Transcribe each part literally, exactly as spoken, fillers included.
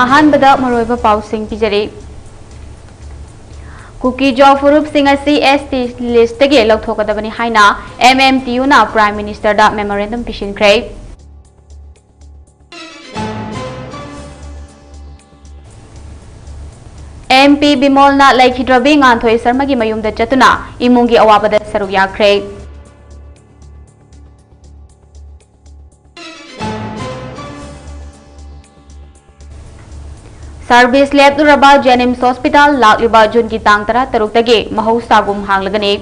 ꯑꯍꯥꯟꯕꯗ ꯃꯔꯨꯑꯣꯏꯕ ꯄꯥꯎꯁꯤꯡ ꯄꯤꯖꯔꯤ꯫ ꯀꯨꯀꯤ ꯖꯣ ꯐꯨꯔꯨꯞꯁꯤꯡ ꯑꯁꯤ S T list ꯇꯒꯤ ꯂꯧꯊꯣꯛꯀꯗꯕꯅꯤ ꯍꯥꯏꯅ M M T U ꯅ Prime Minister ꯗ memorandum ꯄꯤꯁꯤꯟꯈ꯭ꯔꯦ꯫ M P ꯕꯤꯃꯣꯜꯅ ꯂꯩꯈꯤꯗ꯭ꯔꯕꯤ ꯉꯥꯟꯊꯣꯏ ꯁꯔꯃꯒꯤ ꯃꯌꯨꯝꯗ ꯆꯠꯇꯨꯅ ꯏꯃꯨꯡꯒꯤ ꯑꯋꯥꯕꯗ ꯁꯔꯨꯛ ꯌꯥꯈ꯭ꯔꯦ꯫ Service ꯂꯦꯞꯂꯨꯔꯕ JNIMS Hospital ꯂꯥꯛꯂꯤꯕ June ꯒꯤ ꯇꯥꯡ ꯇꯔꯥ ꯇꯔꯨꯛꯇꯒꯤ ꯃꯍꯧꯁꯥꯒꯨꯝ ꯍꯥꯡꯂꯒꯅꯤ꯫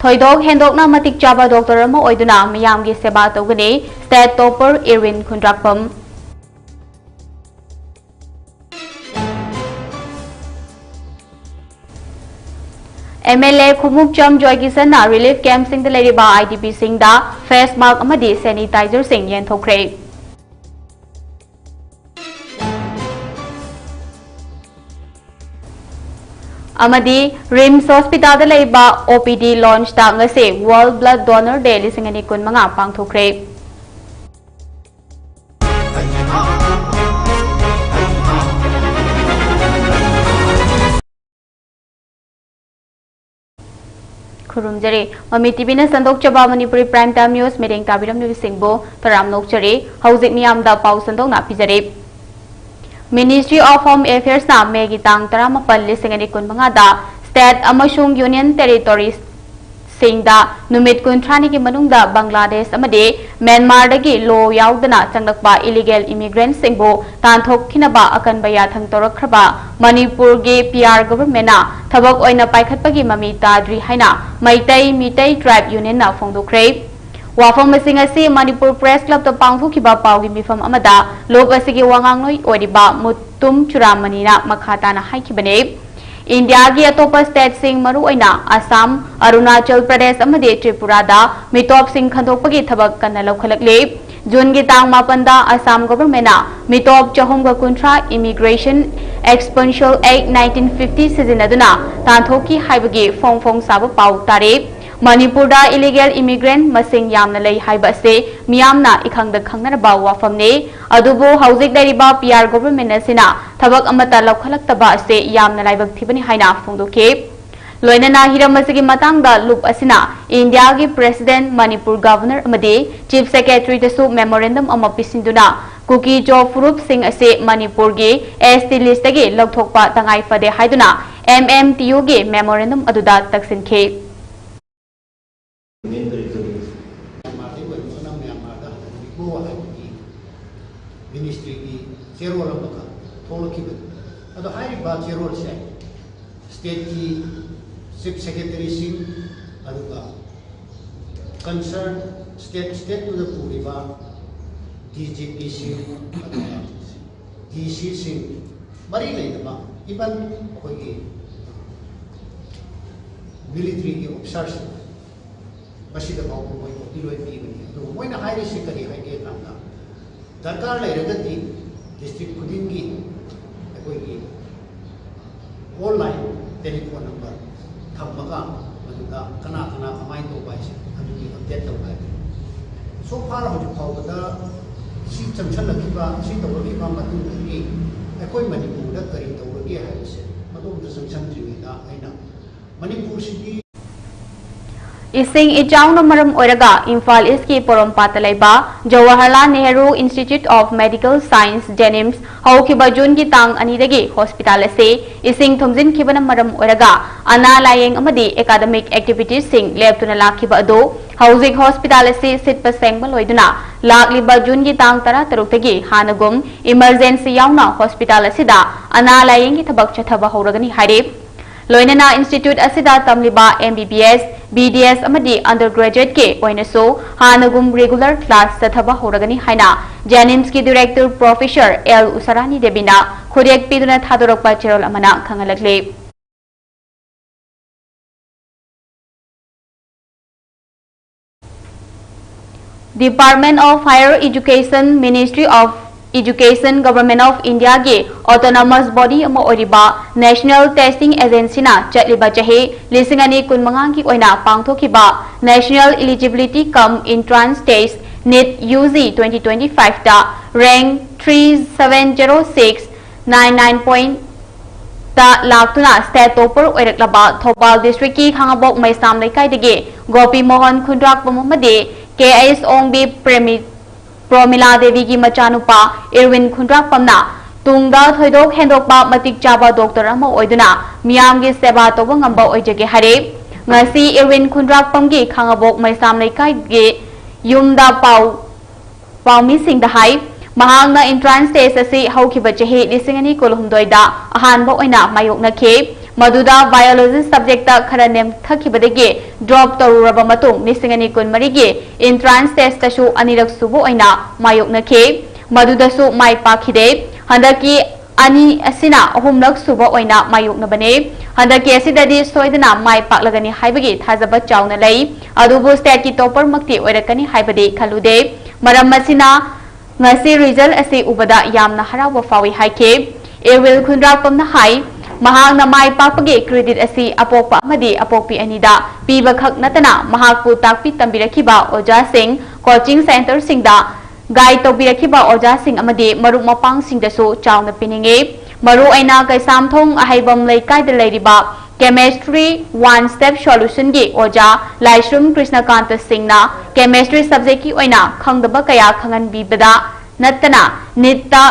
ꯊꯣꯏꯗꯣꯛ ꯍꯦꯟꯗꯣꯛꯅ ꯃꯇꯤꯛ ꯆꯥꯕ doctor ꯑꯃ ꯑꯣꯏꯗꯨꯅ ꯃꯤꯌꯥꯝꯒꯤ ꯁꯦꯕꯥ ꯇꯧꯒꯅꯤ, state topper Irwin Khundrakpam. M L A ꯈꯨꯃꯨꯛꯆꯝ ꯖꯣꯏꯀꯤꯁꯟꯅ relief camp ꯁꯤꯡꯗ ꯂꯩꯔꯤꯕ I D P ꯁꯤꯡꯗ face mask ꯑꯃꯗꯤ sanitizer ꯁꯤꯡ ꯌꯦꯟꯊꯣꯛꯈ꯭ꯔꯦ꯫ ꯑꯃꯗꯤ RIMS Hospital ꯗ ꯂꯩꯕ O P D lounge ꯇ ꯉꯁꯤ World Blood Donor Day ꯂꯤꯁꯤꯡ ꯑꯅꯤ ꯀꯨꯟꯃꯉꯥ ꯄꯥꯡꯊꯣꯛꯈ꯭ꯔꯦ꯫ ꯈꯨꯔꯨꯝꯖꯔꯤ꯫ ꯃꯃꯤ TV ꯅ ꯁꯟꯗꯣꯛꯆꯕ ꯃꯅꯤꯄꯨꯔꯤ Prime Time News ꯃꯤꯠꯌꯦꯡ ꯇꯥꯕꯤꯔꯝꯂꯤꯕꯁꯤꯡꯕꯨ ꯇꯔꯥꯝꯅ ꯑꯣꯛꯆꯔꯤ꯫ ꯍꯧꯖꯤꯛ ꯃꯤꯌꯥꯝꯗ ꯄꯥꯎ ꯁꯟꯗꯣꯛꯅ ꯄꯤꯖꯔꯤ꯫ Ministry of Home Affairs ꯅ May ꯒꯤ ꯇꯥꯡ ꯇꯔꯥꯃꯥꯄꯜ, ꯂꯤꯁꯤꯡ ꯑꯅꯤ ꯀꯨꯟꯃꯉꯥꯗ state ꯑꯃꯁꯨꯡ union territories ꯁꯤꯡꯗ ꯅꯨꯃꯤꯠ ꯀꯨꯟꯊ꯭ꯔꯥꯅꯤꯒꯤ ꯃꯅꯨꯡꯗ ꯕꯪꯒ꯭ꯂꯥꯗꯦꯁ ꯑꯃꯗꯤ ꯃ꯭ꯌꯥꯟꯃꯥꯔꯗꯒꯤ ꯂꯣ ꯌꯥꯎꯗꯅ ꯆꯪꯂꯛꯄ illegal immigrant ꯁꯤꯡꯕꯨ ꯇꯥꯟꯊꯣꯛꯈꯤꯅꯕ ꯑꯀꯟꯕ ꯌꯥꯊꯪ ꯇꯧꯔꯛꯈ꯭ꯔꯕ ꯃꯅꯤꯄꯨꯔꯒꯤ P R government ꯅ ꯊꯕꯛ ꯑꯣꯏꯅ ꯄꯥꯏꯈꯠꯄꯒꯤ ꯃꯃꯤ ꯇꯥꯗ꯭ꯔꯤ ꯍꯥꯏꯅ ꯃꯩꯇꯩ, ꯃꯤꯇꯩ Tribe Union ꯅ ꯐꯣꯡꯗꯣꯛꯈ꯭ꯔꯦ꯫ ꯋꯥꯐꯝꯁꯤꯡ ꯑꯁꯤ ꯃꯅꯤꯄꯨꯔ Press Club ꯇ ꯄꯥꯡꯊꯣꯛꯈꯤꯕ ꯄꯥꯎꯒꯤ ꯃꯤꯐꯝ ꯑꯃꯗ ꯂꯨꯞ ꯑꯁꯤꯒꯤ ꯋꯥꯉꯥꯡꯂꯣꯏ ꯑꯣꯏꯔꯤꯕ ꯃꯨꯇꯨꯝ ꯆꯨꯔꯥꯃꯅꯤꯅ ꯃꯈꯥ ꯇꯥꯅ ꯍꯥꯏꯈꯤꯕꯅꯤ꯫ ꯏꯟꯗꯤꯌꯥꯒꯤ ꯑꯇꯣꯞꯄ state ꯁꯤꯡ, ꯃꯔꯨꯑꯣꯏꯅ ꯑꯁꯥꯝ, ꯑꯔꯨꯅꯥꯆꯜ ꯄ꯭ꯔꯗꯦꯁ ꯑꯃꯗꯤ ꯇ꯭ꯔꯤꯄꯨꯔꯥꯗ ꯃꯤꯇꯣꯞꯁꯤꯡ ꯈꯟꯗꯣꯛꯄꯒꯤ ꯊꯕꯛ ꯀꯟꯅ ꯂꯧꯈꯠꯂꯛꯂꯤ꯫ ꯖꯨꯟꯒꯤ ꯇꯥꯡ ꯃꯥꯄꯟꯗ ꯑꯁꯥꯝ government ꯅ ꯃꯤꯇꯣꯞ ꯆꯍꯨꯝꯒ ꯀꯨꯟꯊ꯭ꯔꯥ Immigration Expulsion Act nineteen fifty ꯁꯤꯖꯤꯟꯅꯗꯨꯅ ꯇꯥꯟꯊꯣꯛꯈꯤ ꯍꯥꯏꯕꯒꯤ ꯐꯣꯡ ꯐꯣꯡ ꯁꯥꯕ ꯄꯥꯎ ꯇꯥꯔꯤ꯫ ꯃꯅꯤꯄꯨꯔꯗ ꯏꯂꯤꯒꯦꯜ ꯏꯃꯤꯒ꯭ꯔꯦꯟ ꯃꯁꯤꯡ ꯌꯥꯝꯅ ꯂꯩ ꯍꯥꯏꯕ ꯑꯁꯤ ꯃꯤꯌꯥꯝꯅ ꯏꯈꯪꯗ ꯈꯪꯅꯔꯕ ꯋꯥꯐꯝꯅꯤ꯫ ꯑꯗꯨꯕꯨ ꯍꯧꯖꯤꯛ ꯂꯩꯔꯤꯕ ꯄꯤ ꯑꯥꯔ ꯒꯣꯚꯔꯟꯃꯦꯟꯠ ꯑꯁꯤꯅ ꯊꯕꯛ ꯑꯃꯠꯇ ꯂꯧꯈꯠꯂꯛꯇꯕ ꯑꯁꯤ ꯌꯥꯝꯅ ꯂꯥꯏꯕꯛ ꯊꯤꯕꯅꯤ ꯍꯥꯏꯅ ꯐꯣꯡꯗꯣꯛꯈꯤ꯫ ꯂꯣꯏꯅꯅ ꯍꯤꯔꯝ ꯑꯁꯤꯒꯤ ꯃꯇꯥꯡꯗ ꯂꯨꯞ ꯑꯁꯤꯅ ꯏꯟꯗꯤꯌꯥꯒꯤ ꯄ꯭ꯔꯦꯁꯤꯗꯦꯟꯠ, ꯃꯅꯤꯄꯨꯔ ꯒꯚꯔꯅꯔ ꯑꯃꯗꯤ ꯆꯤꯐ ꯁꯦꯀ꯭ꯔꯦꯇꯔꯤꯗꯁꯨ ꯃꯦꯃꯣꯔꯦꯟꯗꯝ ꯑꯃ ꯄꯤꯁꯤꯟꯗꯨꯅ ꯀꯨꯀꯤ ꯖꯣ ꯐꯨꯔꯨꯞꯁꯤꯡ ꯑꯁꯤ ꯃꯅꯤꯄꯨꯔꯒꯤ ꯑꯦꯁ ꯇꯤ ꯂꯤꯁꯇꯒꯤ ꯂꯧꯊꯣꯛꯄ ꯇꯉꯥꯏ ꯐꯗꯦ ꯍꯥꯏꯗꯨꯅ ꯑꯦꯝ ꯑꯦꯝ ꯇꯤ ꯌꯨꯒꯤ ꯃꯦꯃꯣꯔꯦꯟꯗꯝ ꯑꯗꯨꯗ ꯇꯛꯁꯤꯟꯈꯤ꯫ ꯃ꯭ꯌꯥꯟꯃꯥꯔꯗꯒꯤ ꯑꯣꯏꯕꯗꯨꯅ ꯃ꯭ꯌꯥꯟꯃꯥꯔꯗ ꯍꯟꯍꯟꯕꯤꯈꯣ ꯍꯥꯏꯕꯒꯤ ꯃꯤꯅꯤꯁꯇ꯭ꯔꯤꯒꯤ ꯆꯦꯔꯣꯜ ꯑꯃꯈꯛ ꯊꯣꯛꯂꯛꯈꯤꯕꯅꯤ꯫ ꯑꯗꯣ ꯍꯥꯏꯔꯤꯕ ꯆꯦꯔꯣꯜꯁꯦ ꯁ꯭ꯇꯦꯠꯀꯤ ꯆꯤꯐ ꯁꯦꯀ꯭ꯔꯦꯇꯔꯤꯁꯤꯡ, ꯑꯗꯨꯒ ꯀꯟꯁꯔꯟ ꯁ꯭ꯇꯦꯠ, ꯁ꯭ꯇꯦꯠꯇꯨꯗ ꯄꯨꯔꯤꯕ ꯗꯤ ꯖꯤ ꯄꯤꯁꯤꯡ, ꯑꯗꯨꯒ ꯗꯤ ꯁꯤꯁꯤꯡ, ꯃꯔꯤ ꯂꯩꯅꯕ, ꯏꯚꯟ ꯑꯩꯈꯣꯏꯒꯤ ꯃꯤꯂꯤꯇꯔꯤꯒꯤ ꯑꯣꯐꯤꯁꯥꯔꯁꯤꯡ, ꯃꯁꯤꯗ ꯐꯥꯎꯕ ꯃꯣꯏ ꯀꯣꯄꯤ ꯂꯣꯏ ꯄꯤꯕꯅꯤ꯫ ꯑꯗꯨꯒ ꯃꯣꯏꯅ ꯍꯥꯏꯔꯤꯁꯤ ꯀꯔꯤ ꯍꯥꯏꯒꯦ ꯀꯥꯟꯗ, ꯗꯔꯀꯥꯔ ꯂꯩꯔꯒꯗꯤ ꯗꯤꯁꯇ꯭ꯔꯤꯛ ꯈꯨꯗꯤꯡꯒꯤ ꯑꯩꯈꯣꯏꯒꯤ ꯑꯣꯟꯂꯥꯏꯟ ꯇꯦꯂꯤꯐꯣꯟ ꯅꯝꯕꯔ ꯊꯝꯃꯒ ꯃꯗꯨꯗ ꯀꯅꯥ ꯀꯅꯥ ꯀꯃꯥꯏꯅ ꯇꯧꯕ ꯍꯥꯏꯁꯦ ꯑꯗꯨꯒꯤ ꯑꯞꯗꯦꯠ ꯇꯧꯕ ꯍꯥꯏꯕꯅꯤ꯫ ꯁꯣ ꯐꯥꯔ ꯍꯧꯖꯤꯛ ꯐꯥꯎꯕꯗ ꯁꯤ ꯆꯪꯁꯜꯂꯛꯈꯤꯕ, ꯁꯤ ꯇꯧꯔꯛꯈꯤꯕ ꯃꯇꯨꯡꯗꯒꯤ ꯑꯩꯈꯣꯏ ꯃꯅꯤꯄꯨꯔꯗ ꯀꯔꯤ ꯇꯧꯔꯒꯦ ꯍꯥꯏꯕꯁꯦ ꯃꯗꯣꯝꯗ ꯆꯪꯁꯟꯗ꯭ꯔꯤꯉꯩꯗ ꯑꯩꯅ ꯃꯅꯤꯄꯨꯔꯁꯤꯗꯤ ꯏꯁꯤꯡ ꯏꯆꯥꯎꯅ ꯃꯔꯝ ꯑꯣꯏꯔꯒ ꯏꯝꯐꯥꯜ ꯏꯁꯀꯤ ꯄꯣꯔꯣꯝꯄꯥꯠꯇ ꯂꯩꯕ Jawaharlal Nehru institute of medical science, JNIMS, ꯍꯧꯈꯤꯕ ꯖꯨꯟꯒꯤ ꯇꯥꯡ ꯑꯅꯤꯗꯒꯤ ꯍꯣꯁꯄꯤꯇꯥꯜ ꯑꯁꯤ ꯏꯁꯤꯡ ꯊꯨꯝꯖꯤꯟꯈꯤꯕꯅ ꯃꯔꯝ ꯑꯣꯏꯔꯒ ꯑꯅꯥ ꯂꯥꯌꯦꯡ ꯑꯃꯗꯤ ꯑꯦꯀꯥꯗꯃꯤꯛ ꯑꯦꯛꯇꯤꯚꯤꯇꯤꯁꯁꯤꯡ ꯂꯦꯞꯇꯨꯅ ꯂꯥꯛꯈꯤꯕ ꯑꯗꯨ ꯍꯧꯖꯤꯛ ꯍꯣꯁꯄꯤꯇꯥꯜ ꯑꯁꯤ ꯁꯤꯠꯄ ꯁꯦꯡꯕ ꯂꯣꯏꯗꯨꯅ ꯂꯥꯛꯂꯤꯕ ꯖꯨꯟꯒꯤ ꯇꯥꯡ ꯇꯔꯥꯇꯔꯨꯛꯇꯒꯤ ꯍꯥꯟꯅꯒꯨꯝ ꯏꯃꯔꯖꯦꯟꯁꯤ ꯌꯥꯎꯅ ꯍꯣꯁꯄꯤꯇꯥꯜ ꯑꯁꯤꯗ ꯑꯅꯥ ꯂꯥꯌꯦꯡꯒꯤ ꯊꯕꯛ ꯆꯠꯊꯕ ꯍꯧꯔꯒꯅꯤ ꯍꯥꯏꯔꯤ꯫ ꯂꯣꯏꯅꯅ ꯏꯟꯁꯇꯤꯇ꯭ꯌꯨꯠ ꯑꯁꯤꯗ ꯇꯝꯂꯤꯕ ꯑꯦꯝ ꯕꯤ ꯕꯤ ꯑꯦꯁ, ꯕꯤ ꯗꯤ ꯑꯦꯁ ꯑꯃꯗꯤ ꯑꯟꯗꯔ ꯒ꯭ꯔꯦꯖꯨꯑꯦꯠꯀꯤ ꯑꯣꯏꯅꯁꯨ ꯍꯥꯟꯅꯒꯨꯝ ꯔꯤꯒꯨꯂꯔ ꯀ꯭ꯂꯥꯁ ꯆꯠꯊꯕ ꯍꯧꯔꯒꯅꯤ ꯍꯥꯏꯅ ꯖꯦꯅꯤꯝꯁꯀꯤ ꯗꯤꯔꯦꯛꯇꯔ ꯄ꯭ꯔꯣꯐꯦꯁꯔ ꯑꯦꯜ ꯎꯁꯥꯔꯥꯅꯤ ꯗꯦꯕꯤꯅ ꯈꯨꯗꯦꯛ ꯄꯤꯗꯨꯅ ꯊꯥꯗꯣꯔꯛꯄ ꯆꯦꯔꯣꯜ ꯑꯃꯅ ꯈꯪꯍꯜꯂꯛꯂꯤ꯫ Department of Higher Education, Ministry of Education Government of Indiaꯒꯤ autonomous body ꯑꯃ ꯑꯣꯏꯔꯤꯕ National Testing Agencyꯅ ꯆꯠꯂꯤꯕ ꯆꯍꯤ ꯂꯤꯁꯤꯡ ꯑꯅꯤ ꯀꯨꯟꯃꯉꯥꯒꯤ ꯑꯣꯏꯅ ꯄꯥꯡꯊꯣꯛꯈꯤꯕ National Eligibility cum Entrance Test, NEET UG twenty twenty-fiveꯇ rank three seven zero six nine nine pointꯇ ꯂꯥꯛꯇꯨꯅ state topper ꯑꯣꯏꯔꯛꯂꯕ ꯊꯧꯕꯥꯜ districtꯀꯤ ꯈꯥꯉꯕꯣꯛ ꯃꯩꯁꯥꯝ ꯂꯩꯀꯥꯏꯗꯒꯤ ꯒꯣꯄꯤ ꯃꯣꯍꯟ ꯈꯨꯟꯗ꯭ꯔꯥꯛꯄꯝ ꯑꯃꯗꯤ K S ꯑꯣꯡꯕꯤ ꯄ꯭ꯔꯦꯃꯤ ꯄ꯭ꯔꯣꯃꯤꯂꯥ ꯗꯦꯕꯤꯒꯤ ꯃꯆꯥꯅꯨꯄꯥ ꯏꯔꯋꯤꯟ ꯈꯨꯟꯗ꯭ꯔꯥꯛꯄꯝꯅ ꯇꯨꯡꯗ ꯊꯣꯏꯗꯣꯛ ꯍꯦꯟꯗꯣꯛꯄ ꯃꯇꯤꯛ ꯆꯥꯕ doctor ꯑꯃ ꯑꯣꯏꯗꯨꯅ ꯃꯤꯌꯥꯝꯒꯤ ꯁꯦꯕꯥ ꯇꯧꯕ ꯉꯝꯕ ꯑꯣꯏꯖꯒꯦ ꯍꯥꯏꯔꯦ꯫ ꯉꯁꯤ ꯏꯔꯋꯤꯟ ꯈꯨꯟꯗ꯭ꯔꯥꯛꯄꯝꯒꯤ ꯈꯥꯉꯕꯣꯛ ꯃꯩꯁꯥꯝ ꯂꯩꯀꯥꯏꯒꯤ ꯌꯨꯝꯗ ꯄꯥꯎ ꯄꯥꯎꯃꯤꯁꯤꯡꯗ ꯍꯥꯏ꯫ ꯃꯍꯥꯛꯅ entrance test ꯑꯁꯤ ꯍꯧꯈꯤꯕ ꯆꯍꯤ ꯂꯤꯁꯤꯡ ꯑꯅꯤ ꯀꯨꯟꯍꯨꯝꯗꯣꯏꯗ ꯑꯍꯥꯟꯕ ꯑꯣꯏꯅ ꯃꯥꯌꯣꯛꯅꯈꯤ꯫ ꯃꯗꯨꯗ biology subjectꯇ ꯈꯔ ꯅꯦꯝꯊꯈꯤꯕꯗꯒꯤ drop ꯇꯧꯔꯨꯔꯕ ꯃꯇꯨꯡ ꯂꯤꯁꯤꯡ ꯑꯅꯤ ꯀꯨꯟꯃꯔꯤꯒꯤ entrance testꯇꯁꯨ ꯑꯅꯤꯔꯛ ꯁꯨꯕ ꯑꯣꯏꯅ ꯃꯥꯌꯣꯛꯅꯈꯤ꯫ ꯃꯗꯨꯗꯁꯨ ꯃꯥꯏ ꯄꯥꯛꯈꯤꯗꯦ꯫ ꯍꯟꯗꯛꯀꯤ ꯑꯅꯤ ꯑꯁꯤꯅ ꯑꯍꯨꯝꯂꯛ ꯁꯨꯕ ꯑꯣꯏꯅ ꯃꯥꯌꯣꯛꯅꯕꯅꯤ꯫ ꯍꯟꯗꯛꯀꯤ ꯑꯁꯤꯗꯗꯤ ꯁꯣꯏꯗꯅ ꯃꯥꯏ ꯄꯥꯛꯂꯒꯅꯤ ꯍꯥꯏꯕꯒꯤ ꯊꯥꯖꯕ ꯆꯥꯎꯅ ꯂꯩ꯫ ꯑꯗꯨꯕꯨ stateꯀꯤ topperꯃꯛꯇꯤ ꯑꯣꯏꯔꯛꯀꯅꯤ ꯍꯥꯏꯕꯗꯤ ꯈꯜꯂꯨꯗꯦ꯫ ꯃꯔꯝ ꯑꯁꯤꯅ ꯉꯁꯤ result ꯑꯁꯤ ꯎꯕꯗ ꯌꯥꯝꯅ ꯍꯔꯥꯎꯕ ꯐꯥꯎꯏ ꯍꯥꯏꯈꯤ꯫ ꯏꯔꯋꯤꯟ ꯈꯨꯟꯗ꯭ꯔꯥꯛꯄꯝꯅ ꯍꯥꯏ, ꯃꯍꯥꯛꯅ ꯃꯥꯏ ꯄꯥꯛꯄꯒꯤ credit ꯑꯁꯤ ꯑꯄꯣꯛꯄ ꯑꯃꯗꯤ ꯑꯄꯣꯛꯄꯤ ꯑꯅꯤꯗ ꯄꯤꯕꯈꯛ ꯅꯠꯇꯅ ꯃꯍꯥꯛꯄꯨ ꯇꯥꯛꯄꯤ ꯇꯝꯕꯤꯔꯛꯈꯤꯕ ꯑꯣꯖꯥꯁꯤꯡ, coaching centreꯁꯤꯡꯗ guide ꯇꯧꯕꯤꯔꯛꯈꯤꯕ ꯑꯣꯖꯥꯁꯤꯡ ꯑꯃꯗꯤ ꯃꯔꯨꯞ ꯃꯄꯥꯡꯁꯤꯡꯗꯁꯨ ꯆꯥꯎꯅ ꯄꯤꯅꯤꯡꯏ꯫ ꯃꯔꯨꯑꯣꯏꯅ ꯀꯩꯁꯥꯝꯊꯣꯡ ꯑꯍꯩꯕꯝ ꯂꯩꯀꯥꯏꯗ ꯂꯩꯔꯤꯕ Chemistry One Step Solutionꯒꯤ ꯑꯣꯖꯥ ꯂꯥꯏꯁ꯭ꯔꯝ ꯀ꯭ꯔꯤꯁꯅꯀꯥꯟꯇ ꯁꯤꯡꯅ chemistry subjectꯀꯤ ꯑꯣꯏꯅ ꯈꯪꯗꯕ ꯀꯌꯥ ꯈꯪꯍꯟꯕꯤꯕꯗ ꯅꯠꯇꯅ NEETꯇ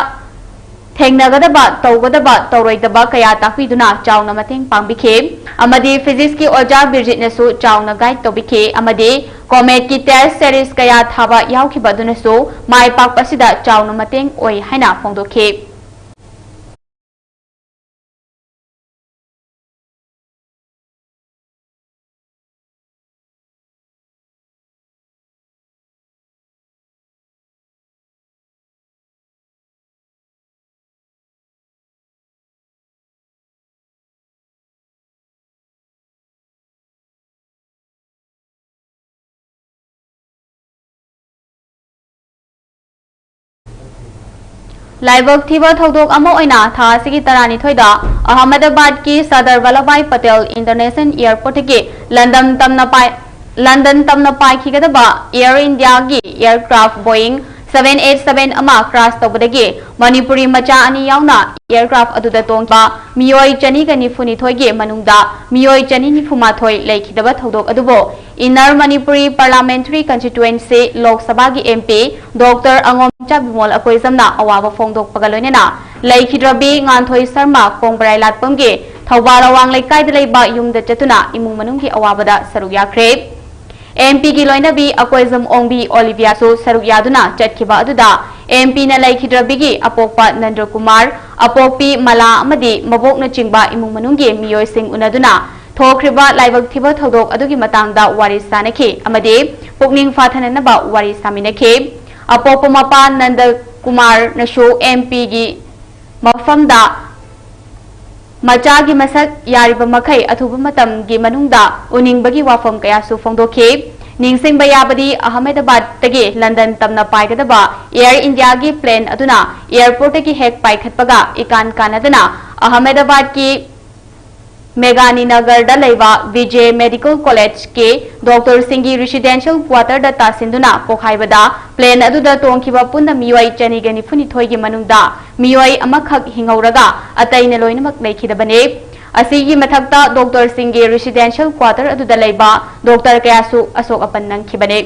ꯊꯦꯡꯅꯒꯗꯕ, ꯇꯧꯒꯗꯕ, ꯇꯧꯔꯣꯏꯗꯕ ꯀꯌꯥ ꯇꯥꯛꯄꯤꯗꯨꯅ ꯆꯥꯎꯅ ꯃꯇꯦꯡ ꯄꯥꯡꯕꯤꯈꯤ꯫ ꯑꯃꯗꯤ Physicsꯀꯤ ꯑꯣꯖꯥ ꯕꯤꯔꯖꯤꯠꯅꯁꯨ ꯆꯥꯎꯅ guide ꯇꯧꯕꯤꯈꯤ꯫ ꯑꯃꯗꯤ COMETꯀꯤ test series ꯀꯌꯥ ꯊꯥꯕ ꯌꯥꯎꯈꯤꯕ ꯑꯗꯨꯅꯁꯨ ꯃꯥꯏ ꯄꯥꯛꯄ ꯑꯁꯤꯗ ꯆꯥꯎꯅ ꯃꯇꯦꯡ ꯑꯣꯏ ꯍꯥꯏꯅ ꯐꯣꯡꯗꯣꯛꯈꯤ꯫ ꯂꯥꯏꯕꯛ ꯊꯤꯕ ꯊꯧꯗꯣꯛ ꯑꯃ ꯑꯣꯏꯅ ꯊꯥ ꯑꯁꯤꯒꯤ ꯇꯔꯥꯅꯤꯊꯣꯏꯗ ꯑꯍꯃꯗꯥꯕꯥꯗꯀꯤ ꯁꯔꯗꯥꯔ ꯚꯜꯂꯚꯚꯥꯏ ꯄꯇꯦꯜ ꯏꯟꯇꯔꯅꯦꯁꯅꯦꯜ ꯑꯦꯌꯔꯄꯣꯔꯠꯇꯒꯤ ꯂꯟꯗꯟ ꯇꯝꯅ ꯄꯥꯏ-, ꯂꯟꯗꯟ ꯇꯝꯅ ꯄꯥꯏꯈꯤꯒꯗꯕ ꯑꯦꯌꯔ ꯏꯟꯗꯤꯌꯥꯒꯤ ꯑꯦꯌꯔꯀ꯭ꯔꯥꯐ ꯕꯣꯌꯤꯡ seven eight seven ꯑꯃ ꯀ꯭ꯔꯥꯁ ꯇꯧꯕꯗꯒꯤ ꯃꯅꯤꯄꯨꯔꯤ ꯃꯆꯥ ꯑꯅꯤ ꯌꯥꯎꯅ ꯑꯦꯌꯔꯀ꯭ꯔꯥꯐ ꯑꯗꯨꯗ ꯇꯣꯡꯕ ꯃꯤꯑꯣꯏ ꯆꯅꯤꯒ ꯅꯤꯐꯨꯅꯤꯊꯣꯏꯒꯤ ꯃꯅꯨꯡꯗ ꯃꯤꯑꯣꯏ ꯆꯅꯤ ꯅꯤꯐꯨꯃꯥꯊꯣꯏ ꯂꯩꯈꯤꯗꯕ ꯊꯧꯗꯣꯛ ꯑꯗꯨꯕꯨ ꯏꯟꯅꯔ ꯃꯅꯤꯄꯨꯔꯤ ꯄꯥꯔꯂꯥꯃꯦꯟꯇꯔꯤ ꯀꯟꯁꯇꯤꯇ꯭ꯋꯦꯟꯁꯤ ꯂꯣꯛ ꯁꯚꯥꯒꯤ ꯑꯦꯝ ꯄꯤ ꯗꯣꯛꯇꯔ ꯑꯉꯣꯝꯆꯥ ꯕꯤꯃꯣꯜ ꯑꯀꯣꯏꯖꯝꯅ ꯑꯋꯥꯕ ꯐꯣꯡꯗꯣꯛꯄꯒ ꯂꯣꯏꯅꯅ ꯂꯩꯈꯤꯗ꯭ꯔꯕꯤ ꯉꯥꯟꯊꯣꯏ ꯁꯔꯃ ꯀꯣꯡꯕ꯭ꯔꯥꯏ ꯂꯥꯠꯄꯝꯒꯤ ꯊꯧꯕꯥꯜ ꯑꯋꯥꯡ ꯂꯩꯀꯥꯏꯗ ꯂꯩꯕ ꯌꯨꯝꯗ ꯆꯠꯇꯨꯅ ꯏꯃꯨꯡ ꯃꯅꯨꯡꯒꯤ ꯑꯋꯥꯕꯗ ꯁꯔꯨꯛ ꯌꯥꯈ꯭ꯔꯦ꯫ ꯑꯦꯝ ꯄꯤꯒꯤ ꯂꯣꯏꯅꯕꯤ ꯑꯀꯣꯏꯖꯝ ꯑꯣꯡꯕꯤ ꯑꯣꯂꯤꯚꯤꯌꯥꯁꯨ ꯁꯔꯨꯛ ꯌꯥꯗꯨꯅ ꯆꯠꯈꯤꯕ ꯑꯗꯨꯗ ꯑꯦꯝ ꯄꯤꯅ ꯂꯩꯈꯤꯗ꯭ꯔꯕꯤꯒꯤ ꯑꯄꯣꯛꯄ ꯅꯟꯗ꯭ꯔꯀꯨꯃꯥꯔ, ꯑꯄꯣꯛꯄꯤ ꯃꯂꯥ ꯑꯃꯗꯤ ꯃꯕꯣꯛꯅꯆꯤꯡꯕ ꯏꯃꯨꯡ ꯃꯅꯨꯡꯒꯤ ꯃꯤꯑꯣꯏꯁꯤꯡ ꯎꯅꯗꯨꯅ ꯊꯣꯛꯈ꯭ꯔꯤꯕ ꯂꯥꯏꯕꯛ ꯊꯤꯕ ꯊꯧꯗꯣꯛ ꯑꯗꯨꯒꯤ ꯃꯇꯥꯡꯗ ꯋꯥꯔꯤ ꯁꯥꯅꯈꯤ ꯑꯃꯗꯤ ꯄꯨꯛꯅꯤꯡ ꯐꯥꯊꯅꯅꯕ ꯋꯥꯔꯤ ꯁꯥꯃꯤꯟꯅꯈꯤ꯫ ꯑꯄꯣꯛꯄ ꯃꯄꯥ ꯅꯟꯗꯀꯨꯃꯥꯔꯅꯁꯨ ꯑꯦꯝ ꯄꯤꯒꯤ ꯃꯐꯝꯗ ꯃꯆꯥꯒꯤ ꯃꯁꯛ ꯌꯥꯔꯤꯕ ꯃꯈꯩ ꯑꯊꯨꯕ ꯃꯇꯝꯒꯤ ꯃꯅꯨꯡꯗ ꯎꯅꯤꯡꯕꯒꯤ ꯋꯥꯐꯝ ꯀꯌꯥꯁꯨ ꯐꯣꯡꯗꯣꯛꯈꯤ꯫ ꯅꯤꯡꯁꯤꯡꯕ ꯌꯥꯕꯗꯤ, ꯑꯍꯃꯦꯗꯕꯥꯗꯇꯒꯤ ꯂꯟꯗꯟ ꯇꯝꯅ ꯄꯥꯏꯒꯗꯕ ꯑꯦꯌꯔ ꯏꯟꯗꯤꯌꯥꯒꯤ ꯄ꯭ꯂꯦꯟ ꯑꯗꯨꯅ ꯑꯦꯌꯔꯄꯣꯔꯠꯇꯒꯤ ꯍꯦꯛ ꯄꯥꯏꯈꯠꯄꯒ ꯏꯀꯥꯟ ꯀꯥꯟꯅꯗꯅ ꯑꯍꯃꯦꯗꯕꯥꯗꯀꯤ ꯃꯦꯒꯥꯅꯤꯅꯒꯔꯗ ꯂꯩꯕ ꯕꯤꯖꯦ ꯃꯦꯗꯤꯀꯦꯜ ꯀꯣꯂꯦꯖꯀꯤ ꯗꯣꯛꯇꯔꯁꯤꯡꯒꯤ ꯔꯤꯁꯤꯗꯦꯟꯁꯤꯌꯦꯜ ꯀ꯭ꯋꯥꯇꯔꯗ ꯇꯥꯁꯤꯟꯗꯨꯅ ꯄꯣꯈꯥꯏꯕꯗ ꯄ꯭ꯂꯦꯟ ꯑꯗꯨꯗ ꯇꯣꯡꯈꯤꯕ ꯄꯨꯟꯅ ꯃꯤꯑꯣꯏ ꯆꯅꯤꯒ ꯅꯤꯐꯨꯅꯤꯊꯣꯏꯒꯤ ꯃꯅꯨꯡꯗ ꯃꯤꯑꯣꯏ ꯑꯃꯈꯛ ꯍꯤꯡꯍꯧꯔꯒ ꯑꯇꯩꯅ ꯂꯣꯏꯅꯃꯛ ꯂꯩꯈꯤꯗꯕꯅꯤ꯫ ꯑꯁꯤꯒꯤ ꯃꯊꯛꯇ ꯗꯣꯛꯇꯔꯁꯤꯡꯒꯤ ꯔꯤꯁꯤꯗꯦꯟꯁꯤꯌꯦꯜ ꯀ꯭ꯋꯥꯇꯔ ꯑꯗꯨꯗ ꯂꯩꯕ ꯗꯣꯛꯇꯔ ꯀꯌꯥꯁꯨ ꯑꯁꯣꯛ ꯑꯄꯟ ꯅꯪꯈꯤꯕꯅꯤ꯫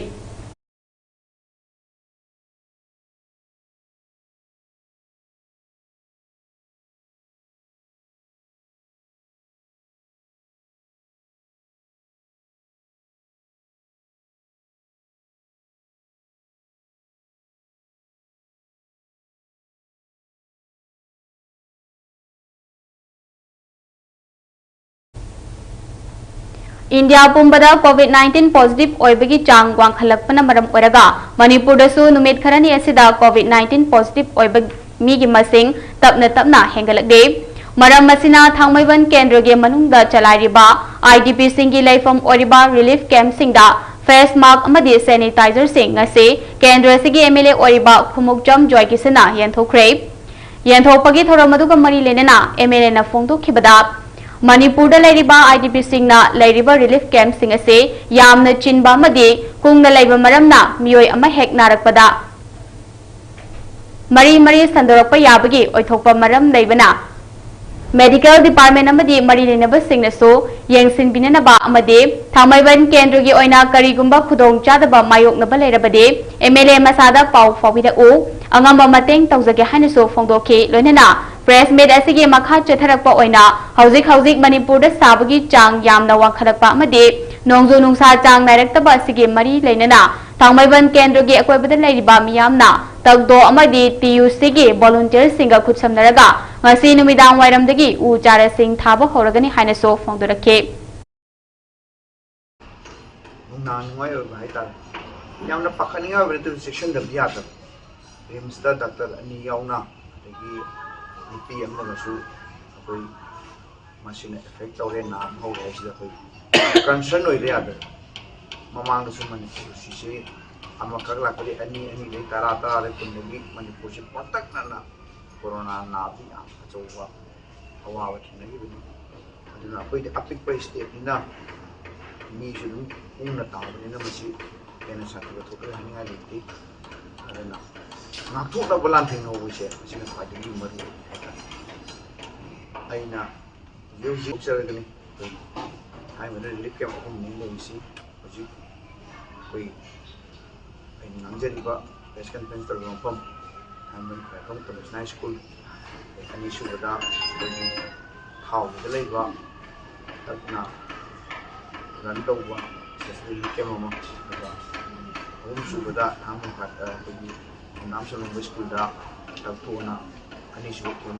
ꯏꯟꯗꯤꯌꯥ ꯄꯨꯝꯕꯗ ꯀꯣꯚꯤꯗ ꯅꯥꯏꯟꯇꯤꯟ ꯄꯣꯖꯤꯇꯤꯚ ꯑꯣꯏꯕꯒꯤ ꯆꯥꯡ ꯋꯥꯡꯈꯠꯂꯛꯄꯅ ꯃꯔꯝ ꯑꯣꯏꯔꯒ ꯃꯅꯤꯄꯨꯔꯗꯁꯨ ꯅꯨꯃꯤꯠ ꯈꯔꯅꯤ ꯑꯁꯤꯗ ꯀꯣꯚꯤꯗ ꯅꯥꯏꯟꯇꯤꯟ ꯄꯣꯖꯤꯇꯤꯚ ꯑꯣꯏꯕ ꯃꯤꯒꯤ ꯃꯁꯤꯡ ꯇꯞꯅ ꯇꯞꯅ ꯍꯦꯟꯒꯠꯂꯛꯂꯤ꯫ ꯃꯔꯝ ꯑꯁꯤꯅ ꯊꯥꯡꯃꯩꯕꯟ ꯀꯦꯟꯗ꯭ꯔꯒꯤ ꯃꯅꯨꯡꯗ ꯆꯂꯥꯏꯔꯤꯕ ꯑꯥꯏ ꯗꯤ ꯄꯤꯁꯤꯡꯒꯤ ꯂꯩꯐꯝ ꯑꯣꯏꯔꯤꯕ ꯔꯤꯂꯤꯐ ꯀꯦꯝꯞꯁꯤꯡꯗ ꯐꯦꯁ ꯃꯥꯛ ꯑꯃꯗꯤ ꯁꯦꯅꯤꯇꯥꯏꯖꯔꯁꯤꯡ ꯉꯁꯤ ꯀꯦꯟꯗ꯭ꯔ ꯑꯁꯤꯒꯤ ꯑꯦꯝ ꯑꯦꯜ ꯑꯦ ꯑꯣꯏꯔꯤꯕ ꯈꯨꯃꯨꯛꯆꯝ ꯖꯣꯏ ꯀꯤꯁꯟꯅ ꯌꯦꯟꯊꯣꯛꯈ꯭ꯔꯦ꯫ ꯌꯦꯟꯊꯣꯛꯄꯒꯤ ꯊꯧꯔꯝ ꯑꯗꯨꯒ ꯃꯔꯤ ꯂꯩꯅꯅ ꯑꯦꯝ ꯑꯦꯜ ꯑꯦꯅ ꯐꯣꯡꯗꯣꯛꯈꯤꯕꯗ, ꯃꯅꯤꯄꯨꯔꯗ ꯂꯩꯔꯤꯕ ꯑꯥꯏ ꯗꯤ ꯄꯤꯁꯤꯡꯅ ꯂꯩꯔꯤꯕ ꯔꯤꯂꯤꯐ ꯀꯦꯝꯞꯁꯤꯡ ꯑꯁꯤ ꯌꯥꯝꯅ ꯆꯤꯟꯕ ꯑꯃꯗꯤ ꯀꯨꯡꯅ ꯂꯩꯕ ꯃꯔꯝꯅ ꯃꯤꯑꯣꯏ ꯑꯃ ꯍꯦꯛ ꯅꯥꯔꯛꯄꯗ ꯃꯔꯤ ꯃꯔꯤ ꯁꯟꯗꯣꯔꯛꯄ ꯌꯥꯕꯒꯤ ꯑꯣꯏꯊꯣꯛꯄ ꯃꯔꯝ ꯂꯩꯕꯅ, ꯃꯦꯗꯤꯀꯦꯜ ꯗꯤꯄꯥꯔꯠꯃꯦꯟ ꯑꯃꯗꯤ ꯃꯔꯤ ꯂꯩꯅꯕꯁꯤꯡꯅꯁꯨ ꯌꯦꯡꯁꯤꯟꯕꯤꯅꯅꯕ ꯑꯃꯗꯤ ꯊꯥꯡꯃꯩꯕꯟ ꯀꯦꯟꯗ꯭ꯔꯒꯤ ꯑꯣꯏꯅ ꯀꯔꯤꯒꯨꯝꯕ ꯈꯨꯗꯣꯡꯆꯥꯗꯕ ꯃꯥꯌꯣꯛꯅꯕ ꯂꯩꯔꯕꯗꯤ ꯑꯦꯝ ꯑꯦꯜ ꯑꯦ ꯃꯁꯥꯗ ꯄꯥꯎ ꯐꯥꯎꯕꯤꯔꯛꯎ, ꯑꯉꯝꯕ ꯃꯇꯦꯡ ꯇꯧꯖꯒꯦ ꯍꯥꯏꯅꯁꯨ ꯐꯣꯡꯗꯣꯛꯈꯤ꯫ ꯂꯣꯏꯅꯅ ꯄ꯭ꯔꯦꯁ ꯃꯤꯠ ꯑꯁꯤꯒꯤ ꯃꯈꯥ ꯆꯠꯊꯔꯛꯄ ꯑꯣꯏꯅ ꯍꯧꯖꯤꯛ ꯍꯧꯖꯤꯛ ꯃꯅꯤꯄꯨꯔꯗ ꯁꯥꯕꯒꯤ ꯆꯥꯡ ꯌꯥꯝꯅ ꯋꯥꯡꯈꯠꯂꯛꯄ ꯑꯃꯗꯤ ꯅꯣꯡꯖꯨ ꯅꯨꯡꯁꯥ ꯆꯥꯡ ꯅꯥꯏꯔꯛꯇꯕ ꯑꯁꯤꯒꯤ ꯃꯔꯤ ꯂꯩꯅꯅ ꯊꯥꯡꯃꯩꯕꯟ ꯀꯦꯟꯗ꯭ꯔꯒꯤ ꯑꯀꯣꯏꯕꯗ ꯂꯩꯔꯤꯕ ꯃꯤꯌꯥꯝꯅ ꯇꯛꯗꯣ ꯑꯃꯗꯤ ꯇꯤ ꯌꯨ ꯁꯤꯒꯤ ꯚꯣꯂꯨꯟꯇꯤꯌꯔꯁꯤꯡꯒ ꯈꯨꯠꯁꯝꯅꯔꯒ ꯉꯁꯤ ꯅꯨꯃꯤꯗꯥꯡ ꯋꯥꯏꯔꯝꯗꯒꯤ ꯎ ꯆꯥꯔꯥꯁꯤꯡ ꯊꯥꯕ ꯍꯧꯔꯒꯅꯤ ꯍꯥꯏꯅꯁꯨ ꯐꯣꯡꯗꯣꯔꯛꯈꯤ꯫ ꯅꯨꯡꯅꯥꯡ ꯅꯨꯡꯉꯥꯏ ꯑꯣꯏꯕ ꯍꯥꯏꯇꯥꯔꯦ꯫ ꯌꯥꯝꯅ ꯄꯥꯈꯠꯅꯤꯡꯉꯥꯏ ꯑꯣꯏꯕ ꯅꯠꯇꯕ, ꯆꯦꯛꯁꯤꯟꯗꯕꯗꯤ ꯌꯥꯗꯕ꯫ ꯔꯤꯝꯁꯇ ꯗꯥꯛꯇꯔ ꯑꯅꯤ ꯌꯥꯎꯅ, ꯑꯗꯒꯤ ꯅꯨꯄꯤ ꯑꯃꯒꯁꯨ ꯑꯩꯈꯣꯏ ꯃꯁꯤꯅ ꯑꯦꯐꯦꯛ ꯇꯧꯔꯦ, ꯅꯥꯕ ꯍꯧꯔꯦ ꯍꯥꯏꯁꯤꯗ ꯑꯩꯈꯣꯏ ꯀꯟꯁꯔꯟ ꯑꯣꯏꯕ ꯌꯥꯗꯕ꯫ ꯃꯃꯥꯡꯗꯁꯨ ꯃꯅꯤꯄꯨꯔ ꯁꯤꯁꯦ ꯑꯃꯈꯛ ꯂꯥꯛꯄꯗꯤ ꯑꯅꯤ, ꯑꯅꯤꯗꯒꯤ ꯇꯔꯥ, ꯇꯔꯥꯗꯒꯤ ꯀꯨꯟꯗꯒꯤ ꯃꯅꯤꯄꯨꯔꯁꯤ ꯄꯥꯛꯇꯛꯅꯅ ꯀꯣꯔꯣꯅꯥ ꯅꯥꯕꯒꯤ ꯌꯥꯝ ꯑꯆꯧꯕ ꯑꯋꯥꯕ ꯊꯦꯡꯅꯈꯤꯕꯅꯤ꯫ ꯑꯗꯨꯅ ꯑꯩꯈꯣꯏꯗꯤ ꯑꯄꯤꯛꯄ ꯁ꯭ꯇꯦꯠꯅꯤꯅ ꯃꯤꯁꯨ ꯑꯗꯨꯝ ꯀꯨꯡꯅ ꯇꯥꯕꯅꯤꯅ ꯃꯁꯤ ꯍꯦꯟꯅ ꯁꯥꯊꯤꯕ ꯊꯣꯛꯀꯅꯤ ꯍꯥꯏꯅꯤꯡꯉꯥꯏ ꯂꯩꯇꯦ꯫ ꯑꯗꯨꯅ ꯉꯥꯛꯊꯣꯛꯅꯕ ꯂꯥꯟꯊꯦꯡ ꯍꯧꯕꯁꯦ ꯃꯁꯤꯅ ꯈ꯭ꯋꯥꯏꯗꯒꯤ ꯃꯔꯨ ꯑꯣꯏ ꯍꯥꯏꯇꯥꯔꯦ꯫ ꯑꯩꯅ ꯍꯧꯖꯤꯛ ꯍꯧꯖꯤꯛ ꯍꯧꯖꯔꯒꯅꯤ꯫ ꯑꯩꯈꯣꯏ ꯍꯥꯏꯔꯤꯕ ꯔꯤꯂꯤꯐ ꯀꯦꯝꯞ ꯑꯍꯨꯝꯅꯤ ꯂꯩꯔꯤꯁꯤ꯫ ꯍꯧꯖꯤꯛ ꯑꯩꯈꯣꯏ ꯑꯩꯅ ꯉꯥꯡꯖꯔꯤꯕ ꯄ꯭ꯔꯦꯁ ꯀꯟꯐꯔꯦꯟꯁ ꯇꯧꯔꯤꯕ ꯃꯐꯝ, ꯍꯥꯏꯔꯤꯕ ꯈ꯭ꯋꯥꯏꯔꯥꯛꯄꯝ ꯏꯟꯇꯔꯅꯦꯁꯅꯦꯜ ꯍꯥꯏ ꯁ꯭ꯀꯨꯜ, ꯑꯅꯤꯁꯨꯕꯗ ꯑꯩꯈꯣꯏꯒꯤ ꯊꯥꯎꯒꯤꯗ ꯂꯩꯕ ꯇꯛꯅ ꯔꯟ ꯇꯧꯕ ꯔꯤꯂꯤꯐ ꯀꯦꯝꯞ ꯑꯃ, ꯑꯗꯨꯒ ꯑꯍꯨꯝꯁꯨꯕꯗ ꯊꯥꯡꯃꯩꯕꯟ ꯑꯩꯈꯣꯏꯒꯤ ꯈꯨꯟꯗꯥꯝ ꯁꯣꯂꯣꯡꯕ ꯁ꯭ꯀꯨꯜꯗ ꯇꯛ ꯊꯣꯛꯑꯅ ꯑꯅꯤꯁꯨꯕ camp.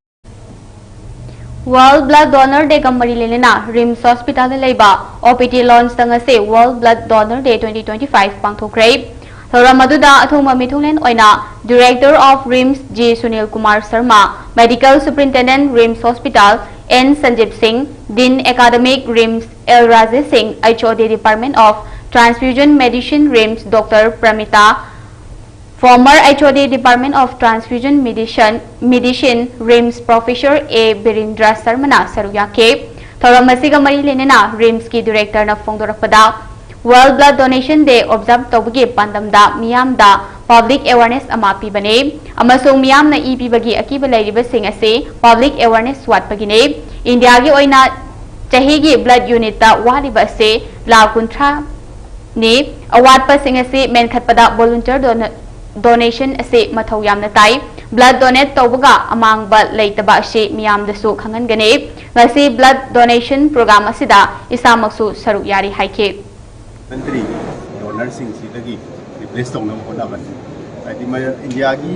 World Blood Donor Day ꯒ ꯃꯔꯤ ꯂꯩꯅꯅ ꯔꯤꯝꯁ ꯍꯣꯁꯄꯤꯇꯥꯜꯗ ꯂꯩꯕ ꯑꯣ ꯄꯤ ꯗꯤ ꯂꯥꯎꯟꯖꯇ ꯉꯁꯤ World Blood Donor Day twenty twenty-five ꯄꯥꯡꯊꯣꯛꯈ꯭ꯔꯦ꯫ ꯊꯧꯔꯝ ꯑꯗꯨꯗ ꯑꯊꯨꯡꯕ ꯃꯤꯊꯨꯡꯂꯦꯟ ꯑꯣꯏꯅ Director of RIMS G Sunil Kumar Sharma, Medical Superintendent RIMS Hospital N Sanjib Singh, Dean Academic RIMS L Rajesh Singh, H O D Department of Transfusion Medicine, RIMS, Doctor Pramita, former H O D, Department of Transfusion Medicine, Medicine, RIMS, Professor A Birindra Sharmana ꯁꯔꯨꯛ ꯌꯥꯈꯤ꯫ ꯊꯧꯔꯝ ꯑꯁꯤꯒ ꯃꯔꯤ ꯂꯩꯅꯅ RIMSꯀꯤ Directorꯅ ꯐꯣꯡꯗꯣꯔꯛꯄꯗ, World Blood Donation Day observe ꯇꯧꯕꯒꯤ ꯄꯥꯟꯗꯝꯗ ꯃꯤꯌꯥꯝꯗ public awareness ꯑꯃ ꯄꯤꯕꯅꯤ ꯑꯃꯁꯨꯡ ꯃꯤꯌꯥꯝꯅ ꯏ ꯄꯤꯕꯒꯤ ꯑꯀꯤꯕ ꯂꯩꯔꯤꯕꯁꯤꯡ ꯑꯁꯤ public awareness ꯋꯥꯠꯄꯒꯤꯅꯤ꯫ ꯏꯟꯗꯤꯌꯥꯒꯤ ꯑꯣꯏꯅ ꯆꯍꯤꯒꯤ blood unitꯇ ꯋꯥꯠꯂꯤꯕ ꯑꯁꯤ ꯂꯥꯈ ꯀꯨꯟꯊ꯭ꯔꯥ ꯅꯤ꯫ ꯑꯋꯥꯠꯄꯁꯤꯡ ꯑꯁꯤ ꯃꯦꯟꯈꯠꯄꯗ volunteer dona-, donation ꯑꯁꯤ ꯃꯊꯧ ꯌꯥꯝꯅ ꯇꯥꯏ꯫ Blood donate ꯇꯧꯕꯒ ꯑꯃꯥꯡꯕ ꯂꯩꯇꯕ ꯑꯁꯤ ꯃꯤꯌꯥꯝꯗꯁꯨ ꯈꯪꯍꯟꯒꯅꯤ꯫ ꯉꯁꯤ blood donation program ꯑꯁꯤꯗ ꯏꯁꯥꯃꯛꯁꯨ ꯁꯔꯨꯛ ꯌꯥꯔꯤ ꯍꯥꯏꯈꯤ꯫ Voluntary donorꯁꯤꯡꯁꯤꯗꯒꯤ replace ꯇꯧꯅꯕ ꯍꯣꯠꯅꯕꯅꯤ꯫ ꯍꯥꯏꯗꯤ ꯃ-, ꯏꯟꯗꯤꯌꯥꯒꯤ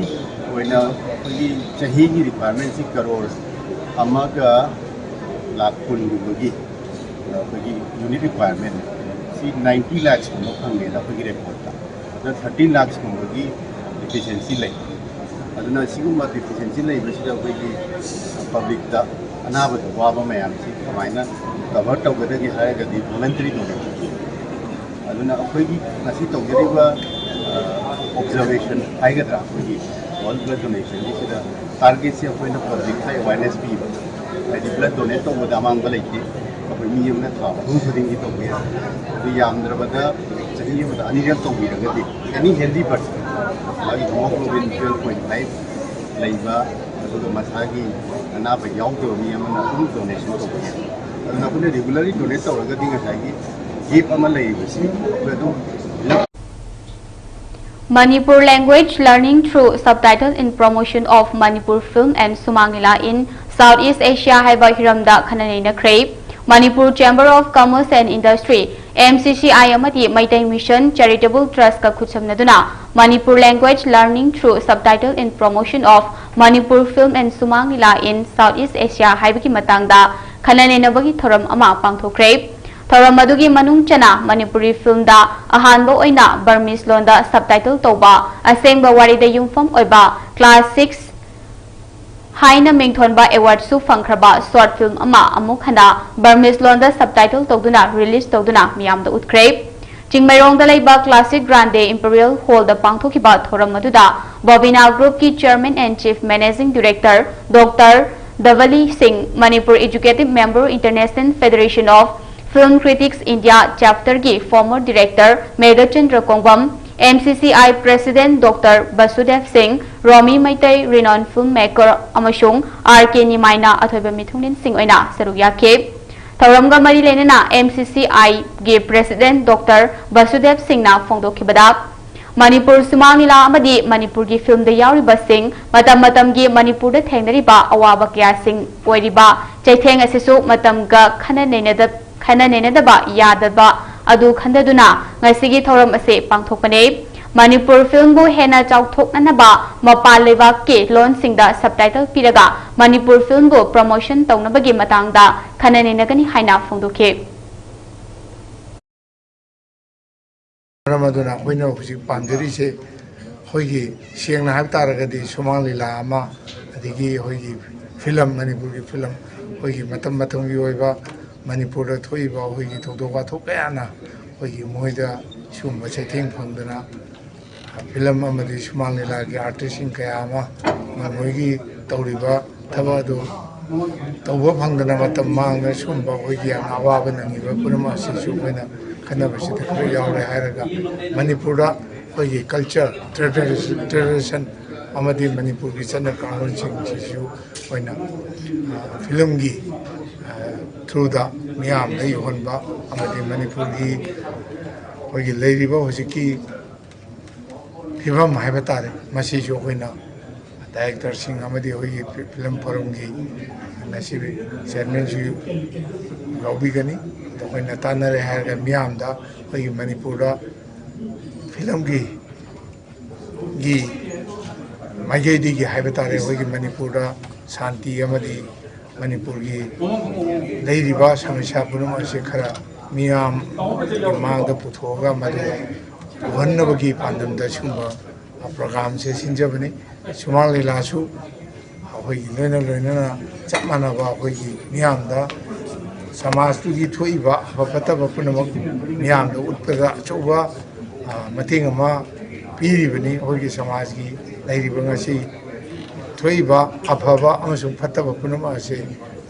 ꯑꯣꯏꯅ ꯑꯩꯈꯣꯏꯒꯤ ꯆꯍꯤꯒꯤ requirementꯁꯤ ꯀꯔꯣꯔ ꯑꯃꯒ ꯂꯥꯈ ꯀꯨꯟꯒꯨꯝꯕꯒꯤ, ꯑ, ꯑꯩꯈꯣꯏꯒꯤ unit requirement ꯁꯤ ninety lakhsꯀꯨꯝꯕ ꯐꯪꯉꯦꯅ ꯑꯩꯈꯣꯏꯒꯤ reportꯇ꯫ ꯑꯗꯨꯅ thirty lakhsꯀꯨꯝꯕꯒꯤ deficiency ꯂꯩ꯫ ꯑꯗꯨꯅ ꯁꯤꯒꯨꯝꯕ deficiency ꯂꯩꯕꯁꯤꯗ ꯑꯩꯈꯣꯏꯒꯤ publicꯇ ꯑꯅꯥꯕꯗ ꯋꯥꯕ ꯃꯌꯥꯝꯁꯤ ꯀꯃꯥꯏꯅ cover ꯇꯧꯒꯗꯒꯦ ꯍꯥꯏꯔꯒꯗꯤ voluntary donation꯫ ꯑꯗꯨꯅ ꯑꯩꯈꯣꯏꯒꯤ ꯉꯁꯤ ꯇꯧꯖꯔꯤꯕ, ꯑ, observation ꯍꯥꯏꯒꯗ꯭ꯔꯥ, ꯑꯩꯈꯣꯏꯒꯤ World Blood Donationꯒꯤꯁꯤꯗ targetꯁꯤ ꯑꯩꯈꯣꯏꯅ publicꯇ awareness ꯄꯤꯕ꯫ ꯍꯥꯏꯗꯤ blood donate ꯇꯧꯕꯗ ꯑꯃꯥꯡꯕ ꯂꯩꯇꯦ꯫ ꯑꯩꯈꯣꯏ ꯃꯤ ꯑꯃꯅ ꯊꯥ ꯑꯍꯨꯝ ꯈꯨꯗꯤꯡꯒꯤ ꯇꯧꯕ ꯌꯥꯏ꯫ ꯑꯗꯨ ꯌꯥꯝꯗ꯭ꯔꯕꯗ ꯆꯍꯤ ꯑꯃꯗ ꯑꯅꯤꯔꯛ ꯇꯧꯕꯤꯔꯒꯗꯤ any healthy person, ꯃꯥꯒꯤ hemoglobin twelve point five ꯂꯩꯕ, ꯑꯗꯨꯒ ꯃꯁꯥꯒꯤ ꯑꯅꯥꯕ ꯌꯥꯎꯗꯕ ꯃꯤ ꯑꯃꯅ ꯑꯗꯨꯝ donation ꯇꯧꯕ ꯌꯥꯏ꯫ ꯑꯗꯨꯅ ꯑꯩꯈꯣꯏꯅ regularly donate ꯇꯧꯔꯒꯗꯤ ꯉꯁꯥꯏꯒꯤ gap ꯑꯃ ꯂꯩꯔꯤꯕꯁꯤ ꯑꯩꯈꯣꯏ ꯑꯗꯨꯝ fill up Manipur language learning through subtitle in promotion of Manipur film and Sumang Lila in Southeast Asia ꯍꯥꯏꯕ ꯍꯤꯔꯝꯗ ꯈꯟꯅ ꯅꯩꯅꯈ꯭ꯔꯦ꯫ Manipur Chamber of Commerce and Industry, M C C I, ꯑꯃꯗꯤ Meitei Mission Charitable Trustꯀ ꯈꯨꯠꯁꯝꯅꯗꯨꯅ Manipur language learning through subtitle in promotion of Manipur film and Sumang Lila in Southeast Asia ꯍꯥꯏꯕꯒꯤ ꯃꯇꯥꯡꯗ ꯈꯟꯅ ꯅꯩꯅꯕꯒꯤ ꯊꯧꯔꯝ ꯑꯃ ꯄꯥꯡꯊꯣꯛꯈ꯭ꯔꯦ꯫ ꯊꯧꯔꯝ ꯑꯗꯨꯒꯤ ꯃꯅꯨꯡ ꯆꯟꯅ ꯃꯅꯤꯄꯨꯔꯤ filmꯗ ꯑꯍꯥꯟꯕ ꯑꯣꯏꯅ Burmese ꯂꯣꯟꯗ subtitle ꯇꯧꯕ, ꯑꯁꯦꯡꯕ ꯋꯥꯔꯤꯗ ꯌꯨꯝꯐꯝ ꯑꯣꯏꯕ Class Six ꯍꯥꯏꯅ ꯃꯤꯡꯊꯣꯟꯕ awardꯁꯨ ꯐꯪꯈ꯭ꯔꯕ short film ꯑꯃ ꯑꯃꯨꯛ ꯍꯟꯅ Burmese ꯂꯣꯟꯗ subtitle ꯇꯧꯗꯨꯅ release ꯇꯧꯗꯨꯅ ꯃꯤꯌꯥꯝꯗ ꯎꯠꯈ꯭ꯔꯦ꯫ ꯆꯤꯡꯃꯩꯔꯣꯡꯗ ꯂꯩꯕ Classic Grande Imperial Hallꯗ ꯄꯥꯡꯊꯣꯛꯈꯤꯕ ꯊꯧꯔꯝ ꯑꯗꯨꯗ Bobina Groupꯀꯤ Chairman and Chief Managing Director Doctor ꯙꯕꯂꯤ ꯁꯤꯡ, Manipur Executive Member, International Federation of Film Critics India Chapterꯒꯤ former Director Meghachandra ꯀꯣꯡꯕꯝ, M C C I President Doctor ꯕꯁꯨꯗꯦꯕ ꯁꯤꯡ, ꯔꯣꯃꯤ ꯃꯩꯇꯩ, renowned filmmaker ꯑꯃꯁꯨꯡ R K ꯅꯤꯃꯥꯏꯅ ꯑꯊꯣꯏꯕ ꯃꯤꯊꯨꯡꯂꯦꯟꯁꯤꯡ ꯑꯣꯏꯅ ꯁꯔꯨꯛ ꯌꯥꯈꯤ꯫ ꯊꯧꯔꯝꯒ ꯃꯔꯤ ꯂꯩꯅꯅ M C C Iꯒꯤ President Doctor ꯕꯁꯨꯗꯦꯕ ꯁꯤꯡꯅ ꯐꯣꯡꯗꯣꯛꯈꯤꯕꯗ, ꯃꯅꯤꯄꯨꯔ ꯁꯨꯃꯥꯡ ꯂꯤꯂꯥ ꯑꯃꯗꯤ ꯃꯅꯤꯄꯨꯔꯒꯤ filmꯗ ꯌꯥꯎꯔꯤꯕꯁꯤꯡ ꯃꯇꯝ ꯃꯇꯝꯒꯤ ꯃꯅꯤꯄꯨꯔꯗ ꯊꯦꯡꯅꯔꯤꯕ ꯑꯋꯥꯕ ꯀꯌꯥꯁꯤꯡ ꯑꯣꯏꯔꯤꯕ ꯆꯩꯊꯦꯡ ꯑꯁꯤꯁꯨ ꯃꯇꯝꯒ ꯈꯟꯅ ꯅꯩꯅꯗ-, ꯈꯟꯅ ꯅꯩꯅꯗꯕ ꯌꯥꯗꯕ ꯑꯗꯨ ꯈꯟꯊꯗꯨꯅ ꯉꯁꯤꯒꯤ ꯊꯧꯔꯝ ꯑꯁꯤ ꯄꯥꯡꯊꯣꯛꯄꯅꯤ꯫ ꯃꯅꯤꯄꯨꯔ filmꯕꯨ ꯍꯦꯟꯅ ꯆꯥꯎꯊꯣꯛꯅꯅꯕ ꯃꯄꯥꯟ ꯂꯩꯕꯥꯛꯀꯤ ꯂꯣꯟꯁꯤꯡꯗ subtitle ꯄꯤꯔꯒ ꯃꯅꯤꯄꯨꯔ filmꯕꯨ promotion ꯇꯧꯅꯕꯒꯤ ꯃꯇꯥꯡꯗ ꯈꯟꯅ ꯅꯩꯅꯒꯅꯤ ꯍꯥꯏꯅ ꯐꯣꯡꯗꯣꯛꯈꯤ꯫ ꯃꯔꯝ ꯑꯗꯨꯅ ꯑꯩꯈꯣꯏꯅ ꯍꯧꯖꯤꯛ ꯄꯥꯝꯖꯔꯤꯁꯦ, ꯑꯩꯈꯣꯏꯒꯤ ꯁꯦꯡꯅ ꯍꯥꯏꯕ ꯇꯥꯔꯒꯗꯤ ꯁꯨꯃꯥꯡ ꯂꯤꯂꯥ ꯑꯃ, ꯑꯗꯒꯤ ꯑꯩꯈꯣꯏꯒꯤ film, ꯃꯅꯤꯄꯨꯔꯒꯤ film, ꯑꯩꯈꯣꯏꯒꯤ ꯃꯇꯝ ꯃꯇꯝꯒꯤ ꯑꯣꯏꯕ ꯃꯅꯤꯄꯨꯔꯗ ꯊꯣꯛꯏꯕ ꯑꯩꯈꯣꯏꯒꯤ ꯊꯧꯗꯣꯛ ꯋꯥꯊꯣꯛ ꯀꯌꯥꯅ ꯑꯩꯈꯣꯏꯒꯤ ꯃꯣꯏꯗ ꯁꯤꯒꯨꯝꯕ ꯆꯩꯊꯦꯡ ꯐꯪꯗꯅ, film ꯑꯃꯗꯤ ꯁꯨꯃꯥꯡ ꯂꯤꯂꯥꯒꯤ artistꯁꯤꯡ ꯀꯌꯥ ꯑꯃ ꯃꯣꯏꯒꯤ ꯇꯧꯔꯤꯕ ꯊꯕꯛ ꯑꯗꯨ ꯇꯧꯕ ꯐꯪꯗꯅ ꯃꯇꯝ ꯃꯥꯡꯗꯅ ꯁꯤꯒꯨꯝꯕ ꯑꯩꯈꯣꯏꯒꯤ ꯌꯥꯝꯅ ꯑꯋꯥꯕ ꯅꯪꯉꯤꯕ ꯄꯨꯝꯅꯃꯛ ꯑꯁꯤꯁꯨ ꯑꯩꯈꯣꯏꯅ ꯈꯟꯅꯕꯁꯤꯗ ꯈꯔ ꯌꯥꯎꯔꯦ ꯍꯥꯏꯔꯒ, ꯃꯅꯤꯄꯨꯔꯗ ꯑꯩꯈꯣꯏꯒꯤ culture, tradition ꯑꯃꯗꯤ ꯃꯅꯤꯄꯨꯔꯒꯤ ꯆꯠꯅ ꯀꯥꯡꯂꯣꯟꯁꯤꯡꯁꯤꯁꯨ ꯑꯩꯈꯣꯏꯅ, ꯑ, filmꯒꯤ, ꯑ, throughꯗ ꯃꯤꯌꯥꯝꯗ ꯌꯧꯍꯟꯕ ꯑꯃꯗꯤ ꯃꯅꯤꯄꯨꯔꯒꯤ ꯑꯩꯈꯣꯏꯒꯤ ꯂꯩꯔꯤꯕ ꯍꯧꯖꯤꯛꯀꯤ ꯐꯤꯕꯝ ꯍꯥꯏꯕ ꯇꯥꯔꯦ, ꯃꯁꯤꯁꯨ ꯑꯩꯈꯣꯏꯅ directorꯁꯤꯡ ꯑꯃꯗꯤ ꯑꯩꯈꯣꯏꯒꯤ film forumꯒꯤ ꯉꯁꯤ chairmanꯁꯨ ꯌꯥꯎꯕꯤꯒꯅꯤ꯫ ꯑꯗꯣ ꯑꯩꯈꯣꯏꯅ ꯇꯥꯟꯅꯔꯦ ꯍꯥꯏꯔꯒ ꯃꯤꯌꯥꯝꯗ ꯑꯩꯈꯣꯏꯒꯤ ꯃꯅꯤꯄꯨꯔꯗ filmꯒꯤ, ꯒꯤ ꯃꯥꯏꯀꯩꯗꯒꯤ ꯍꯥꯏꯕ ꯇꯥꯔꯦ, ꯑꯩꯈꯣꯏꯒꯤ ꯃꯅꯤꯄꯨꯔꯗ ꯁꯥꯟꯇꯤ ꯑꯃꯗꯤ ꯃꯅꯤꯄꯨꯔꯒꯤ ꯂꯩꯔꯤꯕ ꯁꯃꯁ꯭ꯌꯥ ꯄꯨꯝꯅꯃꯛ ꯑꯁꯤ ꯈꯔ ꯃꯤꯌꯥꯝ ꯃꯥꯡꯗ ꯄꯨꯊꯣꯛꯑꯒ ꯃꯗꯨ ꯎꯍꯟꯅꯕꯒꯤ ꯄꯥꯟꯗꯝꯗ ꯁꯤꯒꯨꯝꯕ programꯁꯦ ꯁꯤꯟꯖꯕꯅꯤ꯫ ꯁꯨꯃꯥꯡ ꯂꯤꯂꯥꯁꯨ ꯑꯩꯈꯣꯏꯒꯤ ꯂꯣꯏꯅ ꯂꯣꯏꯅꯅ ꯆꯞ ꯃꯥꯟꯅꯕ ꯑꯩꯈꯣꯏꯒꯤ ꯃꯤꯌꯥꯝꯗ ꯁꯃꯥꯖꯇꯨꯒꯤ ꯊꯣꯛꯏꯕ ꯑꯐ ꯐꯠꯇꯕ ꯄꯨꯝꯅꯃꯛ ꯃꯤꯌꯥꯝꯗ ꯎꯠꯄꯗ ꯑꯆꯧꯕ, ꯑ, ꯃꯇꯦꯡ ꯑꯃ ꯄꯤꯔꯤꯕꯅꯤ꯫ ꯑꯩꯈꯣꯏꯒꯤ ꯁꯃꯥꯖꯒꯤ ꯂꯩꯔꯤꯕ ꯉꯁꯤ ꯊꯣꯛꯏꯕ ꯑꯐꯕ ꯑꯃꯁꯨꯡ ꯐꯠꯇꯕ ꯄꯨꯝꯅꯃꯛ ꯑꯁꯤ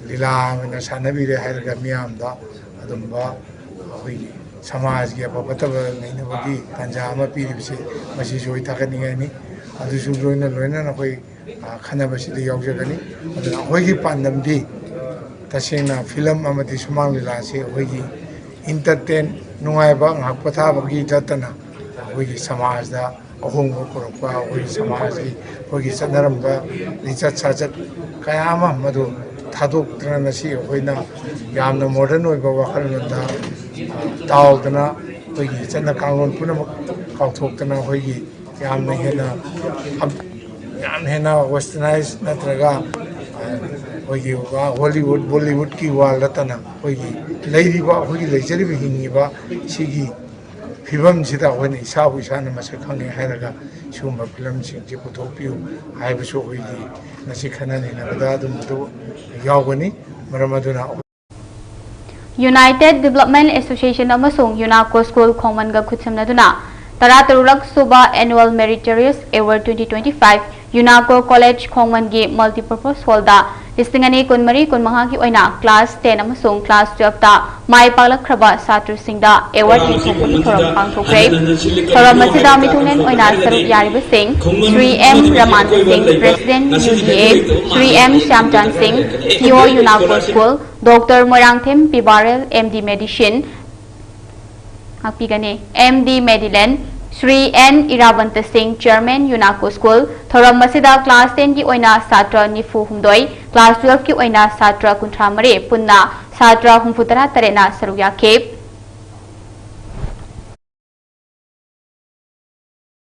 ꯂꯤꯂꯥ ꯑꯣꯏꯅ ꯁꯥꯟꯅꯕꯤꯔꯦ ꯍꯥꯏꯔꯒ ꯃꯤꯌꯥꯝꯗ ꯑꯗꯨꯝꯕ ꯑꯩꯈꯣꯏꯒꯤ ꯁꯃꯥꯖꯒꯤ ꯑꯐ ꯐꯠꯇꯕ ꯅꯩꯅꯕꯒꯤ ꯇꯥꯟꯖꯥ ꯑꯃ ꯄꯤꯔꯤꯕꯁꯤ ꯃꯁꯤꯁꯨ ꯑꯩ ꯊꯥꯒꯠꯅꯤꯡꯉꯥꯏꯅꯤ꯫ ꯑꯗꯨꯁꯨ ꯂꯣꯏꯅ ꯂꯣꯏꯅꯅ ꯑꯩꯈꯣꯏ, ꯑ, ꯈꯟꯅꯕꯁꯤꯗ ꯌꯥꯎꯖꯒꯅꯤ꯫ ꯑꯗꯨꯅ ꯑꯩꯈꯣꯏꯒꯤ ꯄꯥꯟꯗꯝꯗꯤ ꯇꯁꯦꯡꯅ ꯐꯤꯂꯝ ꯑꯃꯗꯤ ꯁꯨꯃꯥꯡ ꯂꯤꯂꯥꯁꯤ ꯑꯩꯈꯣꯏꯒꯤ entertain, ꯅꯨꯡꯉꯥꯏꯕ ꯉꯥꯏꯍꯥꯛ ꯄꯣꯊꯥꯕꯒꯤ ꯅꯠꯇꯅ ꯑꯩꯈꯣꯏꯒꯤ ꯁꯃꯥꯖꯗ ꯑꯍꯣꯡꯕ ꯄꯨꯔꯛꯄ, ꯑꯩꯈꯣꯏꯒꯤ ꯁꯃꯥꯖꯀꯤ, ꯑꯩꯈꯣꯏꯒꯤ ꯆꯠꯅꯔꯝꯕ ꯂꯤꯆꯠ ꯁꯥꯖꯠ ꯀꯌꯥ ꯑꯃ ꯃꯗꯨ ꯊꯥꯗꯣꯛꯇꯅ ꯉꯁꯤ ꯑꯩꯈꯣꯏꯅ ꯌꯥꯝꯅ modern ꯑꯣꯏꯕ ꯋꯥꯈꯜꯂꯣꯟꯗ, ꯑ, ꯇꯥꯎꯗꯅ ꯑꯩꯈꯣꯏꯒꯤ ꯆꯠꯅ ꯀꯥꯡꯂꯣꯟ ꯄꯨꯝꯅꯃꯛ ꯀꯥꯎꯊꯣꯛꯇꯅ ꯑꯩꯈꯣꯏꯒꯤ ꯌꯥꯝꯅ ꯍꯦꯟꯅ, ꯌꯥꯝ ꯍꯦꯟꯅ westernized ꯅꯠꯇ꯭ꯔꯒ, ꯑ, ꯑꯩꯈꯣꯏꯒꯤ ꯋꯥ-, Hollywood, Bollywoodꯀꯤ ꯋꯥ ꯅꯠꯇꯅ ꯑꯩꯈꯣꯏꯒꯤ ꯂꯩꯔꯤꯕ, ꯑꯩꯈꯣꯏꯒꯤ ꯂꯩꯖꯔꯤꯕ ꯍꯤꯡꯉꯤꯕ ꯁꯤꯒꯤ ꯐꯤꯕꯝꯁꯤꯗ ꯑꯩꯈꯣꯏꯅ ꯏꯁꯥꯕꯨ ꯏꯁꯥꯅ ꯃꯁꯛ ꯈꯪꯉꯦ ꯍꯥꯏꯔꯒ ꯁꯤꯒꯨꯝꯕ ꯐꯤꯂꯝꯁꯤꯡꯁꯤ ꯄꯨꯊꯣꯛꯄꯤꯌꯨ ꯍꯥꯏꯕꯁꯨ ꯑꯩꯈꯣꯏꯒꯤ ꯉꯁꯤ ꯈꯟꯅ ꯅꯩꯅꯕꯗ ꯑꯗꯨꯝꯕꯗꯨ ꯌꯥꯎꯒꯅꯤ꯫ ꯃꯔꯝ ꯑꯗꯨꯅ United Development Association ꯑꯃꯁꯨꯡ ꯌꯨꯅꯥꯀꯣ ꯁ꯭ꯀꯨꯜ ꯈꯣꯡꯃꯟꯒ ꯈꯨꯠꯁꯝꯅꯗꯨꯅ ꯇꯔꯥꯇꯔꯨꯛꯂꯛ ꯁꯨꯕ Annual Meritorious Award twenty twenty five Unaco college ꯈꯣꯡꯃꯟꯒꯤ Multipurpose Hallꯗ ꯂꯤꯁꯤꯡ ꯑꯅꯤ ꯀꯨꯟꯃꯔꯤ ꯀꯨꯟꯃꯉꯥꯒꯤ ꯑꯣꯏꯅ class ten ꯑꯃꯁꯨꯡ class twelveꯇ ꯃꯥꯏ ꯄꯥꯛꯂꯛꯈ꯭ꯔꯕ ꯁꯥꯇ꯭ꯔꯁꯤꯡꯗ award ꯌꯦꯟꯊꯣꯛꯄꯒꯤ ꯊꯧꯔꯝ ꯄꯥꯡꯊꯣꯛꯈ꯭ꯔꯦ꯫ ꯊꯧꯔꯝ ꯑꯁꯤꯗ ꯃꯤꯊꯨꯡꯂꯦꯟ ꯑꯣꯏꯅ ꯁꯔꯨꯛ ꯌꯥꯔꯤꯕꯁꯤꯡ Shri M Ramanda Singh, President U D A, Shri M Shyamchan Singh, C E O Unaco school, doctor Moirangthem P Barel, M D medicine, ꯉꯥꯛꯄꯤꯒꯅꯤ, ꯑꯦꯝ ꯗꯤ ꯃꯦꯗꯤꯂꯦꯟ, Shri N Irabanta Singh, Chairman ꯌꯨꯅꯥꯀꯣ school. ꯊꯧꯔꯝ ꯑꯁꯤꯗ class tenꯒꯤ ꯑꯣꯏꯅ ꯁꯥꯇ꯭ꯔ ꯅꯤꯐꯨ ꯍꯨꯝꯗꯣꯏ, class twelveꯀꯤ ꯑꯣꯏꯅ ꯁꯥꯇ꯭ꯔ ꯀꯨꯟꯊ꯭ꯔꯥ ꯃꯔꯤ, ꯄꯨꯟꯅ ꯁꯥꯇ꯭ꯔ ꯍꯨꯝꯐꯨ ꯇꯔꯥ ꯇꯔꯦꯠꯅ ꯁꯔꯨꯛ ꯌꯥꯈꯤ꯫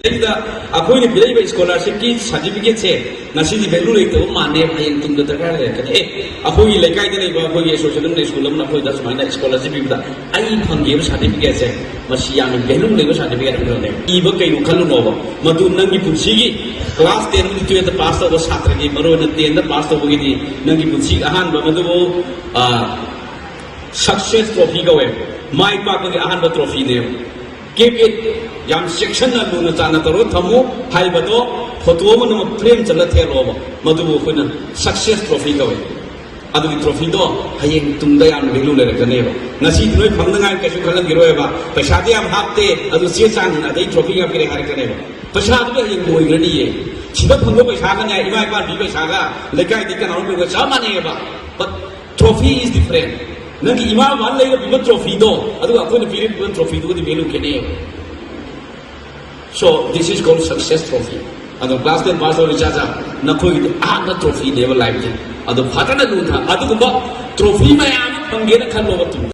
ꯁꯤꯗꯩꯁꯤꯗ ꯑꯩꯈꯣꯏꯅ ꯄꯤꯔꯛꯏꯕ scholarshipꯀꯤ certificateꯁꯦ ꯉꯁꯤꯗꯤ value ꯂꯩꯇꯕ ꯃꯥꯟꯅꯦ, ꯍꯌꯦꯡ ꯇꯨꯡꯗ ꯗꯔꯀꯥꯔ ꯂꯩꯔꯛꯀꯅꯤ꯫ ꯑꯦ, ꯑꯩꯈꯣꯏꯒꯤ ꯂꯩꯀꯥꯏꯗ ꯂꯩꯕ ꯑꯩꯈꯣꯏꯒꯤ association ꯑꯃꯅ school ꯑꯃꯅ ꯑꯩꯈꯣꯏꯗ ꯁꯨꯃꯥꯏꯅ scholarship ꯄꯤꯕꯗ ꯑꯩ ꯐꯪꯈꯤꯕ certificateꯁꯦ ꯃꯁꯤ ꯌꯥꯝꯅ value ꯂꯩꯕ certificate ꯑꯃꯈꯛꯅꯦ꯫ ꯏꯕ ꯀꯩꯅꯣ ꯈꯜꯂꯨꯅꯣꯕ, ꯃꯗꯨ ꯅꯪꯒꯤ ꯄꯨꯟꯁꯤꯒꯤ class ten ꯑꯃꯗꯤ twelveꯇ pass ꯇꯧꯕ ꯁꯥꯇ꯭ꯔꯒꯤ, ꯃꯔꯨꯑꯣꯏꯅ tenꯗ pass ꯇꯧꯕꯒꯤꯗꯤ ꯅꯪꯒꯤ ꯄꯨꯟꯁꯤꯒꯤ ꯑꯍꯥꯟꯕ, ꯃꯗꯨꯕꯨ, ꯑ, Success trophy ꯀꯧꯋꯦ꯫ ꯃꯥꯏ ꯄꯥꯛꯄꯒꯤ ꯑꯍꯥꯟꯕ trophyꯅꯦꯕ꯫ Keep it꯫ ꯌꯥꯝ ꯆꯦꯛꯁꯤꯟꯅ ꯂꯨꯅ ꯆꯥꯟꯅ ꯇꯧꯔꯒ ꯊꯝꯃꯨ꯫ ꯍꯥꯏꯕꯗꯣ ꯐꯣꯇꯣ ꯑꯃ ꯅꯝꯃ frame ꯆꯠꯂ ꯊꯦꯠꯂꯣꯕ꯫ ꯃꯗꯨꯕꯨ ꯑꯩꯈꯣꯏꯅ success trophy ꯀꯧꯋꯦ꯫ ꯑꯗꯨꯒꯤ trophyꯗꯣ ꯍꯌꯦꯡ ꯇꯨꯡꯗ ꯌꯥꯝꯅ value ꯂꯩꯔꯛꯀꯅꯦꯕ꯫ ꯉꯁꯤꯗꯤ ꯅꯣꯏ ꯐꯪꯅꯉꯥꯏ ꯀꯩꯁꯨ ꯈꯜꯂꯝꯈꯤꯔꯣꯏꯕ꯫ ꯄꯩꯁꯥꯗꯤ ꯌꯥꯝ ꯍꯥꯞꯇꯦ, ꯑꯗꯨ ꯆꯦ ꯆꯥꯡ ꯑꯗꯩ trophy ꯉꯥꯛ ꯄꯤꯔꯦ ꯍꯥꯏꯔꯛꯀꯅꯦꯕ꯫ ꯄꯩꯁꯥꯗꯨꯗꯤ ꯍꯌꯦꯡ ꯂꯣꯏꯈ꯭ꯔꯅꯤꯌꯦ꯫ ꯁꯤꯗ ꯐꯪꯕ ꯄꯩꯁꯥꯒꯅꯦ, ꯏꯃꯥ ꯏꯄꯥꯅ ꯄꯤꯕ ꯄꯩꯁꯥꯒ, ꯂꯩꯀꯥꯏꯗꯤ ꯀꯅꯥꯅꯣꯝ ꯄꯤꯕ ꯆꯞ ꯃꯥꯟꯅꯩꯌꯦꯕ꯫ But trophy is different꯫ ꯅꯪꯒꯤ ꯏꯃꯥ ꯕꯕꯥꯅ ꯂꯩꯔ ꯄꯤꯕ trophyꯗꯣ, ꯑꯗꯨꯒ ꯑꯩꯈꯣꯏꯅ ꯄꯤꯔꯤꯕ trophyꯗꯨꯒꯗꯤ value ꯈꯦꯠꯅꯩꯌꯦꯕ꯫ So this is called success trophy꯫ ꯑꯗꯣ class ten pass ꯇꯧꯔ ꯏꯆꯥ ꯆꯥ, ꯅꯈꯣꯏꯒꯤꯗꯤ ꯑꯍꯥꯟꯕ trophyꯅꯦꯕ lifeꯁꯦ꯫ ꯑꯗꯣ ꯐꯖꯅ ꯂꯨꯅ ꯑꯗꯨꯒꯨꯝꯕ trophy ꯃꯌꯥꯝ ꯑꯃ ꯐꯪꯒꯦꯅ ꯈꯜꯂꯣꯕ ꯇꯨꯡꯗ꯫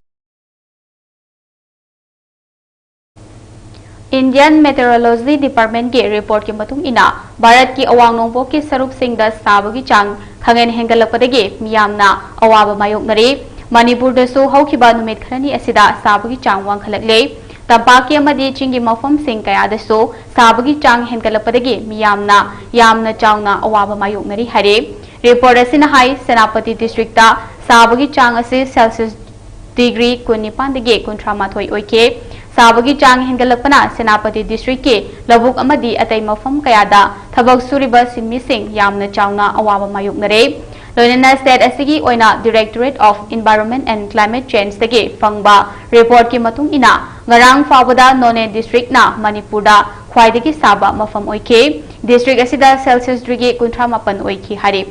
Indian Meteorology Departmentꯀꯤ reportꯀꯤ ꯃꯇꯨꯡ ꯏꯟꯅ, ꯚꯥꯔꯠꯀꯤ ꯑꯋꯥꯡ ꯅꯣꯡꯄꯣꯛꯀꯤ ꯁꯔꯨꯛꯁꯤꯡꯗ ꯁꯥꯕꯒꯤ ꯆꯥꯡ ꯈꯪꯍꯦꯟ ꯍꯦꯟꯒꯠꯂꯛꯄꯗꯒꯤ ꯃꯤꯌꯥꯝꯅ ꯑꯋꯥꯕ ꯃꯥꯌꯣꯛꯅꯔꯤ꯫ ꯃꯅꯤꯄꯨꯔꯗꯁꯨ ꯍꯧꯈꯤꯕ ꯅꯨꯃꯤꯠ ꯈꯔꯅꯤ ꯑꯁꯤꯗ ꯁꯥꯕꯒꯤ ꯆꯥꯡ ꯋꯥꯡꯈꯠꯂꯛꯂꯦ꯫ ꯇꯝꯄꯥꯛꯀꯤ ꯑꯃꯗꯤ ꯆꯤꯡꯒꯤ ꯃꯐꯝꯁꯤꯡ ꯀꯌꯥꯗꯁꯨ ꯁꯥꯕꯒꯤ ꯆꯥꯡ ꯍꯦꯟꯒꯠꯂꯛꯄꯗꯒꯤ ꯃꯤꯌꯥꯝꯅ ꯌꯥꯝꯅ ꯆꯥꯎꯅ ꯑꯋꯥꯕ ꯃꯥꯌꯣꯛꯅꯔꯤ ꯍꯥꯏꯔꯦ꯫ Report ꯑꯁꯤꯅ ꯍꯥꯏ, ꯁꯦꯅꯥꯄꯇꯤ districtꯇ ꯁꯥꯕꯒꯤ ꯆꯥꯡ ꯑꯁꯤ Celsius degree ꯀꯨꯟꯅꯤꯄꯥꯟꯗꯒꯤ ꯀꯨꯟꯊ꯭ꯔꯥ ꯃꯥꯊꯣꯏ ꯑꯣꯏꯈꯤ꯫ ꯁꯥꯕꯒꯤ ꯆꯥꯡ ꯍꯦꯟꯒꯠꯂꯛꯄꯅ ꯁꯦꯅꯥꯄꯇꯤ districtꯀꯤ ꯂꯧꯕꯨꯛ ꯑꯃꯗꯤ ꯑꯇꯩ ꯃꯐꯝ ꯀꯌꯥꯗ ꯊꯕꯛ ꯁꯨꯔꯤꯕ ꯁꯤꯟꯃꯤꯁꯤꯡ ꯌꯥꯝꯅ ꯆꯥꯎꯅ ꯑꯋꯥꯕ ꯃꯥꯌꯣꯛꯅꯔꯦ꯫ ꯂꯣꯏꯅꯅ state ꯑꯁꯤꯒꯤ ꯑꯣꯏꯅ Directorate of Environment and Climate Changeꯗꯒꯤ ꯐꯪꯕ reportꯀꯤ ꯃꯇꯨꯡ ꯏꯟꯅ, ꯉꯔꯥꯡ ꯐꯥꯎꯕꯗ ꯅꯣꯅꯦ districtꯅ ꯃꯅꯤꯄꯨꯔꯗ ꯈ꯭ꯋꯥꯏꯗꯒꯤ ꯁꯥꯕ ꯃꯐꯝ ꯑꯣꯏꯈꯤ꯫ District ꯑꯁꯤꯗ Celsius degree ꯀꯨꯟꯊ꯭ꯔꯥ ꯃꯥꯄꯟ ꯑꯣꯏꯈꯤ ꯍꯥꯏꯔꯤ꯫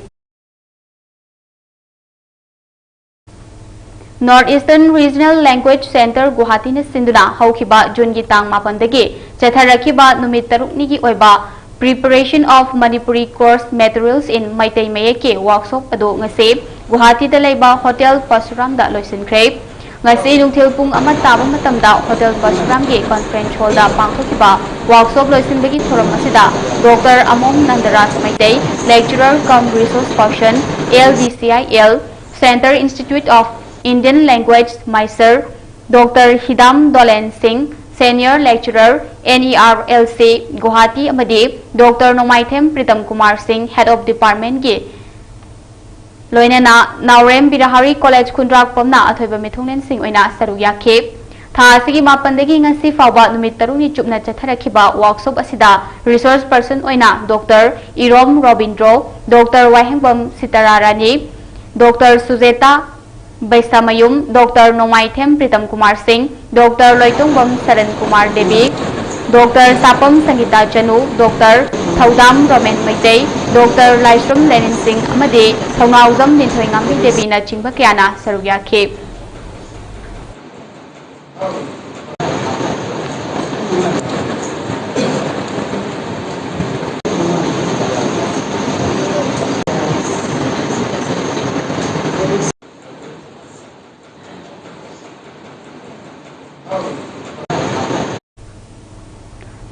North Eastern Regional Language Centre ꯒꯨꯋꯥꯍꯥꯇꯤꯅ ꯁꯤꯟꯗꯨꯅ ꯍꯧꯈꯤꯕ ꯖꯨꯟꯒꯤ ꯇꯥꯡ ꯃꯥꯄꯟꯗꯒꯤ ꯆꯠꯊꯔꯛꯈꯤꯕ ꯅꯨꯃꯤꯠ ꯇꯔꯨꯛꯅꯤꯒꯤ ꯑꯣꯏꯕ Preparation of Manipuri Course Materials in Meitei ꯃꯌꯦꯛꯀꯤ workshop ꯑꯗꯨ ꯉꯁꯤ ꯒꯨꯋꯥꯍꯥꯇꯤꯗ ꯂꯩꯕ ꯍꯣꯇꯦꯜ ꯄꯔꯁꯨꯔꯥꯝꯗ ꯂꯣꯏꯁꯤꯟꯈ꯭ꯔꯦ꯫ ꯉꯁꯤ ꯅꯨꯡꯊꯤꯜ ꯄꯨꯡ ꯑꯃ ꯇꯥꯕ ꯃꯇꯝꯗ ꯍꯣꯇꯦꯜ ꯄꯔꯁꯨꯔꯥꯝꯒꯤ conference hallꯗ ꯄꯥꯡꯊꯣꯛꯈꯤꯕ workshop ꯂꯣꯏꯁꯤꯟꯕꯒꯤ ꯊꯧꯔꯝ ꯑꯁꯤꯗ Doctor ꯑꯃꯣꯝ ꯅꯟꯗꯔꯥꯖ Meitei, lecturer cum resource person, L D C I L, Centre Institute of Indian Language, Mysore, Doctor ꯍꯤꯗꯥꯝ ꯗꯣꯂꯦꯟ ꯁꯤꯡ, Senior Lecturer, N E R L C, Guwahati, ꯑꯃꯗꯤ Doctor ꯅꯣꯡꯃꯥꯏꯊꯦꯝ ꯄ꯭ꯔꯤꯇꯝ ꯀꯨꯃꯥꯔ ꯁꯤꯡ, Head of Departmentꯀꯤ ꯂꯣꯏꯅꯅ ꯅꯥꯎꯔꯦꯝ ꯕꯤꯔꯍꯥꯔꯤ ꯀꯣꯂꯦꯖ ꯈꯨꯟꯗ꯭ꯔꯥꯛꯄꯝꯅ ꯑꯊꯣꯏꯕ ꯃꯤꯊꯨꯡꯂꯦꯟꯁꯤꯡ ꯑꯣꯏꯅ ꯁꯔꯨꯛ ꯌꯥꯈꯤ꯫ ꯊꯥ ꯑꯁꯤꯒꯤ ꯃꯥꯄꯟꯗꯒꯤ ꯉꯁꯤ ꯐꯥꯎꯕ ꯅꯨꯃꯤꯠ ꯇꯔꯨꯛꯅꯤ ꯆꯨꯞꯅ ꯆꯠꯊꯔꯛꯈꯤꯕ ꯋꯥꯔꯛꯁꯣꯞ ꯑꯁꯤꯗ ꯔꯤꯁꯣꯔꯁ ꯄꯔꯁꯟ ꯑꯣꯏꯅ ꯗꯣꯛꯇꯔ ꯏꯔꯣꯝ ꯔꯣꯕꯤꯟꯗ꯭ꯔꯣ, ꯗꯣꯛꯇꯔ ꯋꯥꯍꯦꯡꯕꯝ ꯁꯤꯇꯥꯔꯥ ꯔꯥꯅꯤ, ꯗꯣꯛꯇꯔ ꯁꯨꯖꯦꯇꯥ ꯕꯩꯁꯥꯃꯌꯨꯝ, ꯗꯣꯛꯇꯔ ꯅꯣꯡꯃꯥꯏꯊꯦꯝ ꯄ꯭ꯔꯤꯇꯝ ꯀꯨꯃꯥꯔ ꯁꯤꯡ, ꯗꯣꯛꯇꯔ ꯂꯣꯏꯇꯣꯡꯕꯝ ꯁꯔꯟ ꯀꯨꯃꯥꯔ ꯗꯦꯕꯤ, ꯗꯣꯛꯇꯔ ꯁꯥꯄꯝ ꯁꯪꯒꯤꯇꯥ ꯆꯅꯨ, ꯗꯣꯛꯇꯔ ꯊꯧꯗꯥꯝ ꯔꯣꯃꯦꯟ ꯃꯩꯇꯩ, ꯗꯣꯛꯇꯔ ꯂꯥꯏꯁ꯭ꯔꯝ ꯂꯦꯅꯤꯟ ꯁꯤꯡ ꯑꯃꯗꯤ ꯊꯧꯅꯥꯎꯖꯝ ꯅꯤꯡꯊꯣꯏꯉꯥꯝꯕꯤ ꯗꯦꯕꯤꯅꯆꯤꯡꯕ ꯀꯌꯥꯅ ꯁꯔꯨꯛ ꯌꯥꯈꯤ꯫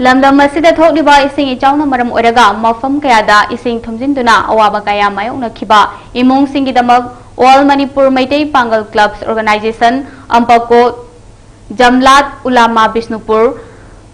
ꯂꯝꯗꯝ ꯑꯁꯤꯗ ꯊꯣꯛꯂꯤꯕ ꯏꯁꯤꯡ ꯏꯆꯥꯎꯅ ꯃꯔꯝ ꯑꯣꯏꯔꯒ ꯃꯐꯝ ꯀꯌꯥꯗ ꯏꯁꯤꯡ ꯊꯨꯝꯖꯤꯟꯗꯨꯅ ꯑꯋꯥꯕ ꯀꯌꯥ ꯃꯥꯌꯣꯛꯅꯈꯤꯕ ꯏꯃꯨꯡꯁꯤꯡꯒꯤꯗꯃꯛ All Manipur Meitei Pangal Clubs Organization, ꯑꯝꯄꯀꯣ, ꯖꯝꯂꯥꯠ ꯎꯂꯥꯃꯥ Bishnupur,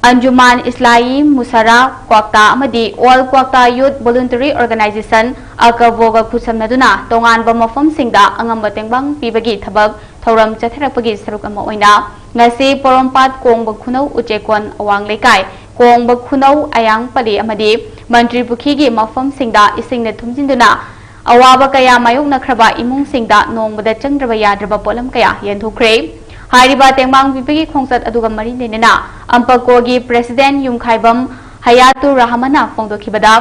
ꯑꯟꯖꯨꯃꯥꯟ ꯏꯁꯂꯥꯍꯤ ꯃꯨꯁꯥꯔꯥ ꯀ꯭ꯋꯥꯛꯇꯥ ꯑꯃꯗꯤ All Kwakta Youth Voluntary Organization, ꯑꯀꯕꯣꯒ ꯈꯨꯠꯁꯝꯅꯗꯨꯅ ꯇꯣꯉꯥꯟꯕ ꯃꯐꯝꯁꯤꯡꯗ ꯑꯉꯝꯕ ꯇꯦꯡꯕꯥꯡ ꯄꯤꯕꯒꯤ ꯊꯕꯛ ꯊꯧꯔꯝ ꯆꯠꯊꯔꯛꯄꯒꯤ ꯁꯔꯨꯛ ꯑꯃ ꯑꯣꯏꯅ ꯉꯁꯤ ꯄꯣꯔꯣꯝꯄꯥꯠ ꯀꯣꯡꯕ ꯈꯨꯅꯧ ꯎꯆꯦꯛꯀꯣꯟ ꯑꯋꯥꯡ ꯂꯩꯀꯥꯏ, ꯀꯣꯡꯕ ꯈꯨꯅꯧ ꯑꯌꯥꯡ ꯄꯂꯤ ꯑꯃꯗꯤ ꯃꯟꯇ꯭ꯔꯤ ꯄꯨꯈ꯭ꯔꯤꯒꯤ ꯃꯐꯝꯁꯤꯡꯗ ꯏꯁꯤꯡꯅ ꯊꯨꯝꯖꯤꯟꯗꯨꯅ ꯑꯋꯥꯕ ꯀꯌꯥ ꯃꯥꯌꯣꯛꯅꯈ꯭ꯔꯕ ꯏꯃꯨꯡꯁꯤꯡꯗ ꯅꯣꯡꯃꯗ ꯆꯪꯗ꯭ꯔꯕ ꯌꯥꯗ꯭ꯔꯕ ꯄꯣꯠꯂꯝ ꯀꯌꯥ ꯌꯦꯟꯊꯣꯛꯈ꯭ꯔꯦ꯫ ꯍꯥꯏꯔꯤꯕ ꯇꯦꯡꯕꯥꯡ ꯄꯤꯕꯒꯤ ꯈꯣꯡꯆꯠ ꯑꯗꯨꯒ ꯃꯔꯤ ꯂꯩꯅꯅ ꯑꯝꯄꯀꯣꯒꯤ ꯄ꯭ꯔꯦꯁꯤꯗꯦꯟꯠ ꯌꯨꯝꯈꯥꯏꯕꯝ ꯍꯌꯥꯇꯨꯔ ꯔꯍꯃꯟꯅ ꯐꯣꯡꯗꯣꯛꯈꯤꯕꯗ,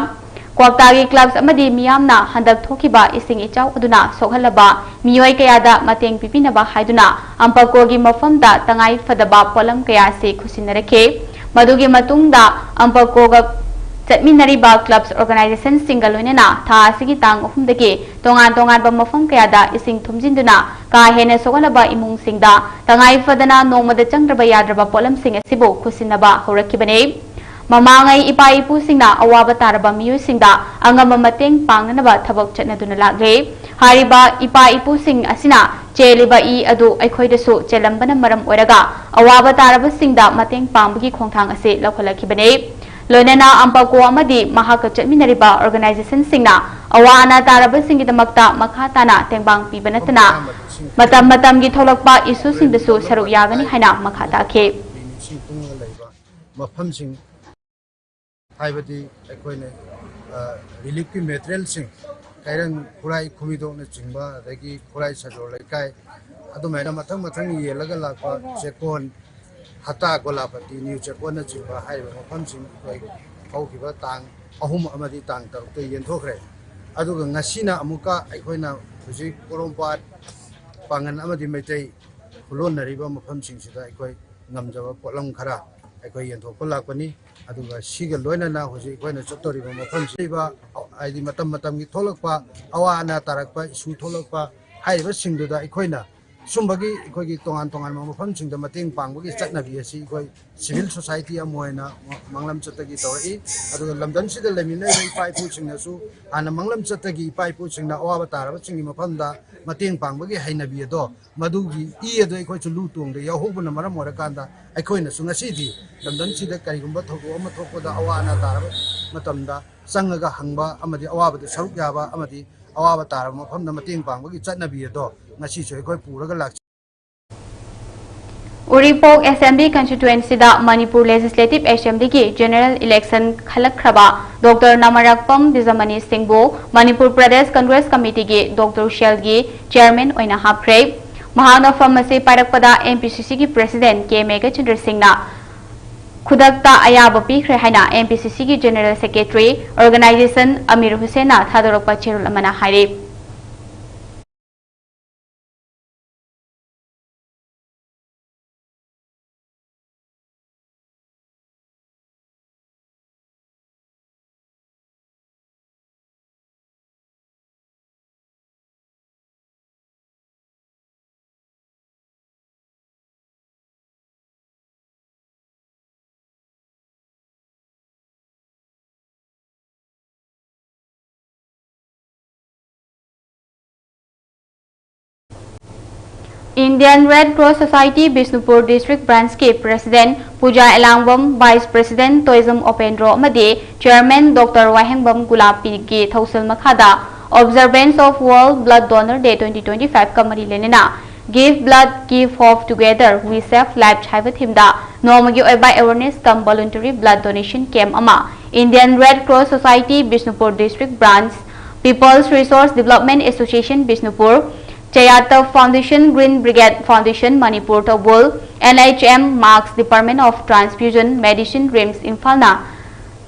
ꯀ꯭ꯋꯥꯛꯇꯥꯒꯤ ꯀ꯭ꯂꯕꯁ ꯑꯃꯗꯤ ꯃꯤꯌꯥꯝꯅ ꯍꯟꯗꯛ ꯊꯣꯛꯈꯤꯕ ꯏꯁꯤꯡ ꯏꯆꯥꯎ ꯑꯗꯨꯅ ꯁꯣꯛꯍꯜꯂꯕ ꯃꯤꯑꯣꯏ ꯀꯌꯥꯗ ꯃꯇꯦꯡ ꯄꯤꯕꯤꯅꯕ ꯍꯥꯏꯗꯨꯅ ꯑꯝꯄꯀꯣꯒꯤ ꯃꯐꯝꯗ ꯇꯉꯥꯏ ꯐꯗꯕ ꯄꯣꯠꯂꯝ ꯀꯌꯥ ꯑꯁꯤ ꯈꯨꯠꯁꯤꯟꯅꯔꯛꯈꯤ꯫ ꯃꯗꯨꯒꯤ ꯃꯇꯨꯡꯗ ꯑꯝꯄꯀꯣꯒ ꯆꯠꯃꯤꯟꯅꯔꯤꯕ ꯀ꯭ꯂꯕꯁ ꯑꯣꯔꯒꯅꯥꯏꯖꯦꯁꯟꯁꯤꯡꯒ ꯂꯣꯏꯅꯅ ꯊꯥ ꯑꯁꯤꯒꯤ ꯇꯥꯡ ꯑꯍꯨꯝꯗꯒꯤ ꯇꯣꯉꯥꯟ ꯇꯣꯉꯥꯟꯕ ꯃꯐꯝ ꯀꯌꯥꯗ ꯏꯁꯤꯡ ꯊꯨꯝꯖꯤꯟꯗꯨꯅ ꯀꯥ ꯍꯦꯟꯅ ꯁꯣꯛꯍꯜꯂꯕ ꯏꯃꯨꯡꯁꯤꯡꯗ ꯇꯉꯥꯏ ꯐꯗꯅ ꯅꯣꯡꯃꯗ ꯆꯪꯗ꯭ꯔꯕ ꯌꯥꯗ꯭ꯔꯕ ꯄꯣꯠꯂꯝꯁꯤꯡ ꯑꯁꯤꯕꯨ ꯈꯨꯠꯁꯤꯟꯅꯕ ꯍꯧꯔꯛꯈꯤꯕꯅꯤ꯫ ꯃꯃꯥꯡꯉꯩ ꯏꯄꯥ ꯏꯄꯨꯁꯤꯡꯅ ꯑꯋꯥꯕ ꯇꯥꯔꯕ ꯃꯤꯑꯣꯏꯁꯤꯡꯗ ꯑꯉꯝꯕ ꯃꯇꯦꯡ ꯄꯥꯡꯅꯅꯕ ꯊꯕꯛ ꯆꯠꯅꯗꯨꯅ ꯂꯥꯛꯂꯤ꯫ ꯍꯥꯏꯔꯤꯕ ꯏꯄꯥ ꯏꯄꯨꯁꯤꯡ ꯑꯁꯤꯅ ꯆꯦꯜꯂꯤꯕ ꯏ ꯑꯗꯨ ꯑꯩꯈꯣꯏꯗꯁꯨ ꯆꯦꯜꯂꯝꯕꯅ ꯃꯔꯝ ꯑꯣꯏꯔꯒ ꯑꯋꯥꯕ ꯇꯥꯔꯕꯁꯤꯡꯗ ꯃꯇꯦꯡ ꯄꯥꯡꯕꯒꯤ ꯈꯣꯡꯊꯥꯡ ꯑꯁꯤ ꯂꯧꯈꯠꯂꯛꯈꯤꯕꯅꯤ꯫ ꯂꯣꯏꯅꯅ ꯑꯝꯄꯥꯀꯣ ꯑꯃꯗꯤ ꯃꯍꯥꯛꯀ ꯆꯠꯃꯤꯟꯅꯔꯤꯕ organizationꯁꯤꯡꯅ ꯑꯋꯥ ꯑꯅꯥ ꯇꯥꯔꯕꯁꯤꯡꯒꯤꯗꯃꯛꯇ ꯃꯈꯥ ꯇꯥꯅ ꯇꯦꯡꯕꯥꯡ ꯄꯤꯕ ꯅꯠꯇꯅ ꯃꯇꯝ ꯃꯇꯝꯒꯤ ꯊꯣꯛꯂꯛꯄ issueꯁꯤꯡꯗꯁꯨ ꯁꯔꯨꯛ ꯌꯥꯒꯅꯤ ꯍꯥꯏꯅ ꯃꯈꯥ ꯇꯥꯈꯤ꯫ ꯃꯐꯝꯁꯤꯡ ꯍꯥꯏꯕꯗꯤ ꯑꯩꯈꯣꯏꯅ, ꯑ, reliefꯀꯤ materialꯁꯤꯡ, ꯀꯩꯔꯪ, ꯈꯨꯔꯥꯏ, ꯈꯨꯃꯤꯗꯣꯛꯅꯆꯤꯡꯕ, ꯑꯗꯒꯤ ꯈꯨꯔꯥꯏ ꯁꯖꯣꯜ ꯂꯩꯀꯥꯏ, ꯑꯗꯨꯃꯥꯏꯅ ꯃꯊꯪ ꯃꯊꯪ ꯌꯦꯜꯂꯒ ꯂꯥꯛꯄ ꯆꯦꯛꯀꯣꯟ, ꯍꯇꯥ, ꯒꯣꯂꯥꯄꯇꯤ, ꯅ꯭ꯌꯨ ꯆꯦꯛꯀꯣꯟꯅꯆꯤꯡꯕ ꯍꯥꯏꯔꯤꯕ ꯃꯐꯝꯁꯤꯡ ꯑꯩꯈꯣꯏ ꯍꯧꯈꯤꯕ ꯇꯥꯡ ꯑꯍꯨꯝ ꯑꯃꯗꯤ ꯇꯥꯡ ꯇꯔꯨꯛꯇ ꯌꯦꯟꯊꯣꯛꯈ꯭ꯔꯦ꯫ ꯑꯗꯨꯒ ꯉꯁꯤꯅ ꯑꯃꯨꯛꯀ ꯑꯩꯈꯣꯏꯅ ꯍꯧꯖꯤꯛ ꯄꯣꯔꯣꯝꯄꯥꯠ ꯄꯥꯡꯒꯟ ꯑꯃꯗꯤ ꯃꯩꯇꯩ ꯈꯨꯂꯣꯟꯅꯔꯤꯕ ꯃꯐꯝꯁꯤꯡꯁꯤꯗ ꯑꯩꯈꯣꯏ ꯉꯝꯖꯕ ꯄꯣꯠꯂꯝ ꯈꯔ ꯑꯩꯈꯣꯏ ꯌꯦꯟꯊꯣꯛꯄ ꯂꯥꯛꯄꯅꯤ꯫ ꯑꯗꯨꯒ ꯁꯤꯒ ꯂꯣꯏꯅꯅ ꯍꯧꯖꯤꯛ ꯑꯩꯈꯣꯏꯅ ꯆꯠꯇꯧꯔꯤꯕ ꯃꯐꯝꯁꯤꯗ, ꯍꯥꯏꯗꯤ ꯃꯇꯝ ꯃꯇꯝꯒꯤ ꯊꯣꯛꯂꯛꯄ ꯑꯋꯥ ꯑꯅꯥ ꯇꯥꯔꯛꯄ, issue ꯊꯣꯛꯂꯛꯄ ꯍꯥꯏꯔꯤꯕꯁꯤꯡꯗꯨꯗ ꯑꯩꯈꯣꯏꯅ ꯁꯨꯝꯕꯒꯤ ꯑꯩꯈꯣꯏꯒꯤ ꯇꯣꯉꯥꯟ ꯇꯣꯉꯥꯟꯕ ꯃꯐꯝꯁꯤꯡꯗ ꯃꯇꯦꯡ ꯄꯥꯡꯕꯒꯤ ꯆꯠꯅꯕꯤ ꯑꯁꯤ ꯑꯩꯈꯣꯏ civil society ꯑꯃ ꯑꯣꯏꯅ ꯃꯥꯡꯂꯝ ꯆꯠꯇꯒꯤ ꯇꯧꯔꯛꯏ꯫ ꯑꯗꯨꯒ ꯂꯝꯗꯝꯁꯤꯗ ꯂꯩꯃꯤꯟꯅꯔꯤꯕ ꯏꯄꯥ ꯏꯄꯨꯁꯤꯡꯅꯁꯨ ꯍꯥꯟꯅ ꯃꯥꯡꯂꯝ ꯆꯠꯇꯒꯤ ꯏꯄꯥ ꯏꯄꯨꯁꯤꯡꯅ ꯑꯋꯥꯕ ꯇꯥꯔꯕꯁꯤꯡꯒꯤ ꯃꯐꯝꯗ ꯃꯇꯦꯡ ꯄꯥꯡꯕꯒꯤ ꯍꯩꯅꯕꯤ ꯑꯗꯣ, ꯃꯗꯨꯒꯤ ꯏ ꯑꯗꯣ ꯑꯩꯈꯣꯏꯁꯨ ꯂꯨ ꯇꯣꯡꯗ ꯌꯥꯎꯍꯧꯕꯅ ꯃꯔꯝ ꯑꯣꯏꯔꯀꯥꯟꯗ, ꯑꯩꯈꯣꯏꯅꯁꯨ ꯉꯁꯤꯗꯤ ꯂꯝꯗꯝꯁꯤꯗ ꯀꯔꯤꯒꯨꯝꯕ ꯊꯧꯗꯣꯛ ꯑꯃ ꯊꯣꯛꯄꯗ, ꯑꯋꯥ ꯑꯅꯥ ꯇꯥꯔꯕ ꯃꯇꯝꯗ ꯆꯪꯉꯒ ꯍꯪꯕ ꯑꯃꯗꯤ ꯑꯋꯥꯕꯗ ꯁꯔꯨꯛ ꯌꯥꯕ ꯑꯃꯗꯤ ꯑꯋꯥꯕ ꯇꯥꯔꯕ ꯃꯐꯝꯗ ꯃꯇꯦꯡ ꯄꯥꯡꯕꯒꯤ ꯆꯠꯅꯕꯤ ꯑꯗꯣ ꯉꯁꯤꯁꯨ ꯑꯩꯈꯣꯏ ꯄꯨꯔꯒ ꯂꯥꯛꯆꯩ꯫ ꯎꯔꯤꯄꯣꯛ Assembly Constituencyꯗ Manipur Legislative Assemblyꯒꯤ general election ꯈꯜꯂꯛꯈ꯭ꯔꯕ Doctor ꯅꯥꯃꯔꯥꯛꯄꯝ ꯕꯤꯖꯃꯅꯤ ꯁꯤꯡꯕꯨ Manipur Pradesh Congress Committeeꯒꯤ Doctor Cellꯒꯤ chairman ꯑꯣꯏꯅ ꯍꯥꯞꯈ꯭ꯔꯦ꯫ ꯃꯍꯥꯛꯅ ꯐꯝ ꯑꯁꯤ ꯄꯥꯏꯔꯛꯄꯗ MPCCꯒꯤ president ꯀꯦ ꯃꯦꯘꯆꯟꯗ꯭ꯔ ꯁꯤꯡꯅ ꯈꯨꯗꯛꯇ ꯑꯌꯥꯕ ꯄꯤꯈ꯭ꯔꯦ ꯍꯥꯏꯅ MPCCꯒꯤ general secretary organization ꯑꯃꯤꯔ ꯍꯨꯁꯦꯟꯅ ꯊꯥꯗꯣꯔꯛꯄ ꯆꯦꯔꯣꯜ ꯑꯃꯅ ꯍꯥꯏꯔꯤ꯫ Indian Red Cross Society Bishnupur District Branch ꯀꯤ President ꯄꯨꯖꯥ ꯑꯦꯂꯥꯡꯕꯝ, Vice President ꯇꯣꯏꯖꯝ ꯑꯣꯄꯦꯟꯗ꯭ꯔꯣ ꯑꯃꯗꯤ Chairman Doctor ꯋꯥꯍꯦꯡꯕꯝ ꯒꯨꯂꯥꯞꯄꯤꯒꯤ ꯊꯧꯁꯤꯜ ꯃꯈꯥꯗ Observance of World Blood Donor Day twenty twenty-five ꯀ ꯃꯔꯤ ꯂꯩꯅꯅ Give Blood, Give Hope, Together We Save Lives ꯍꯥꯏꯕ theme ꯗ ꯅꯣꯡꯃꯒꯤ ꯑꯣꯏꯕ awareness cum voluntary blood donation camp ꯑꯃ Indian Red Cross Society Bishnupur District Branch, People's Resource Development Association Bishnupur, Chayatha Foundation, Green Brigade Foundation Manipur Thoubal, N H M, Marks Department of Transfusion Medicine, RIMS Imphal ꯅ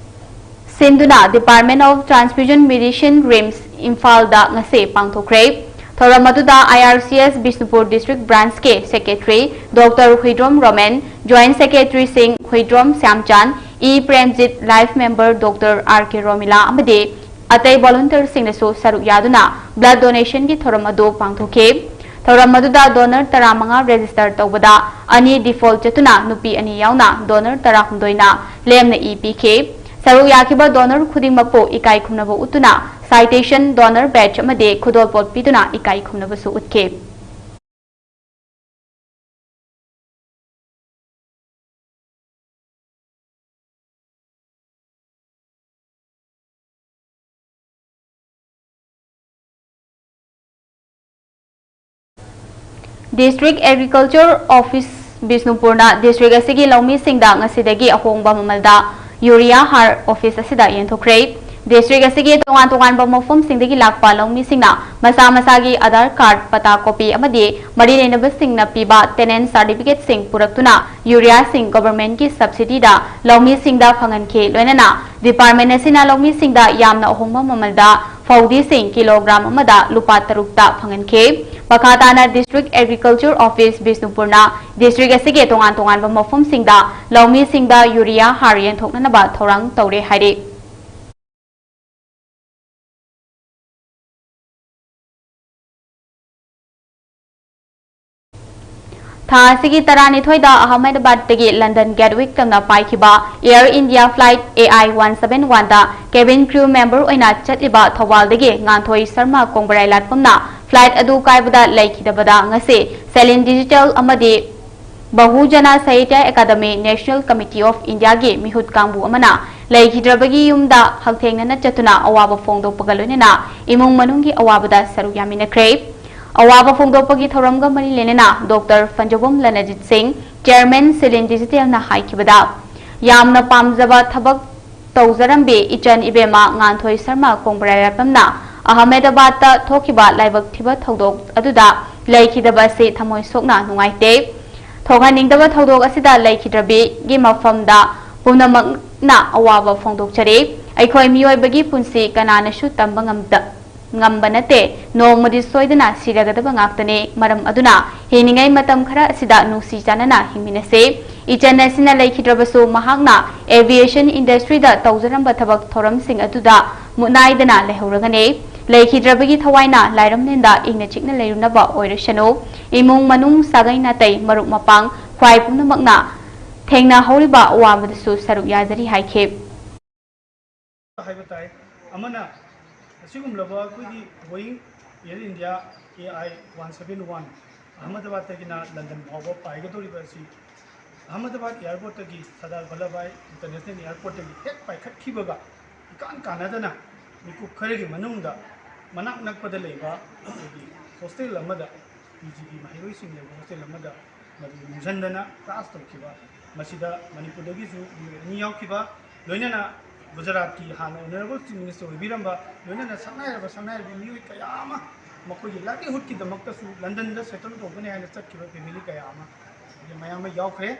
ꯁꯤꯟꯗꯨꯅ Department of Transfusion Medicine, RIMS Imphal ꯗ ꯉꯁꯤ ꯄꯥꯡꯊꯣꯛꯈ꯭ꯔꯦ꯫ ꯊꯧꯔꯝ ꯑꯗꯨꯗ I R C S Bishnupur District Branch ꯀꯤ Secretary Doctor Huidrom Roman, Joint Secretary ꯁꯤꯡ Huidrom ꯁ꯭ꯌꯥꯝꯆꯥꯟ, E Premjit, Life Member Doctor R K Romila ꯑꯃꯗꯤ ꯑꯇꯩ volunteer ꯁꯤꯡꯅꯁꯨ ꯁꯔꯨꯛ ꯌꯥꯗꯨꯅ blood donation ꯒꯤ ꯊꯧꯔꯝ ꯑꯗꯨ ꯄꯥꯡꯊꯣꯛꯈꯤ꯫ ꯊꯧꯔꯝ ꯑꯗꯨꯗ donor ꯇꯔꯥꯃꯉꯥ register ꯇꯧꯕꯗ ꯑꯅꯤ default ꯆꯠꯇꯨꯅ ꯅꯨꯄꯤ ꯑꯅꯤ ꯌꯥꯎꯅ donor ꯇꯔꯥꯍꯨꯝꯗꯣꯏꯅ ꯂꯦꯝꯅ ꯏ ꯄꯤꯈꯤ꯫ ꯁꯔꯨꯛ ꯌꯥꯈꯤꯕ donor ꯈꯨꯗꯤꯡꯃꯛꯄꯨ ꯏꯀꯥꯏ ꯈꯨꯝꯅꯕ ꯎꯠꯇꯨꯅ citation, donor badge ꯑꯃꯗꯤ ꯈꯨꯗꯣꯜꯄꯣꯠ ꯄꯤꯗꯨꯅ ꯏꯀꯥꯏ ꯈꯨꯝꯅꯕꯁꯨ ꯎꯠꯈꯤ꯫ District Agriculture Office ꯕꯤꯁꯅꯨꯄꯨꯔꯅ district ꯑꯁꯤꯒꯤ ꯂꯧꯃꯤꯁꯤꯡꯗ ꯉꯁꯤꯗꯒꯤ ꯑꯍꯣꯡꯕ ꯃꯃꯜꯗ urea ꯍꯥꯔ office ꯑꯁꯤꯗ ꯌꯦꯟꯊꯣꯛꯈ꯭ꯔꯦ꯫ District ꯑꯁꯤꯒꯤ ꯇꯣꯉꯥꯟ ꯇꯣꯉꯥꯟꯕ ꯃꯐꯝꯁꯤꯡꯗꯒꯤ ꯂꯥꯛꯄ ꯂꯧꯃꯤꯁꯤꯡꯅ ꯃꯁꯥ ꯃꯁꯥꯒꯤ Aadhaar card, ꯄꯇꯥ copy ꯑꯃꯗꯤ ꯃꯔꯤ ꯂꯩꯅꯕꯁꯤꯡꯅ ꯄꯤꯕ tenant certificate ꯁꯤꯡ ꯄꯨꯔꯛꯇꯨꯅ urea ꯁꯤꯡ government ꯀꯤ subsidy ꯗ ꯂꯧꯃꯤꯁꯤꯡꯗ ꯐꯪꯍꯟꯈꯤ꯫ ꯂꯣꯏꯅꯅ department ꯑꯁꯤꯅ ꯂꯧꯃꯤꯁꯤꯡꯗ ꯌꯥꯝꯅ ꯑꯍꯣꯡꯕ ꯃꯃꯜꯗ ꯐꯧꯗꯤꯁꯤꯡ kilogram ꯑꯃꯗ ꯂꯨꯄꯥ ꯇꯔꯨꯛꯇ ꯐꯪꯍꯟꯈꯤ꯫ ꯃꯈꯥ ꯇꯥꯅ District Agriculture Office ꯕꯤꯁꯅꯨꯄꯨꯔꯅ district ꯑꯁꯤꯒꯤ ꯇꯣꯉꯥꯟ ꯇꯣꯉꯥꯟꯕ ꯃꯐꯝꯁꯤꯡꯗ ꯂꯧꯃꯤꯁꯤꯡꯗ urea ꯍꯥꯔ ꯌꯦꯟꯊꯣꯛꯅꯅꯕ ꯊꯧꯔꯥꯡ ꯇꯧꯔꯦ ꯍꯥꯏꯔꯤ꯫ ꯊꯥ ꯑꯁꯤꯒꯤ ꯇꯔꯥꯅꯤꯊꯣꯏꯗ ꯑꯍꯃꯗꯕꯥꯗꯇꯒꯤ ꯂꯟꯗꯟ ꯒꯦꯠꯋꯤꯛ ꯇꯝꯅ ꯄꯥꯏꯈꯤꯕ Air India Flight A I one seven one the cabin crew member ꯑꯣꯏꯅ ꯆꯠꯂꯤꯕ ꯊꯧꯕꯥꯜꯗꯒꯤ ꯉꯥꯟꯊꯣꯏ ꯁꯔꯃ ꯀꯣꯡꯕ꯭ꯔꯥꯏ ꯂꯥꯠꯐꯝꯅ flight ꯑꯗꯨ ꯀꯥꯏꯕꯗ ꯂꯩꯈꯤꯗꯕꯗ ꯉꯁꯤ ꯁꯦꯂꯤꯟ ꯗꯤꯖꯤꯇꯦꯜ ꯑꯃꯗꯤ ꯕꯍꯨꯖꯅ ꯁꯥꯍꯤꯇ꯭ꯌ ꯑꯦꯀꯥꯗꯃꯤ ꯅꯦꯁꯅꯦꯜ ꯀꯃꯤꯇꯤ ꯑꯣꯐ ꯏꯟꯗꯤꯌꯥꯒꯤ ꯃꯤꯍꯨꯠ ꯀꯥꯡꯕꯨ ꯑꯃꯅ ꯂꯩꯈꯤꯗ꯭ꯔꯕꯒꯤ ꯌꯨꯝꯗ ꯍꯛꯊꯦꯡꯅꯅ ꯆꯠꯇꯨꯅ ꯑꯋꯥꯕ ꯐꯣꯡꯗꯣꯛꯄꯒ ꯂꯣꯏꯅꯅ ꯏꯃꯨꯡ ꯃꯅꯨꯡꯒꯤ ꯑꯋꯥꯕꯗ ꯁꯔꯨꯛ ꯌꯥꯃꯤꯟꯅꯈ꯭ꯔꯦ꯫ ꯑꯋꯥꯕ ꯐꯣꯡꯗꯣꯛꯄꯒꯤ ꯊꯧꯔꯝꯒ ꯃꯔꯤ ꯂꯩꯅꯅ ꯗꯣꯛꯇꯔ ꯐꯟꯖꯣꯕꯝ ꯂꯅꯖꯤꯠ ꯁꯤꯡ, ꯆꯦꯌꯔꯃꯦꯟ ꯁꯦꯂꯤꯟ ꯗꯤꯖꯤꯇꯦꯜꯅ ꯍꯥꯏꯈꯤꯕꯗ, ꯌꯥꯝꯅ ꯄꯥꯝꯖꯕ ꯊꯕꯛ ꯇꯧꯖꯔꯝꯕꯤ ꯏꯆꯟ ꯏꯕꯦꯝꯃ ꯉꯥꯟꯊꯣꯏ ꯁꯔꯃ ꯀꯣꯡꯕ꯭ꯔꯥꯏꯔꯥꯛꯄꯝꯅ ꯑꯍꯃꯦꯗꯕꯥꯗꯇ ꯊꯣꯛꯈꯤꯕ ꯂꯥꯏꯕꯛ ꯊꯤꯕ ꯊꯧꯗꯣꯛ ꯑꯗꯨꯗ ꯂꯩꯈꯤꯗꯕ ꯑꯁꯤ ꯊꯃꯣꯏ ꯁꯣꯛꯅ ꯅꯨꯡꯉꯥꯏꯇꯦ꯫ ꯊꯣꯛꯍꯟꯅꯤꯡꯗꯕ ꯊꯧꯗꯣꯛ ꯑꯁꯤꯗ ꯂꯩꯈꯤꯗ꯭ꯔꯕꯤꯒꯤ ꯃꯐꯝꯗ ꯄꯨꯝꯅꯃꯛꯅ ꯑꯋꯥꯕ ꯐꯣꯡꯗꯣꯛꯆꯔꯤ꯫ ꯑꯩꯈꯣꯏ ꯃꯤꯑꯣꯏꯕꯒꯤ ꯄꯨꯟꯁꯤ ꯀꯅꯥꯅꯁꯨ ꯇꯝꯕ ꯉꯝꯗ-, ꯉꯝꯕ ꯅꯠꯇꯦ꯫ ꯅꯣꯡꯃꯗꯤ ꯁꯣꯏꯗꯅ ꯁꯤꯔꯒꯗꯕ ꯉꯥꯛꯇꯅꯤ꯫ ꯃꯔꯝ ꯑꯗꯨꯅ ꯍꯤꯡꯂꯤꯉꯩ ꯃꯇꯝ ꯈꯔ ꯑꯁꯤꯗ ꯅꯨꯡꯁꯤ ꯆꯥꯟꯅꯅ ꯍꯤꯡꯃꯤꯟꯅꯁꯤ꯫ ꯏꯆꯟ ꯑꯁꯤꯅ ꯂꯩꯈꯤꯗ꯭ꯔꯕꯁꯨ, ꯃꯍꯥꯛꯅ aviation industry ꯗ ꯇꯧꯖꯔꯝꯕ ꯊꯕꯛ ꯊꯧꯔꯝꯁꯤꯡ ꯑꯗꯨꯗ ꯃꯨꯠꯅꯥꯏꯗꯅ ꯂꯩꯍꯧꯔꯒꯅꯤ꯫ ꯂꯩꯈꯤꯗ꯭ꯔꯕꯒꯤ ꯊꯋꯥꯏꯅ ꯂꯥꯏꯔꯝꯂꯦꯟꯗ ꯏꯪꯅ ꯆꯤꯛꯅ ꯂꯩꯔꯨꯅꯕ ꯑꯣꯏꯔꯁꯅꯨ꯫ ꯏꯃꯨꯡ ꯃꯅꯨꯡ, ꯁꯥꯒꯩ ꯅꯥꯇꯩ, ꯃꯔꯨꯞ ꯃꯄꯥꯡ, ꯈ꯭ꯋꯥꯏ ꯄꯨꯝꯅꯃꯛꯅ ꯊꯦꯡꯅꯍꯧꯔꯤꯕ ꯑꯋꯥꯕꯗꯁꯨ ꯁꯔꯨꯛ ꯌꯥꯖꯔꯤ ꯍꯥꯏꯈꯤ꯫ ꯍꯥꯏꯕ ꯇꯥꯏ꯫ ꯑꯃꯅ ꯑꯁꯤꯒꯨꯝꯂꯕ ꯑꯩꯈꯣꯏꯒꯤ Boeing Air India A I one seven one ꯑꯍꯃꯗꯕꯥꯗꯇꯒꯤꯅ ꯂꯟꯗꯟ ꯐꯥꯎꯕ ꯄꯥꯏꯒꯗꯧꯔꯤꯕ ꯑꯁꯤ ꯑꯍꯃꯗꯕꯥꯗ airport ꯇꯒꯤ ꯁꯔꯗꯥꯔ ꯚꯜꯂꯚꯚꯥꯏ International Airport ꯇꯒꯤ ꯍꯦꯛ ꯄꯥꯏꯈꯠꯈꯤꯕꯒ ꯏꯀꯥꯟ ꯀꯥꯟꯅꯗꯅ ꯃꯤꯀꯨꯞ ꯈꯔꯒꯤ ꯃꯅꯨꯡꯗ ꯃꯅꯥꯛ ꯅꯛꯄꯗ ꯂꯩꯕ ꯑꯩꯈꯣꯏꯒꯤ hostel ꯑꯃꯗ P G ꯒꯤ ꯃꯍꯩꯔꯣꯏꯁꯤꯡ ꯂꯩꯕ hostel ꯑꯃꯗ ꯃꯗꯨ ꯅꯝꯁꯤꯟꯗꯅ crash ꯇꯧꯈꯤꯕ, ꯃꯁꯤꯗ ꯃꯅꯤꯄꯨꯔꯗꯒꯤꯁꯨ ꯃꯤꯑꯣꯏ ꯑꯅꯤ ꯌꯥꯎꯈꯤꯕ, ꯂꯣꯏꯅꯅ ꯒꯨꯖꯔꯥꯠꯀꯤ ꯍꯥꯟꯅ Honourable Chief Minister ꯑꯣꯏꯕꯤꯔꯝꯕ, ꯂꯣꯏꯅꯅ ꯁꯛꯅꯥꯏꯔꯕ ꯁꯛꯅꯥꯏꯔꯕꯤ ꯃꯤꯑꯣꯏ ꯀꯌꯥ ꯑꯃ ꯃꯈꯣꯏꯒꯤ livelihood ꯀꯤꯗꯃꯛꯇꯁꯨ ꯂꯟꯗꯟꯗ settle ꯇꯧꯒꯅꯤ ꯍꯥꯏꯅ ꯆꯠꯈꯤꯕ family ꯀꯌꯥ ꯑꯃ ꯃꯌꯥꯝ ꯑꯃ ꯌꯥꯎꯈ꯭ꯔꯦ꯫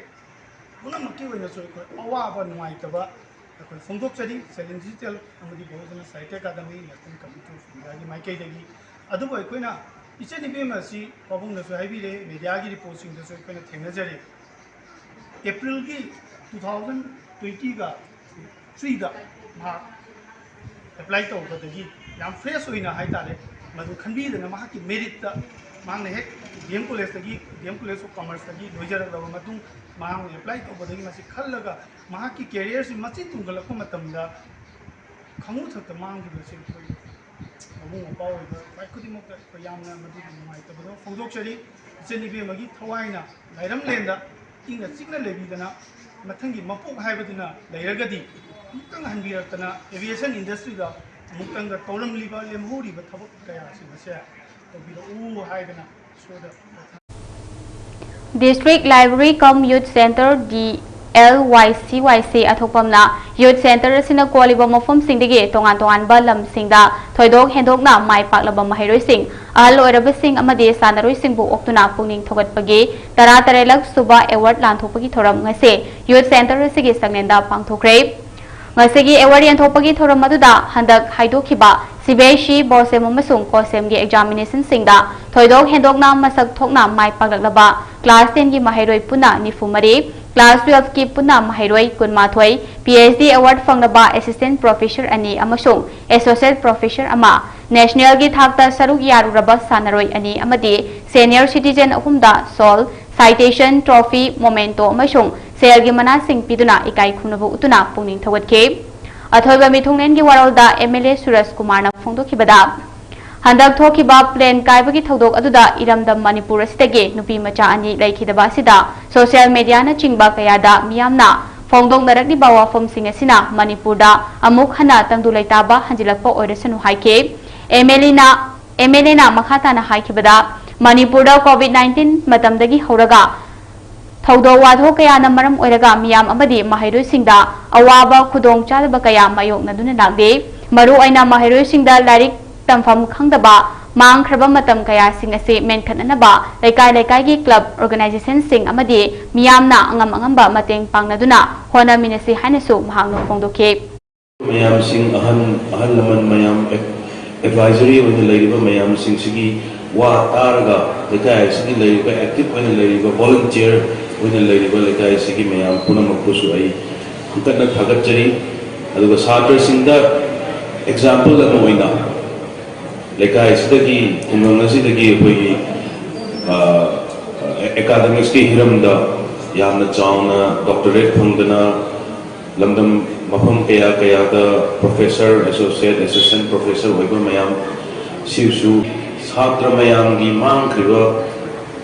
ꯄꯨꯝꯅꯃꯛꯀꯤ ꯑꯣꯏꯅꯁꯨ ꯑꯩꯈꯣꯏ ꯑꯋꯥꯕ ꯅꯨꯡꯉꯥꯏꯇꯕ ꯑꯩꯈꯣꯏ ꯐꯣꯡꯗꯣꯛꯆꯔꯤ꯫ ꯁꯦꯂꯤꯟ ꯗꯤꯖꯤꯇꯦꯜ ꯑꯃꯗꯤ ꯕꯍꯨꯖꯅ ꯁꯥꯍꯤꯇ꯭ꯌ academy National Committee of India ꯒꯤ ꯃꯥꯏꯀꯩꯗꯒꯤ꯫ ꯑꯗꯨꯕꯨ ꯑꯩꯈꯣꯏꯅ ꯏꯆꯟ ꯏꯕꯦꯝꯃ ꯑꯁꯤ ꯄꯥꯕꯨꯡꯅꯁꯨ ꯍꯥꯏꯕꯤꯔꯦ, media ꯒꯤ report ꯁꯤꯡꯗꯁꯨ ꯑꯩꯈꯣꯏꯅ ꯊꯦꯡꯅꯖꯔꯦ꯫ April ꯒꯤ two thousand twenty ꯒ three ꯗ ꯃꯍꯥꯛ apply ꯇꯧꯕꯗꯒꯤ ꯌꯥꯝ fresh ꯑꯣꯏꯅ ꯍꯥꯏꯇꯥꯔꯦ, ꯃꯗꯨ ꯈꯟꯕꯤꯗꯅ ꯃꯍꯥꯛꯀꯤ merit ꯇ ꯃꯍꯥꯛꯅ ꯍꯦꯛ D M College ꯇꯒꯤ, D M College of Commerce ꯇꯒꯤ ꯂꯣꯏꯖꯔꯛꯂꯕ ꯃꯇꯨꯡ ꯃꯍꯥꯛꯅ apply ꯇꯧꯕꯗꯒꯤ ꯃꯁꯤ ꯈꯜꯂꯒ ꯃꯍꯥꯛꯀꯤ career ꯁꯤ ꯃꯆꯤ ꯇꯨꯡꯈꯠꯂꯛꯄ ꯃꯇꯝꯗ ꯈꯪꯉꯨ ꯊꯛꯇ ꯃꯥꯡꯈꯤꯕꯁꯤ ꯑꯩꯈꯣꯏ ꯃꯕꯨꯡ ꯃꯧꯄ꯭ꯋꯥ ꯑꯣꯏꯕ ꯈ꯭ꯋꯥꯏ ꯈꯨꯗꯤꯡꯃꯛꯇ ꯑꯩꯈꯣꯏ ꯌꯥꯝꯅ ꯃꯗꯨꯒꯤ ꯅꯨꯡꯉꯥꯏꯇꯕꯗꯣ ꯐꯣꯡꯗꯣꯛꯆꯔꯤ꯫ ꯏꯆꯟ ꯏꯕꯦꯝꯃꯒꯤ ꯊꯋꯥꯏꯅ ꯂꯥꯏꯔꯝꯂꯦꯟꯗ ꯏꯪꯅ ꯆꯤꯛꯅ ꯂꯩꯕꯤꯗꯅ, ꯃꯊꯪꯒꯤ ꯃꯄꯣꯛ ꯍꯥꯏꯕꯗꯨꯅ ꯂꯩꯔꯒꯗꯤ ꯑꯃꯨꯛꯇꯪ ꯍꯟꯕꯤꯔꯛꯇꯅ aviation industryꯗ ꯑꯃꯨꯛꯇꯪꯒ ꯇꯧꯔꯝꯂꯤꯕ, ꯂꯦꯝꯍꯧꯔꯤꯕ ꯊꯕꯛ ꯀꯌꯥꯁꯤꯡ ꯑꯁꯦ ꯇꯧꯕꯤꯔꯛꯎ ꯍꯥꯏꯗꯅ ꯏꯁꯣꯔꯗ District Library cum Youth Center, D L Y C Y C ꯑꯊꯣꯛꯄꯝꯅ Youth Center ꯑꯁꯤꯅ ꯀꯣꯜꯂꯤꯕ ꯃꯐꯝꯁꯤꯡꯗꯒꯤ ꯇꯣꯉꯥꯟ ꯇꯣꯉꯥꯟꯕ ꯂꯝꯁꯤꯡꯗ ꯊꯣꯏꯗꯣꯛ ꯍꯦꯟꯗꯣꯛꯅ ꯃꯥꯏ ꯄꯥꯛꯂꯕ ꯃꯍꯩꯔꯣꯏꯁꯤꯡ, ꯑꯍꯜ ꯑꯣꯏꯔꯕꯁꯤꯡ ꯑꯃꯗꯤ ꯁꯥꯟꯅꯔꯣꯏꯁꯤꯡꯕꯨ ꯑꯣꯛꯇꯨꯅ ꯄꯨꯛꯅꯤꯡ ꯊꯧꯒꯠꯄꯒꯤ ꯇꯔꯥꯇꯔꯦꯠꯂꯛ ꯁꯨꯕ award ꯂꯥꯟꯊꯣꯛꯄꯒꯤ ꯊꯧꯔꯝ ꯉꯁꯤ Youth Center ꯑꯁꯤꯒꯤ ꯆꯥꯛꯂꯦꯟꯗ ꯄꯥꯡꯊꯣꯛꯈ꯭ꯔꯦ꯫ ꯉꯁꯤꯒꯤ award ꯌꯦꯟꯊꯣꯛꯄꯒꯤ ꯊꯧꯔꯝ ꯑꯗꯨꯗ ꯍꯟꯗꯛ ꯍꯥꯏꯗꯣꯛꯈꯤꯕ C B S E, BOSEM ꯑꯃꯁꯨꯡ COHSEMꯒꯤ examinationꯁꯤꯡꯗ ꯊꯣꯏꯗꯣꯛ ꯍꯦꯟꯗꯣꯛꯅ ꯃꯁꯛ ꯊꯣꯛꯅ ꯃꯥꯏ ꯄꯥꯛꯂꯛꯂꯕ class tenꯒꯤ ꯃꯍꯩꯔꯣꯏ ꯄꯨꯟꯅ ꯅꯤꯐꯨ ꯃꯔꯤ, class twelveꯀꯤ ꯄꯨꯟꯅ ꯃꯍꯩꯔꯣꯏ ꯀꯨꯟꯃꯥꯊꯣꯏ, P H D award ꯐꯪꯂꯕ assistant professor ꯑꯅꯤ ꯑꯃꯁꯨꯡ associate professor ꯑꯃ, nationalꯒꯤ ꯊꯥꯛꯇ ꯁꯔꯨꯛ ꯌꯥꯔꯨꯔꯕ ꯁꯥꯟꯅꯔꯣꯏ ꯑꯅꯤ ꯑꯃꯗꯤ senior citizen ꯑꯍꯨꯝꯗ shawl, citation, trophy, memento ꯑꯃꯁꯨꯡ ꯁꯦꯜꯒꯤ ꯃꯅꯥꯁꯤꯡ ꯄꯤꯗꯨꯅ ꯏꯀꯥꯏ ꯈꯨꯝꯅꯕ ꯎꯠꯇꯨꯅ ꯄꯨꯛꯅꯤꯡ ꯊꯧꯒꯠꯈꯤ꯫ ꯑꯊꯣꯏꯕ ꯃꯤꯊꯨꯡꯂꯦꯟꯒꯤ ꯋꯥꯔꯣꯜꯗ M L A ꯁꯨꯔꯖ ꯀꯨꯃꯥꯔꯅ ꯐꯣꯡꯗꯣꯛꯈꯤꯕꯗ, ꯍꯟꯗꯛ ꯊꯣꯛꯈꯤꯕ plane ꯀꯥꯏꯕꯒꯤ ꯊꯧꯗꯣꯛ ꯑꯗꯨꯗ ꯏꯔꯝꯗꯝ ꯃꯅꯤꯄꯨꯔ ꯑꯁꯤꯗꯒꯤ ꯅꯨꯄꯤ ꯃꯆꯥ ꯑꯅꯤ ꯂꯩꯈꯤꯗꯕ ꯑꯁꯤꯗ social mediaꯅꯆꯤꯡꯕ ꯀꯌꯥꯗ ꯃꯤꯌꯥꯝꯅ ꯐꯣꯡꯗꯣꯛꯅꯔꯛꯂꯤꯕ ꯋꯥꯐꯝꯁꯤꯡ ꯑꯁꯤꯅ ꯃꯅꯤꯄꯨꯔꯗ ꯑꯃꯨꯛ ꯍꯟꯅ ꯇꯪꯗꯨ ꯂꯩꯇꯥꯕ ꯍꯟꯖꯤꯜꯂꯛꯄ ꯑꯣꯏꯔꯁꯅꯨ ꯍꯥꯏꯈꯤ꯫ M L Aꯅ, M L Aꯅ ꯃꯈꯥ ꯇꯥꯅ ꯍꯥꯏꯈꯤꯕꯗ, ꯃꯅꯤꯄꯨꯔꯗ COVID nineteen ꯃꯇꯝꯗꯒꯤ ꯍꯧꯔꯒ ꯊꯧꯗꯣꯛ ꯋꯥꯊꯣꯛ ꯀꯌꯥꯅ ꯃꯔꯝ ꯑꯣꯏꯔꯒ ꯃꯤꯌꯥꯝ ꯑꯃꯗꯤ ꯃꯍꯩꯔꯣꯏꯁꯤꯡꯗ ꯑꯋꯥꯕ ꯈꯨꯗꯣꯡ ꯆꯥꯗꯕ ꯀꯌꯥ ꯃꯥꯌꯣꯛꯅꯗꯨꯅ ꯂꯥꯛꯂꯤ꯫ ꯃꯔꯨ ꯑꯣꯏꯅ ꯃꯍꯩꯔꯣꯏꯁꯤꯡꯗ ꯂꯥꯏꯔꯤꯛ ꯇꯝꯐꯝ ꯈꯪꯗꯕ, ꯃꯥꯡꯈ꯭ꯔꯕ ꯃꯇꯝ ꯀꯌꯥꯁꯤꯡ ꯑꯁꯤ ꯃꯦꯟꯈꯠꯅꯅꯕ ꯂꯩꯀꯥꯏ ꯂꯩꯀꯥꯏꯒꯤ club, organizationꯁꯤꯡ ꯑꯃꯗꯤ ꯃꯤꯌꯥꯝꯅ ꯑꯉꯝ ꯑꯉꯝꯕ ꯃꯇꯦꯡ ꯄꯥꯡꯅꯗꯨꯅ ꯍꯣꯠꯅꯃꯤꯟꯅꯁꯤ ꯍꯥꯏꯅꯁꯨ ꯃꯍꯥꯛꯅ ꯐꯣꯡꯗꯣꯛꯈꯤ꯫ ꯃꯌꯥꯝꯁꯤꯡ, ꯑꯍꯟ, ꯑꯍꯜ ꯂꯃꯟ ꯃꯌꯥꯝ, advisory ꯑꯣꯏꯅ ꯂꯩꯔꯤꯕ ꯃꯌꯥꯝꯁꯤꯡꯁꯤꯒꯤ ꯋꯥ ꯇꯥꯔꯒ, ꯂꯩꯀꯥꯏ ꯑꯁꯤꯒꯤ ꯂꯩꯔꯤꯕ, active ꯑꯣꯏꯅ ꯂꯩꯔꯤꯕ, volunteer ꯑꯣꯏꯅ ꯂꯩꯔꯤꯕ ꯂꯩꯀꯥꯏ ꯑꯁꯤꯒꯤ ꯃꯌꯥꯝ ꯄꯨꯝꯅꯃꯛꯄꯨꯁꯨ ꯑꯩ ꯍꯟꯇꯛꯅ ꯊꯥꯒꯠꯆꯔꯤ꯫ ꯑꯗꯨꯒ ꯁꯥꯇ꯭ꯔꯁꯤꯡꯗ example ꯑꯃ ꯑꯣꯏꯅ, ꯂꯩꯀꯥꯏ ꯑꯁꯤꯗꯒꯤ, ꯈꯨꯡꯒꯪ ꯑꯁꯤꯗꯒꯤ ꯑꯩꯈꯣꯏꯒꯤ, ꯑ, academicsꯀꯤ ꯍꯤꯔꯝꯗ ꯌꯥꯝꯅ ꯆꯥꯎꯅ doctorate ꯐꯪꯗꯅ, ꯂꯝꯗꯝ ꯃꯐꯝ ꯀꯌꯥ ꯀꯌꯥꯗ professor, associate, assistant professor ꯑꯣꯏꯕ ꯃꯌꯥꯝ, ꯁꯤꯁꯨ ꯁꯥꯇ꯭ꯔ ꯃꯌꯥꯝꯒꯤ ꯃꯥꯡꯈ꯭ꯔꯤꯕ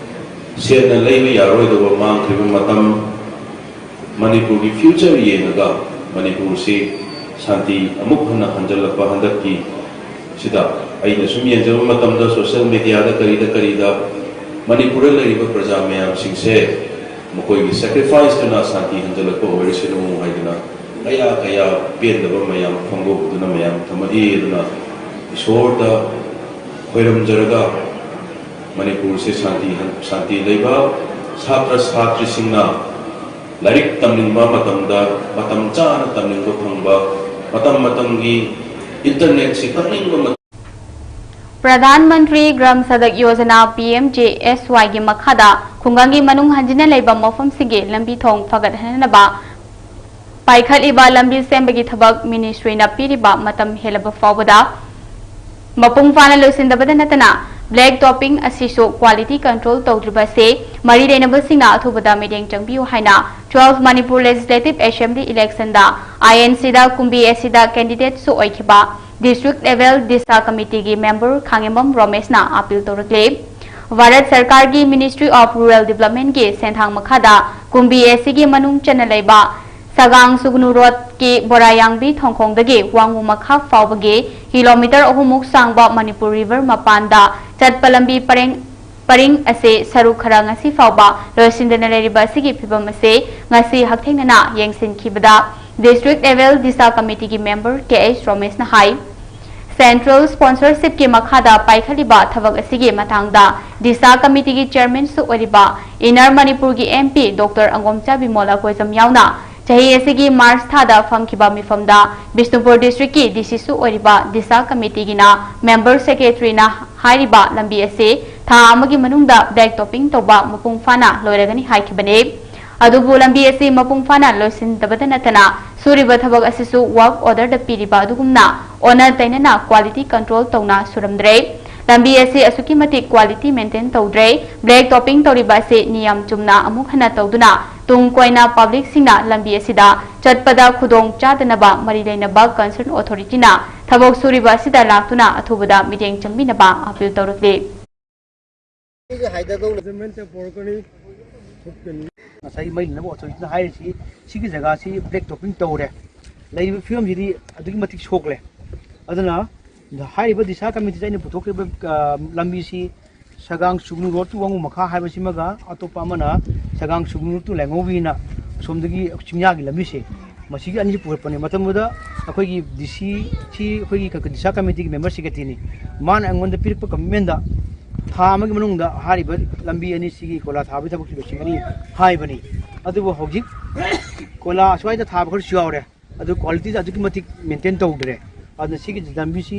ꯁꯦꯜꯅ ꯂꯩꯕ ꯌꯥꯔꯣꯏꯗꯕ ꯃꯥꯡꯈ꯭ꯔꯤꯕ ꯃꯇꯝ, ꯃꯅꯤꯄꯨꯔꯒꯤ future ꯌꯦꯡꯉꯒ ꯃꯅꯤꯄꯨꯔꯁꯤ ꯁꯥꯟꯇꯤ ꯑꯃꯨꯛ ꯍꯟꯅ ꯍꯟꯖꯤꯜꯂꯛꯄ ꯍꯟꯗꯛꯀꯤ ꯁꯤꯗ ꯑꯩꯅ ꯁꯨꯝ ꯌꯦꯡꯖꯕ ꯃꯇꯝꯗ social mediaꯗ ꯀꯔꯤꯗ ꯀꯔꯤꯗ ꯃꯅꯤꯄꯨꯔꯗ ꯂꯩꯔꯤꯕ ꯄ꯭ꯔꯖꯥ ꯃꯌꯥꯝꯁꯤꯡꯁꯦ ꯃꯈꯣꯏꯒꯤ sacrificeꯇꯨꯅ ꯁꯥꯟꯇꯤ ꯍꯟꯖꯤꯜꯂꯛꯄ ꯑꯣꯏꯔꯁꯅꯨ ꯍꯥꯏꯗꯨꯅ ꯀꯌꯥ ꯀꯌꯥ ꯄꯦꯟꯗꯕ ꯃꯌꯥꯝ ꯐꯣꯡꯗꯣꯛꯇꯨꯅ ꯃꯌꯥꯝ ꯊꯝꯃꯛꯏ꯫ ꯑꯗꯨꯅ ꯏꯁꯣꯔꯗ ꯈꯣꯏꯔꯝꯖꯔꯒ ꯃꯅꯤꯄꯨꯔꯁꯦ ꯁꯥꯟꯇꯤ ꯍꯟ-, ꯁꯥꯟꯇꯤ ꯂꯩꯕ, ꯁꯥꯇ꯭ꯔ ꯁꯥꯇ꯭ꯔꯤꯁꯤꯡꯅ ꯂꯥꯏꯔꯤꯛ ꯇꯝꯅꯤꯡꯕ ꯃꯇꯝꯗ ꯃꯇꯝ ꯆꯥꯅ ꯇꯝꯅꯤꯡꯕ ꯐꯪꯕ, ꯃꯇꯝ ꯃꯇꯝꯒꯤ internetꯁꯤ ꯀꯛꯅꯤꯡꯕ ꯃꯇꯝ Pradhan Mantri Gram Sadak Yojana, P M J S ꯋꯥꯏꯒꯤ ꯃꯈꯥꯗ ꯈꯨꯡꯒꯪꯒꯤ ꯃꯅꯨꯡ ꯍꯟꯖꯤꯟꯅ ꯂꯩꯕ ꯃꯐꯝꯁꯤꯡꯒꯤ ꯂꯝꯕꯤ ꯊꯣꯡ ꯐꯒꯠꯍꯟꯅꯕ ꯄꯥꯏꯈꯠꯂꯤꯕ ꯂꯝꯕꯤ ꯁꯦꯝꯕꯒꯤ ꯊꯕꯛ ministryꯅ ꯄꯤꯔꯤꯕ ꯃꯇꯝ ꯍꯦꯜꯂꯕ ꯐꯥꯎꯕꯗ ꯃꯄꯨꯡ ꯐꯥꯅ ꯂꯣꯏꯁꯤꯟꯗꯕꯗ ꯅꯠꯇꯅ black topping ꯑꯁꯤꯁꯨ quality control ꯇꯧꯗ꯭ꯔꯤꯕ ꯑꯁꯤ ꯃꯔꯤ ꯂꯩꯅꯕꯁꯤꯡꯅ ꯑꯊꯨꯕꯗ ꯃꯤꯠꯌꯦꯡ ꯆꯪꯕꯤꯌꯨ ꯍꯥꯏꯅ twelve Manipur Legislative Assembly electionꯗ I N Cꯗ ꯀꯨꯝꯕꯤ ꯑꯁꯤꯗ candidateꯁꯨ ꯑꯣꯏꯈꯤꯕ district level DISHA committeeꯒꯤ member ꯈꯥꯉꯦꯝꯕꯝ ꯔꯣꯃꯦꯁꯅ appeal ꯇꯧꯔꯛꯂꯤ꯫ Bharat ꯁꯔꯀꯥꯔꯒꯤ Ministry of Rural Developmentꯀꯤ ꯁꯦꯟꯊꯥꯡ ꯃꯈꯥꯗ ꯀꯨꯝꯕꯤ ꯑꯁꯤꯒꯤ ꯃꯅꯨꯡ ꯆꯟꯅ ꯂꯩꯕ ꯁꯒꯥꯡ ꯁꯨꯒꯅꯨ ꯔꯣꯗꯀꯤ ꯕꯣꯔꯥꯌꯥꯡꯕꯤ ꯊꯣꯡꯈꯣꯡꯗꯒꯤ ꯋꯥꯡꯉꯨ ꯃꯈꯥ ꯐꯥꯎꯕꯒꯤ ꯀꯤꯂꯣꯃꯤꯇꯔ ꯑꯍꯨꯝꯃꯨꯛ ꯁꯥꯡꯕ ꯃꯅꯤꯄꯨꯔ ꯔꯤꯚꯔ ꯃꯄꯥꯟꯗ ꯆꯠꯄ ꯂꯝꯕꯤ ꯄꯔꯦꯡ, ꯄꯔꯤꯡ ꯑꯁꯤ ꯁꯔꯨꯛ ꯈꯔ ꯉꯁꯤ ꯐꯥꯎꯕ ꯂꯣꯏꯁꯤꯟꯗꯅ ꯂꯩꯔꯤꯕ ꯑꯁꯤꯒꯤ ꯐꯤꯚꯝ ꯑꯁꯤ ꯉꯁꯤ ꯍꯛꯊꯦꯡꯅꯅ ꯌꯦꯡꯁꯤꯟꯈꯤꯕꯗ district level DISHA committeeꯒꯤ member ꯀꯦ ꯑꯩꯆ ꯔꯣꯃꯦꯁꯅ ꯍꯥꯏ꯫ Central sponsorshipꯀꯤ ꯃꯈꯥꯗ ꯄꯥꯏꯈꯠꯂꯤꯕ ꯊꯕꯛ ꯑꯁꯤꯒꯤ ꯃꯇꯥꯡꯗ DISHA committeeꯒꯤ chairmanꯁꯨ ꯑꯣꯏꯔꯤꯕ Inner Manipurꯒꯤ M P Doctor ꯑꯪꯒꯣꯝꯆꯥ ꯕꯤꯃꯣꯂꯥ ꯀꯣꯏꯖꯝ ꯌꯥꯎꯅ ꯆꯍꯤ ꯑꯁꯤꯒꯤ March ꯊꯥꯗ ꯐꯝꯈꯤꯕ ꯃꯤꯐꯝꯗ ꯕꯤꯁꯅꯨꯄꯨꯔ districtꯀꯤ D Cꯁꯨ ꯑꯣꯏꯔꯤꯕ DISHA committeeꯒꯤꯅ member secretaryꯅ ꯍꯥꯏꯔꯤꯕ ꯂꯝꯕꯤ ꯑꯁꯤ ꯊꯥ ꯑꯃꯒꯤ ꯃꯅꯨꯡꯗ black topping ꯇꯧꯕ ꯃꯄꯨꯡ ꯐꯥꯅ ꯂꯣꯏꯔꯒꯅꯤ ꯍꯥꯏꯈꯤꯕꯅꯤ꯫ ꯑꯗꯨꯕꯨ ꯂꯝꯕꯤ ꯑꯁꯤ ꯃꯄꯨꯡ ꯐꯥꯅ ꯂꯣꯏꯁꯤꯟꯗꯕꯇ ꯅꯠꯇꯅ ꯁꯨꯔꯤꯕ ꯊꯕꯛ ꯑꯁꯤꯁꯨ work orderꯗ ꯄꯤꯔꯤꯕ ꯑꯗꯨꯒꯨꯝꯅ ꯑꯣꯟꯅ ꯇꯩꯅꯅ quality control ꯇꯧꯅ ꯁꯨꯔꯝꯗ꯭ꯔꯦ꯫ ꯂꯝꯕꯤ ꯑꯁꯤ ꯑꯁꯨꯛꯀꯤ ꯃꯇꯤꯛ quality maintain ꯇꯧꯗ꯭ꯔꯦ꯫ Black topping ꯇꯧꯔꯤꯕ ꯑꯁꯤ ꯅꯤꯌꯝ ꯆꯨꯝꯅ ꯑꯃꯨꯛ ꯍꯟꯅ ꯇꯧꯗꯨꯅ ꯇꯨꯡ ꯀꯣꯏꯅ publicꯁꯤꯡꯅ ꯂꯝꯕꯤ ꯑꯁꯤꯗ ꯆꯠꯄꯗ ꯈꯨꯗꯣꯡ ꯆꯥꯗꯅꯕ ꯃꯔꯤ ꯂꯩꯅꯕ concern authorityꯅ ꯊꯕꯛ ꯁꯨꯔꯤꯕ ꯑꯁꯤꯗ ꯂꯥꯛꯇꯨꯅ ꯑꯊꯨꯕꯗ ꯃꯤꯠꯌꯦꯡ ꯆꯪꯕꯤꯅꯕ appeal ꯇꯧꯔꯛꯂꯤ꯫ ꯉꯁꯥꯏ ꯃꯩ ꯂꯩꯅꯕ ꯑꯣꯊꯣꯔꯤꯇꯤꯅ ꯍꯥꯏꯔꯤꯁꯤ, ꯁꯤꯒꯤ ꯖꯒꯥꯁꯤ ꯕ꯭ꯂꯦꯛ ꯇꯣꯞꯄꯤꯡ ꯇꯧꯔꯦ, ꯂꯩꯔꯤꯕ ꯐꯤꯕꯝꯁꯤꯗꯤ ꯑꯗꯨꯛꯀꯤ ꯃꯇꯤꯛ ꯁꯣꯛꯂꯦ꯫ ꯑꯗꯨꯅ ꯍꯥꯏꯔꯤꯕ ꯗꯤꯁꯥ ꯀꯃꯤꯇꯤꯗ ꯑꯩꯅ ꯄꯨꯊꯣꯛꯈꯤꯕ, ꯑ, ꯂꯝꯕꯤꯁꯤ ꯁꯒꯥꯡ ꯁꯨꯒꯅꯨ ꯔꯣꯗ ꯇꯨ ꯋꯥꯉꯨ ꯃꯈꯥ ꯍꯥꯏꯕꯁꯤꯃꯒ, ꯑꯇꯣꯞꯄ ꯑꯃꯅ ꯁꯒꯥꯡ ꯁꯨꯒꯅꯨ ꯔꯣꯗ ꯇꯨ ꯂꯥꯏꯉꯧꯕꯤꯅ ꯑꯁꯣꯝꯗꯒꯤ ꯆꯤꯡꯌꯥꯒꯤ ꯂꯝꯕꯤꯁꯦ, ꯃꯁꯤꯒꯤ ꯑꯅꯤꯁꯤ ꯄꯨꯈꯠꯄꯅꯤ꯫ ꯃꯇꯝꯗꯨꯗ ꯑꯩꯈꯣꯏꯒꯤ ꯗꯤ ꯁꯤ ꯁꯤ ꯑꯩꯈꯣꯏꯒꯤ ꯀ-, ꯗꯤꯁꯥ ꯀꯃꯤꯇꯤꯒꯤ ꯃꯦꯝꯕꯔ ꯁꯦꯀ꯭ꯔꯦꯇꯔꯤꯅꯤ꯫ ꯃꯥꯅ ꯑꯩꯉꯣꯟꯗ ꯄꯤꯔꯛꯄ ꯀꯃꯤꯠꯃꯦꯟꯗ ꯊꯥ ꯑꯃꯒꯤ ꯃꯅꯨꯡꯗ ꯍꯥꯏꯔꯤꯕ ꯂꯝꯕꯤ ꯑꯅꯤꯁꯤꯒꯤ ꯀꯣꯏꯂꯥ ꯊꯥꯕꯒꯤ ꯊꯕꯛꯁꯤ ꯂꯣꯏꯁꯤꯟꯒꯅꯤ ꯍꯥꯏꯕꯅꯤ꯫ ꯑꯗꯨꯕꯨ ꯍꯧꯖꯤꯛ ꯀꯣꯏꯂꯥ ꯑꯁ꯭ꯋꯥꯏꯗ ꯊꯥꯕ ꯈꯔꯁꯨ ꯌꯥꯎꯔꯦ, ꯑꯗꯨ ꯀ꯭ꯋꯥꯂꯤꯇꯤꯗ ꯑꯗꯨꯛꯀꯤ ꯃꯇꯤꯛ ꯃꯦꯟꯇꯦꯟ ꯇꯧꯗ꯭ꯔꯦ꯫ ꯑꯗꯨꯅ ꯁꯤꯒꯤ ꯂꯝꯕꯤꯁꯤ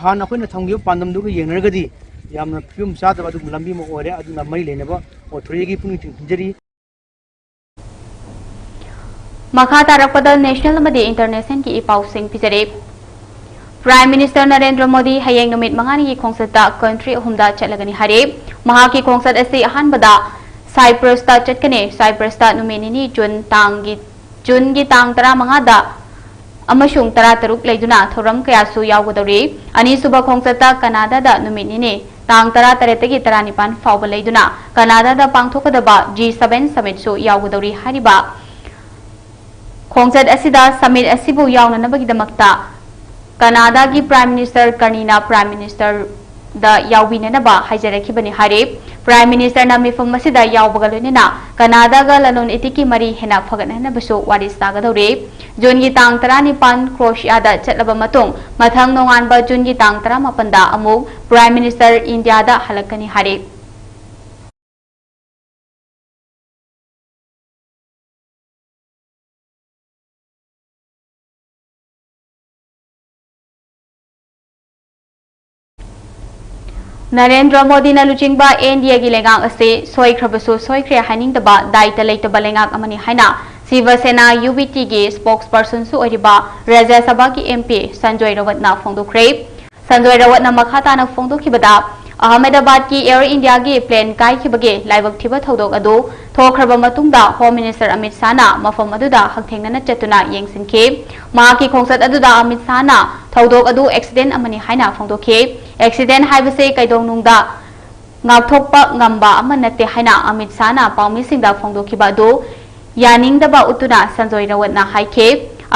ꯍꯥꯟꯅ ꯑꯩꯈꯣꯏꯅ ꯊꯝꯈꯤꯕ ꯄꯥꯟꯗꯝꯗꯨꯒ ꯌꯦꯡꯅꯔꯒꯗꯤ ꯌꯥꯝꯅ ꯐꯤꯕꯝ ꯆꯥꯗꯕ ꯑꯗꯨꯒꯨꯝꯕ ꯂꯝꯕꯤ ꯑꯃ ꯑꯣꯏꯔꯦ꯫ ꯑꯗꯨꯅ ꯃꯔꯤ ꯂꯩꯅꯕ ꯑꯣꯊꯣꯔꯤꯇꯤꯒꯤ ꯄꯨꯛꯅꯤꯡ ꯆꯤꯡꯁꯤꯟꯖꯔꯤ꯫ ꯃꯈꯥ ꯇꯥꯔꯛꯄꯗ ꯅꯦꯁꯅꯦꯜ ꯑꯃꯗꯤ ꯏꯟꯇꯔꯅꯦꯁꯅꯦꯜꯒꯤ ꯏ ꯄꯥꯎꯁꯤꯡ ꯄꯤꯖꯔꯤ꯫ ꯄ꯭ꯔꯥꯏꯝ ꯃꯤꯅꯤꯁꯇꯔ ꯅꯔꯦꯟꯗ꯭ꯔ ꯃꯣꯗꯤ ꯍꯌꯦꯡ ꯅꯨꯃꯤꯠ ꯃꯉꯥꯅꯤꯒꯤ ꯈꯣꯡꯆꯠꯇ ꯀꯟꯇ꯭ꯔꯤ ꯑꯍꯨꯝꯗ ꯆꯠꯂꯒꯅꯤ ꯍꯥꯏꯔꯤ꯫ ꯃꯍꯥꯛꯀꯤ ꯈꯣꯡꯆꯠ ꯑꯁꯤ ꯑꯍꯥꯟꯕꯗ ꯁꯥꯏꯄ꯭ꯔꯁꯇ ꯆꯠꯀꯅꯤ꯫ ꯁꯥꯏꯄ꯭ꯔꯁꯇ ꯅꯨꯃꯤꯠ ꯅꯤꯅꯤ, ꯖꯨꯟ ꯇꯥꯡꯒꯤ, ꯖꯨꯟꯒꯤ ꯇꯥꯡ ꯇꯔꯥꯃꯉꯥꯗ ꯑꯃꯁꯨꯡ ꯇꯔꯥꯇꯔꯨꯛ ꯂꯩꯗꯨꯅ ꯊꯧꯔꯝ ꯀꯌꯥꯁꯨ ꯌꯥꯎꯒꯗꯧꯔꯤ꯫ ꯑꯅꯤꯁꯨꯕ ꯈꯣꯡꯆꯠꯇ ꯀꯅꯥꯗꯥꯗ ꯅꯨꯃꯤꯠ ꯅꯤꯅꯤ, ꯇꯥꯡ ꯇꯔꯥꯇꯔꯦꯠꯇꯒꯤ ꯇꯔꯥꯅꯤꯄꯥꯟ ꯐꯥꯎꯕ ꯂꯩꯗꯨꯅ ꯀꯅꯥꯗꯥꯗ ꯄꯥꯡꯊꯣꯛꯀꯗꯕ ꯖꯤ ꯁꯚꯦꯟ ꯁꯃꯤꯠꯁꯨ ꯌꯥꯎꯒꯗꯧꯔꯤ ꯍꯥꯏꯔꯤꯕ ꯈꯣꯡꯆꯠ ꯑꯁꯤꯗ ꯁꯃꯤꯠ ꯑꯁꯤꯕꯨ ꯌꯥꯎꯅꯅꯕꯒꯤꯗꯃꯛꯇ ꯀꯅꯥꯗꯥꯒꯤ ꯄ꯭ꯔꯥꯏꯝ ꯃꯤꯅꯤꯁꯇꯔ ꯀꯔꯅꯤꯅ ꯄ꯭ꯔꯥꯏꯝ ꯃꯤꯅꯤꯁꯇꯔꯗ ꯌꯥꯎꯕꯤꯅꯅꯕ ꯍꯥꯏꯖꯔꯛꯈꯤꯕꯅꯤ ꯍꯥꯏꯔꯤ꯫ ꯄ꯭ꯔꯥꯏꯝ ꯃꯤꯅꯤꯁꯇꯔꯅ ꯃꯤꯐꯝ ꯑꯁꯤꯗ ꯌꯥꯎꯕꯒ ꯂꯣꯏꯅꯅ ꯀꯅꯥꯗꯥꯒ ꯂꯂꯣꯟ ꯏꯇꯤꯛꯀꯤ ꯃꯔꯤ ꯍꯦꯟꯅ ꯐꯒꯠꯍꯟꯅꯕꯁꯨ ꯋꯥꯔꯤ ꯁꯥꯒꯗꯧꯔꯤ꯫ ꯖꯨꯟꯒꯤ ꯇꯥꯡ ꯇꯔꯥꯅꯤꯄꯥꯟ ꯀ꯭ꯔꯣꯁꯤꯌꯥꯗ ꯆꯠꯂꯕ ꯃꯇꯨꯡ, ꯃꯊꯪ ꯅꯣꯡꯉꯥꯟꯕ ꯖꯨꯟꯒꯤ ꯇꯥꯡ ꯇꯔꯥꯃꯥꯄꯟꯗ ꯑꯃꯨꯛ ꯄ꯭ꯔꯥꯏꯝ ꯃꯤꯅꯤꯁꯇꯔ ꯏꯟꯗꯤꯌꯥꯗ ꯍꯜꯂꯛꯀꯅꯤ ꯍꯥꯏꯔꯤ꯫ ꯅꯔꯦꯟꯗ꯭ꯔ ꯃꯣꯗꯤꯅ ꯂꯨꯆꯤꯡꯕ ꯑꯦꯟ ꯗꯤ ꯑꯦꯒꯤ ꯂꯩꯉꯥꯛ ꯑꯁꯤ ꯁꯣꯏꯈ꯭ꯔꯕꯁꯨ ꯁꯣꯏꯈ꯭ꯔꯦ ꯍꯥꯏꯅꯤꯡꯗꯕ ꯗꯥꯏꯇ ꯂꯩꯇꯕ ꯂꯩꯉꯥꯛ ꯑꯃꯅꯤ ꯍꯥꯏꯅ ꯁꯤꯕ ꯁꯦꯅꯥ ꯌꯨ ꯕꯤ ꯇꯤꯒꯤ ꯁ꯭ꯄꯣꯛꯁ ꯄꯔꯁꯟꯁꯨ ꯑꯣꯏꯔꯤꯕ ꯔꯥꯖ꯭ꯌ ꯁꯚꯥꯒꯤ ꯑꯦꯝ ꯄꯤ ꯁꯟꯖꯣꯏ ꯔꯥꯋꯠꯅ ꯐꯣꯡꯗꯣꯛꯈ꯭ꯔꯦ꯫ ꯁꯟꯖꯣꯏ ꯔꯥꯋꯠꯅ ꯃꯈꯥ ꯇꯥꯅ ꯐꯣꯡꯗꯣꯛꯈꯤꯕꯗ, ꯑꯍꯃꯦꯗꯕꯥꯗꯀꯤ ꯑꯦꯌꯔ ꯏꯟꯗꯤꯌꯥꯒꯤ ꯄ꯭ꯂꯦꯟ ꯀꯥꯏꯈꯤꯕꯒꯤ ꯂꯥꯏꯕꯛ ꯊꯤꯕ ꯊꯧꯗꯣꯛ ꯑꯗꯨ ꯊꯣꯛꯈ꯭ꯔꯕ ꯃꯇꯨꯡꯗ ꯍꯣꯝ ꯃꯤꯅꯤꯁꯇꯔ ꯑꯃꯤꯠ ꯁꯥꯍꯅ ꯃꯐꯝ ꯑꯗꯨꯗ ꯍꯛꯊꯦꯡꯅꯅ ꯆꯠꯇꯨꯅ ꯌꯦꯡꯁꯤꯟꯈꯤ꯫ ꯃꯍꯥꯛꯀꯤ ꯈꯣꯡꯆꯠ ꯑꯗꯨꯗ ꯑꯃꯤꯠ ꯁꯥꯍꯅ ꯊꯧꯗꯣꯛ ꯑꯗꯨ ꯑꯦꯛꯁꯤꯗꯦꯟ ꯑꯃꯅꯤ ꯍꯥꯏꯅ ꯐꯣꯡꯗꯣꯛꯈꯤ꯫ ꯑꯦꯛꯁꯤꯗꯦꯟ ꯍꯥꯏꯕꯁꯤ ꯀꯩꯗꯧꯅꯨꯡꯗ ꯉꯥꯛꯊꯣꯛꯄ ꯉꯝꯕ ꯑꯃ ꯅꯠꯇꯦ ꯍꯥꯏꯅ ꯑꯃꯤꯠ ꯁꯥꯍꯅ ꯄꯥꯎꯃꯤꯁꯤꯡꯗ ꯐꯣꯡꯗꯣꯛꯈꯤꯕ ꯑꯗꯨ ꯌꯥꯅꯤꯡꯗꯕ ꯎꯠꯇꯨꯅ ꯁꯟꯖꯣꯏ ꯔꯥꯋꯠꯅ ꯍꯥꯏꯈꯤ꯫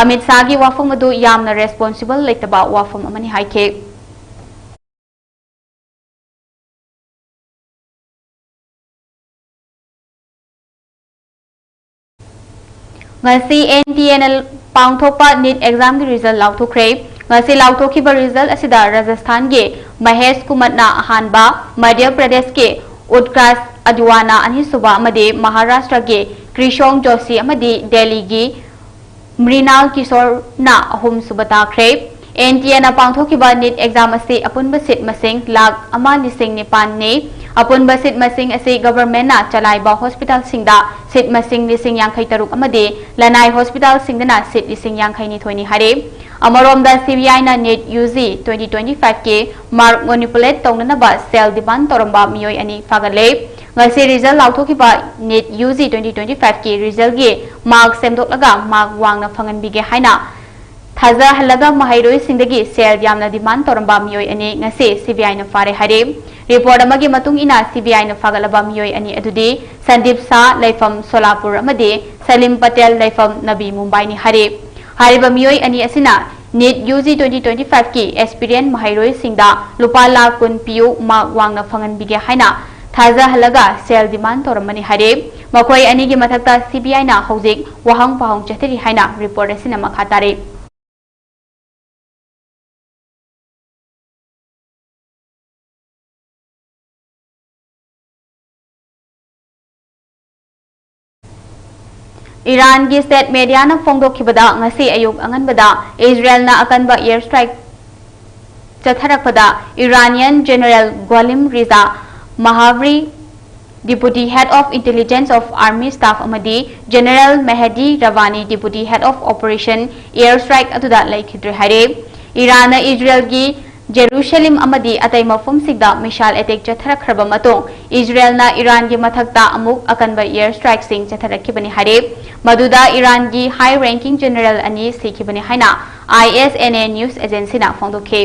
ꯑꯃꯤꯠ ꯁꯥꯍꯒꯤ ꯋꯥꯐꯝ ꯑꯗꯨ ꯌꯥꯝꯅ responsible ꯂꯩꯇꯕ ꯋꯥꯐꯝ ꯑꯃꯅꯤ ꯍꯥꯏꯈꯤ꯫ ꯉꯁꯤ N T A ꯅ ꯄꯥꯡꯊꯣꯛꯄ NEET exam ꯒꯤ result ꯂꯥꯎꯊꯣꯛꯈ꯭ꯔꯦ꯫ ꯉꯁꯤ ꯂꯥꯎꯊꯣꯛꯈꯤꯕ result ꯑꯁꯤꯗ ꯔꯥꯖꯁꯊꯥꯟꯒꯤ ꯃꯍꯦꯁ ꯀꯨꯃꯠꯅ ꯑꯍꯥꯟꯕ, ꯃꯙ꯭ꯌ ꯄ꯭ꯔꯗꯦꯁꯀꯤ ꯎꯠꯀ꯭ꯔꯥꯁ ꯑꯗꯋꯥꯅ ꯑꯅꯤꯁꯨꯕ ꯑꯃꯗꯤ ꯃꯍꯥꯔꯥꯁꯇ꯭ꯔꯒꯤ ꯀ꯭ꯔꯤꯁꯣꯡ ꯖꯣꯁꯤ ꯑꯃꯗꯤ ꯗꯦꯜꯂꯤꯒꯤ ꯃ꯭ꯔꯤꯅꯥꯜ ꯀꯤꯁꯣꯔꯅ ꯑꯍꯨꯝꯁꯨꯕ ꯇꯥꯈ꯭ꯔꯦ꯫ N T A ꯅ ꯄꯥꯡꯊꯣꯛꯈꯤꯕ NEET exam ꯑꯁꯤ ꯑꯄꯨꯟꯕ seat ꯃꯁꯤꯡ ꯂꯥꯈ ꯑꯃ ꯂꯤꯁꯤꯡ ꯅꯤꯄꯥꯟꯅꯤ꯫ ꯑꯄꯨꯟꯕ seat ꯃꯁꯤꯡ ꯑꯁꯤ government ꯅ ꯆꯂꯥꯏꯕ hospital ꯁꯤꯡꯗ seat ꯃꯁꯤꯡ ꯂꯤꯁꯤꯡ ꯌꯥꯡꯈꯩ ꯇꯔꯨꯛ ꯑꯃꯗꯤ ꯂꯅꯥꯏ hospital ꯁꯤꯡꯗꯅ seat ꯂꯤꯁꯤꯡ ꯌꯥꯡꯈꯩ ꯅꯤꯊꯣꯏꯅꯤ ꯍꯥꯏꯔꯦ꯫ ꯑꯃꯔꯣꯝꯗ C B I ꯅ NEET U G twenty twenty-five ꯀꯤ mark manipulate ꯇꯧꯅꯅꯕ cell demand ꯇꯧꯔꯝꯕ ꯃꯤꯑꯣꯏ ꯑꯅꯤ ꯐꯥꯒꯠꯂꯦ꯫ ꯉꯁꯤ result ꯂꯥꯎꯊꯣꯛꯈꯤꯕ NEET U G twenty twenty-five ꯀꯤ result ꯀꯤ mark ꯁꯦꯝꯗꯣꯛꯂꯒ mark ꯋꯥꯡꯅ ꯐꯪꯍꯟꯕꯤꯒꯦ ꯍꯥꯏꯅ ꯊꯥꯖꯍꯜꯂꯒ ꯃꯍꯩꯔꯣꯏꯁꯤꯡꯗꯒꯤ ꯁꯦꯜ ꯌꯥꯝꯅ demand ꯇꯧꯔꯝꯕ ꯃꯤꯑꯣꯏ ꯑꯅꯤ ꯉꯁꯤ C B I ꯅ ꯐꯥꯔꯦ ꯍꯥꯏꯔꯦ꯫ Report ꯑꯃꯒꯤ ꯃꯇꯨꯡ ꯏꯟꯅ C B I ꯅ ꯐꯥꯒꯠꯂꯕ ꯃꯤꯑꯣꯏ ꯑꯅꯤ ꯑꯗꯨꯗꯤ ꯁꯟꯗꯤꯞ ꯁꯥꯍ, ꯂꯩꯐꯝ ꯁꯣꯂꯥꯄꯨꯔ, ꯑꯃꯗꯤ ꯁꯂꯤꯝ ꯄꯇꯦꯜ, ꯂꯩꯐꯝ ꯅꯕꯤ ꯃꯨꯝꯕꯥꯏꯅꯤ ꯍꯥꯏꯔꯦ꯫ ꯍꯥꯏꯔꯤꯕ ꯃꯤꯑꯣꯏ ꯑꯅꯤ ꯑꯁꯤꯅ NEET U G twenty twenty-five ꯀꯤ aspirant ꯃꯍꯩꯔꯣꯏꯁꯤꯡꯗ ꯂꯨꯄꯥ ꯂꯥꯈ ꯀꯨꯟ ꯄꯤꯌꯨ, mark ꯋꯥꯡꯅ ꯐꯪꯍꯟꯕꯤꯒꯦ ꯍꯥꯏꯅ ꯊꯥꯖꯍꯜꯂꯒ ꯁꯦꯜ demand ꯇꯧꯔꯝꯕꯅꯤ ꯍꯥꯏꯔꯦ꯫ ꯃꯈꯣꯏ ꯑꯅꯤꯒꯤ ꯃꯊꯛꯇ C B I ꯅ ꯍꯧꯖꯤꯛ ꯋꯥꯍꯪ ꯄꯥꯎꯍꯪ ꯆꯠꯊꯔꯤ ꯍꯥꯏꯅ report ꯑꯁꯤꯅ ꯃꯈꯥ ꯇꯥꯔꯦ꯫ ꯏꯔꯥꯟꯒꯤ state media ꯅ ꯐꯣꯡꯗꯣꯛꯈꯤꯕꯗ, ꯉꯁꯤ ꯑꯌꯨꯛ ꯑꯉꯟꯕꯗ ꯏꯖꯔꯦꯜꯅ ꯑꯀꯟꯕ air strike ꯆꯠꯊꯔꯛꯄꯗ Iranian General Gholam Reza Mahavri, Deputy Head of Intelligence of Army Staff, ꯑꯃꯗꯤ General Mehdi Ravani, Deputy Head of Operation, air strike ꯑꯗꯨꯗ ꯂꯩꯈꯤꯗ꯭ꯔꯦ ꯍꯥꯏꯔꯦ꯫ ꯏꯔꯥꯟꯅ ꯏꯖꯔꯦꯜꯒꯤ ꯖꯦꯔꯨꯁꯂꯤꯝ ꯑꯃꯗꯤ ꯑꯇꯩ ꯃꯐꯝꯁꯤꯡꯗ missile attack ꯆꯠꯊꯔꯛꯈ꯭ꯔꯕ ꯃꯇꯨꯡ, ꯏꯖꯔꯦꯜꯅ ꯏꯔꯥꯟꯒꯤ ꯃꯊꯛꯇ ꯑꯃꯨꯛ ꯑꯀꯟꯕ air strike ꯁꯤꯡ ꯆꯠꯊꯔꯛꯈꯤꯕꯅꯤ ꯍꯥꯏꯔꯦ꯫ ꯃꯗꯨꯗ ꯏꯔꯥꯟꯒꯤ high ranking general ꯑꯅꯤ ꯁꯤꯈꯤꯕꯅꯤ ꯍꯥꯏꯅ I S N A news agency ꯅ ꯐꯣꯡꯗꯣꯛꯈꯤ꯫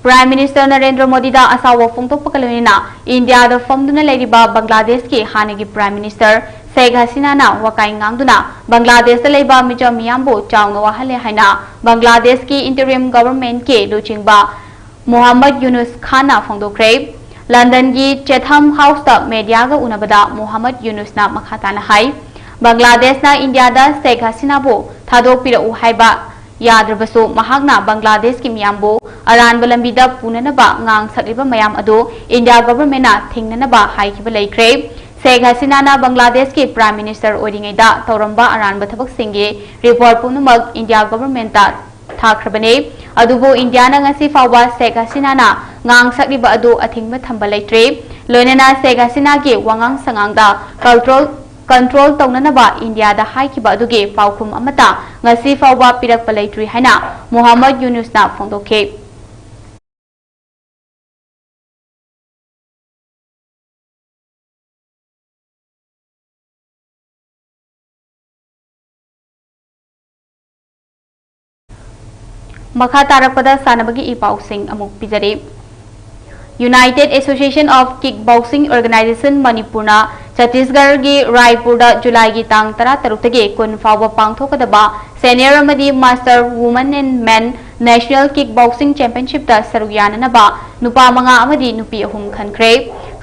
Prime Minister ꯅꯔꯦꯟꯗ꯭ꯔ ꯃꯣꯗꯤꯗ ꯑꯁꯥꯎꯕ ꯐꯣꯡꯗꯣꯛꯄꯒ ꯂꯣꯏꯅꯅ ꯏꯟꯗꯤꯌꯥꯗ ꯐꯝꯗꯨꯅ ꯂꯩꯔꯤꯕ ꯕꯪꯒ꯭ꯂꯥꯗꯦꯁꯀꯤ ꯍꯥꯟꯅꯒꯤ Prime Minister ꯁꯦꯈ ꯍꯁꯤꯅꯥꯅ ꯋꯥꯀꯥꯏ ꯉꯥꯡꯗꯨꯅ ꯕꯪꯒ꯭ꯂꯥꯗꯦꯁꯇ ꯂꯩꯕ ꯃꯤꯆꯝ ꯃꯤꯌꯥꯝꯕꯨ ꯆꯥꯎꯅ ꯋꯥꯍꯜꯂꯦ ꯍꯥꯏꯅ ꯕꯪꯒ꯭ꯂꯥꯗꯦꯁꯀꯤ interim governmentꯀꯤ ꯂꯨꯆꯤꯡꯕ ꯃꯣꯍꯝꯃꯗ ꯌꯨꯅꯨꯁ ꯈꯥꯟꯅ ꯐꯣꯡꯗꯣꯛꯈ꯭ꯔꯦ꯫ ꯂꯟꯗꯟꯒꯤ Chatham Houseꯇ mediaꯒ ꯎꯅꯕꯗ ꯃꯣꯍꯝꯃꯗ ꯌꯨꯅꯨꯁꯅ ꯃꯈꯥ ꯇꯥꯅ ꯍꯥꯏ, ꯕꯪꯒ꯭ꯂꯥꯗꯦꯁꯅ ꯏꯟꯗꯤꯌꯥꯗ ꯁꯦꯈ ꯍꯁꯤꯅꯥꯕꯨ ꯊꯥꯗꯣꯛꯄꯤꯔꯛꯎ ꯍꯥꯏꯕ ꯌꯥꯗ꯭ꯔꯕꯁꯨ ꯃꯍꯥꯛꯅ ꯕꯪꯒ꯭ꯂꯥꯗꯦꯁꯀꯤ ꯃꯤꯌꯥꯝꯕꯨ ꯑꯔꯥꯟꯕ ꯂꯝꯕꯤꯗ ꯄꯨꯅꯅꯕ ꯉꯥꯡ ꯁꯛꯂꯤꯕ ꯃꯌꯥꯝ ꯑꯗꯨ ꯏꯟꯗꯤꯌꯥ governmentꯅ ꯊꯤꯡꯅꯅꯕ ꯍꯥꯏꯈꯤꯕ ꯂꯩꯈ꯭ꯔꯦ꯫ ꯁꯦꯈ ꯍꯁꯤꯅꯥꯅ ꯕꯪꯒ꯭ꯂꯥꯗꯦꯁꯀꯤ Prime Minister ꯑꯣꯏꯔꯤꯉꯩꯗ ꯇꯧꯔꯝꯕ ꯑꯔꯥꯟꯕ ꯊꯕꯛꯁꯤꯡꯒꯤ report ꯄꯨꯝꯅꯃꯛ ꯏꯟꯗꯤꯌꯥ governmentꯇ ꯊꯥꯈ꯭ꯔꯕꯅꯤ꯫ ꯑꯗꯨꯕꯨ ꯏꯟꯗꯤꯌꯥꯅ ꯉꯁꯤ ꯐꯥꯎꯕ ꯁꯦꯈ ꯍꯁꯤꯅꯥꯅ ꯉꯥꯡ ꯁꯛꯂꯤꯕ ꯑꯗꯨ ꯑꯊꯤꯡꯕ ꯊꯝꯕ ꯂꯩꯇ꯭ꯔꯤ꯫ ꯂꯣꯏꯅꯅ ꯁꯦꯈ ꯍꯁꯤꯅꯥꯒꯤ ꯋꯥꯉꯥꯡ ꯁꯉꯥꯡꯗ control control ꯇꯧꯅꯅꯕ ꯏꯟꯗꯤꯌꯥꯗ ꯍꯥꯏꯈꯤꯕ ꯑꯗꯨꯒꯤ ꯄꯥꯎꯈꯨꯝ ꯑꯃꯠꯇ ꯉꯁꯤ ꯐꯥꯎꯕ ꯄꯤꯔꯛꯄ ꯂꯩꯇ꯭ꯔꯤ ꯍꯥꯏꯅ ꯃꯣꯍꯝꯃꯗ ꯌꯨꯅꯨꯁꯅ ꯐꯣꯡꯗꯣꯛꯈꯤ꯫ ꯃꯈꯥ ꯇꯥꯔꯛꯄꯗ ꯁꯥꯟꯅꯕꯒꯤ ꯏ ꯄꯥꯎꯁꯤꯡ ꯑꯃꯨꯛ ꯄꯤꯖꯔꯤ꯫ United Association of Kickboxing Organization ꯃꯅꯤꯄꯨꯔꯅ ꯆꯇꯤꯁꯒꯔꯒꯤ ꯔꯥꯏꯄꯨꯔꯗ ꯖꯨꯂꯥꯏꯒꯤ ꯇꯥꯡ ꯇꯔꯥꯇꯔꯨꯛꯇꯒꯤ ꯀꯨꯟ ꯐꯥꯎꯕ ꯄꯥꯡꯊꯣꯛꯀꯗꯕ senior ꯑꯃꯗꯤ master women and men National Kickboxing Championshipꯇ ꯁꯔꯨꯛ ꯌꯥꯅꯅꯕ ꯅꯨꯄꯥ ꯃꯉꯥ ꯑꯃꯗꯤ ꯅꯨꯄꯤ ꯑꯍꯨꯝ ꯈꯟꯈ꯭ꯔꯦ꯫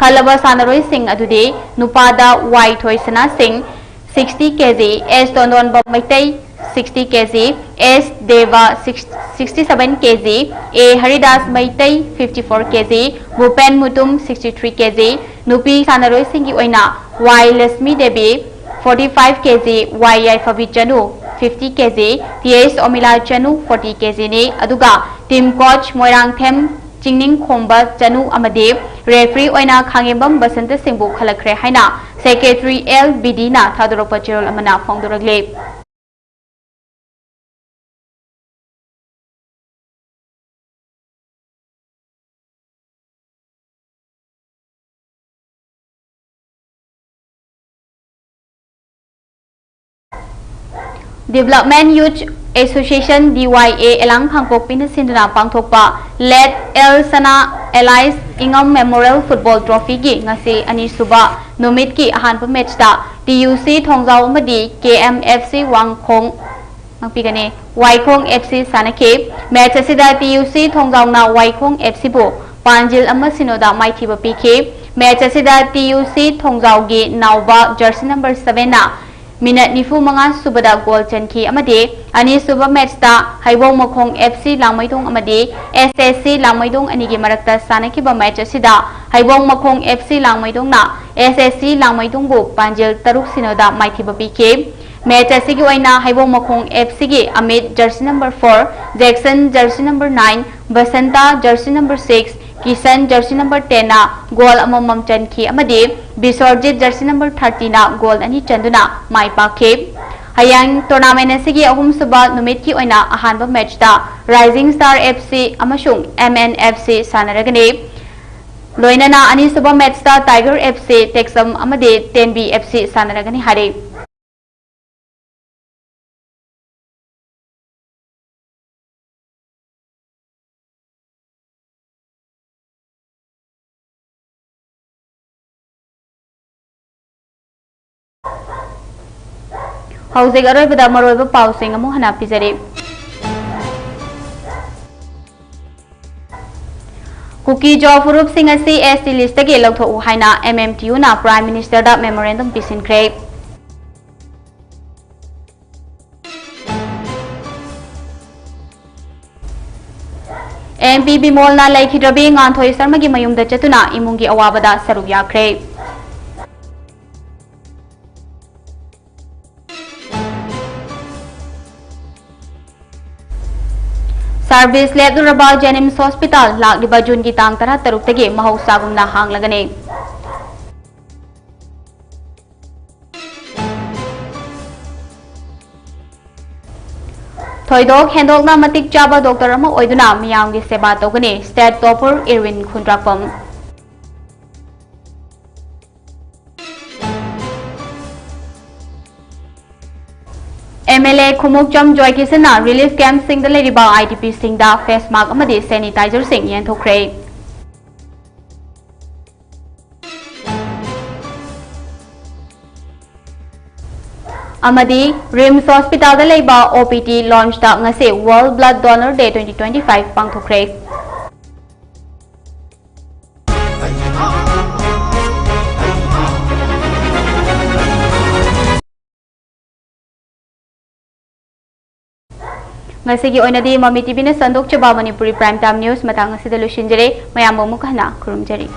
ꯈꯜꯂꯕ ꯁꯥꯟꯅꯔꯣꯏꯁꯤꯡ ꯑꯗꯨꯗꯤ ꯅꯨꯄꯥꯗ ꯋꯥꯏ ꯊꯣꯏꯁꯅꯥ ꯁꯤꯡ, sixty ꯀꯦꯖꯤ, ꯑꯦꯁ ꯇꯣꯟꯗꯣꯟꯕꯝ ꯃꯩꯇꯩ, sixty ꯀꯦꯖꯤ, ꯑꯦꯁ ꯗꯦꯕ, sixty seven ꯀꯦꯖꯤ, ꯑꯦ ꯍꯔꯤꯗꯥꯁ ꯃꯩꯇꯩ, fifty four ꯀꯦꯖꯤ, ꯚꯨꯄꯦꯟ ꯃꯨꯇꯨꯝ, sixty three ꯀꯦꯖꯤ, ꯅꯨꯄꯤ ꯁꯥꯟꯅꯔꯣꯏꯁꯤꯡꯒꯤ ꯑꯣꯏꯅ ꯋꯥꯏ ꯂꯛꯁꯃꯤ ꯗꯦꯕꯤ, forty five ꯀꯦꯖꯤ, ꯋꯥꯏ ꯌꯥꯏꯐꯕꯤ ꯆꯅꯨ, fifty ꯀꯦꯖꯤ, ꯇꯤ ꯑꯦꯁ ꯑꯣꯃꯤꯂꯥ ꯆꯅꯨ, forty ꯀꯦꯖꯤꯅꯤ꯫ ꯑꯗꯨꯒ team coach ꯃꯣꯏꯔꯥꯡꯊꯦꯝ ꯆꯤꯡꯅꯤꯡꯈꯣꯝꯕ ꯆꯅꯨ ꯑꯃꯗꯤ referee ꯑꯣꯏꯅ ꯈꯥꯉꯦꯝꯕꯝ ꯕꯁꯟꯇ ꯁꯤꯡꯕꯨ ꯈꯜꯂꯛꯈ꯭ꯔꯦ ꯍꯥꯏꯅ secretary ꯑꯦꯜ ꯕꯤꯗꯤꯅ ꯊꯥꯗꯣꯔꯛꯄ ꯆꯦꯔꯣꯜ ꯑꯃꯅ ꯐꯣꯡꯗꯣꯔꯛꯂꯤ꯫ Development Youth Association, D Y A, ꯑꯦꯂꯥꯡ ꯈꯥꯡꯄꯣꯛꯄꯤꯅ ꯁꯤꯟꯗꯨꯅ ꯄꯥꯡꯊꯣꯛꯄ Late L Sana Alias Ingam Memorial Football Trophy ꯒꯤ ꯉꯁꯤ ꯑꯅꯤꯁꯨꯕ ꯅꯨꯃꯤꯠꯀꯤ ꯑꯍꯥꯟꯕ match ꯇ T U C ꯊꯣꯡꯖꯥꯎ ꯑꯃꯗꯤ K M F C ꯋꯥꯡꯈꯣꯡ, ꯉꯥꯛꯄꯤꯒꯅꯤ, ꯋꯥꯏꯈꯣꯡ F C ꯁꯥꯟꯅꯈꯤ꯫ Match ꯑꯁꯤꯗ T U C ꯊꯣꯡꯖꯥꯎꯅ ꯋꯥꯏꯈꯣꯡ F C ꯕꯨ ꯄꯥꯟꯖꯤꯜ ꯑꯃ ꯁꯤꯅꯣꯗ ꯃꯥꯏꯊꯤꯕ ꯄꯤꯈꯤ꯫ Match ꯑꯁꯤꯗ T U C ꯊꯣꯡꯖꯥꯎꯒꯤ ꯅꯥꯎꯕ jersey number seven ꯅ minute ꯅꯤꯐꯨ ꯃꯉꯥ ꯁꯨꯕꯗ goal ꯆꯟꯈꯤ ꯑꯃꯗꯤ ꯑꯅꯤꯁꯨꯕ match ꯇ ꯍꯩꯕꯣꯡ ꯃꯈꯣꯡ F C ꯂꯥꯡꯃꯩꯗꯣꯡ ꯑꯃꯗꯤ S S C ꯂꯥꯡꯃꯩꯗꯣꯡ ꯑꯅꯤꯒꯤ ꯃꯔꯛꯇ ꯁꯥꯟꯅꯈꯤꯕ match ꯑꯁꯤꯗ ꯍꯩꯕꯣꯡ ꯃꯈꯣꯡ F C ꯂꯥꯡꯃꯩꯗꯣꯡꯅ S S C ꯂꯥꯡꯃꯩꯗꯣꯡꯕꯨ ꯄꯥꯟꯖꯤꯜ ꯇꯔꯨꯛ ꯁꯤꯅꯣꯗ ꯃꯥꯏꯊꯤꯕ ꯄꯤꯈꯤ꯫ Match ꯑꯁꯤꯒꯤ ꯑꯣꯏꯅ ꯍꯩꯕꯣꯡ ꯃꯈꯣꯡ F C ꯒꯤ Amit jersey number four, Jackson jersey number nine, Basanta jersey number six, Kisan jersey number ten ꯅ goal ꯑꯃꯃꯝ ꯆꯟꯈꯤ ꯑꯃꯗꯤ ꯕꯤꯁ꯭ꯋꯔꯖꯤꯠ jersey number thirty ꯅ goal ꯑꯅꯤ ꯆꯟꯗꯨꯅ ꯃꯥꯏ ꯄꯥꯛꯈꯤ꯫ ꯍꯌꯦꯡ tournament ꯑꯁꯤꯒꯤ ꯑꯍꯨꯝꯁꯨꯕ ꯅꯨꯃꯤꯠꯀꯤ ꯑꯣꯏꯅ ꯑꯍꯥꯟꯕ match ꯇ Rising Star F C ꯑꯃꯁꯨꯡ M N F C ꯁꯥꯟꯅꯔꯒꯅꯤ꯫ ꯂꯣꯏꯅꯅ ꯑꯅꯤꯁꯨꯕ match ꯇ Tiger F C ꯇꯦꯛꯁꯝ ꯑꯃꯗꯤ ꯇꯦꯟꯕꯤ F C ꯁꯥꯟꯅꯔꯒꯅꯤ ꯍꯥꯏꯔꯤ꯫ ꯍꯧꯖꯤꯛ ꯑꯔꯣꯏꯕꯗ ꯃꯔꯨꯑꯣꯏꯕ ꯄꯥꯎꯁꯤꯡ ꯑꯃꯨꯛ ꯍꯟꯅ ꯄꯤꯖꯔꯤ꯫ ꯀꯨꯀꯤ ꯖꯣ ꯐꯨꯔꯨꯞꯁꯤꯡ ꯑꯁꯤ S T list ꯇꯒꯤ ꯂꯧꯊꯣꯛꯎ ꯍꯥꯏꯅ M M T U ꯅ Prime Minister ꯗ memorandum ꯄꯤꯁꯤꯟꯈ꯭ꯔꯦ꯫ M P ꯕꯤꯃꯣꯜꯅ ꯂꯩꯈꯤꯗ꯭ꯔꯕꯤ ꯉꯥꯟꯊꯣꯏ ꯁꯔꯃꯒꯤ ꯃꯌꯨꯝꯗ ꯆꯠꯇꯨꯅ ꯏꯃꯨꯡꯒꯤ ꯑꯋꯥꯕꯗ ꯁꯔꯨꯛ ꯌꯥꯈ꯭ꯔꯦ꯫ Service ꯂꯦꯞꯂꯨꯔꯕ JNIMS hospital ꯂꯥꯛꯂꯤꯕ June ꯒꯤ ꯇꯥꯡ ꯇꯔꯥꯇꯔꯨꯛꯇꯒꯤ ꯃꯍꯧꯁꯥꯒꯨꯝꯅ ꯍꯥꯡꯂꯒꯅꯤ꯫ ꯊꯣꯏꯗꯣꯛ ꯍꯦꯟꯗꯣꯛꯅ ꯃꯇꯤꯛ ꯆꯥꯕ doctor ꯑꯃ ꯑꯣꯏꯗꯨꯅ ꯃꯤꯌꯥꯝꯒꯤ ꯁꯦꯕꯥ ꯇꯧꯒꯅꯤ, state topper Irwin Khundrakpam. M L A ꯈꯨꯃꯨꯛꯆꯝ ꯖꯣꯏꯀꯤꯁꯟꯅ ꯔꯤꯂꯤꯐ ꯀꯦꯝꯞꯁꯤꯡꯗ ꯂꯩꯔꯤꯕ ꯑꯥꯏ ꯗꯤ ꯄꯤꯁꯤꯡꯗ ꯐꯦꯁ ꯃꯥꯁꯛ ꯑꯃꯗꯤ ꯁꯦꯅꯤꯇꯥꯏꯖꯔꯁꯤꯡ ꯌꯦꯟꯊꯣꯛꯈ꯭ꯔꯦ꯫ ꯑꯃꯗꯤ ꯔꯤꯝꯁ ꯍꯣꯁꯄꯤꯇꯥꯜꯗ ꯂꯩꯕ ꯑꯣ ꯄꯤ ꯗꯤ ꯂꯥꯎꯟꯖꯇ ꯉꯁꯤ World Blood Donor Day twenty twenty-five ꯄꯥꯡꯊꯣꯛꯈ꯭ꯔꯦ꯫ ꯉꯁꯤꯒꯤ ꯑꯣꯏꯅꯗꯤ ꯃꯃꯤ ꯇꯤ ꯚꯤꯅ ꯁꯟꯗꯣꯛꯆꯕ ꯃꯅꯤꯄꯨꯔꯤ Prime Time News ꯃꯇꯥꯡ ꯑꯁꯤꯗ ꯂꯣꯏꯁꯤꯟꯖꯔꯦ꯫ ꯃꯌꯥꯝꯕꯨ ꯑꯃꯨꯛ ꯍꯟꯅ ꯈꯨꯔꯨꯝꯖꯔꯤ꯫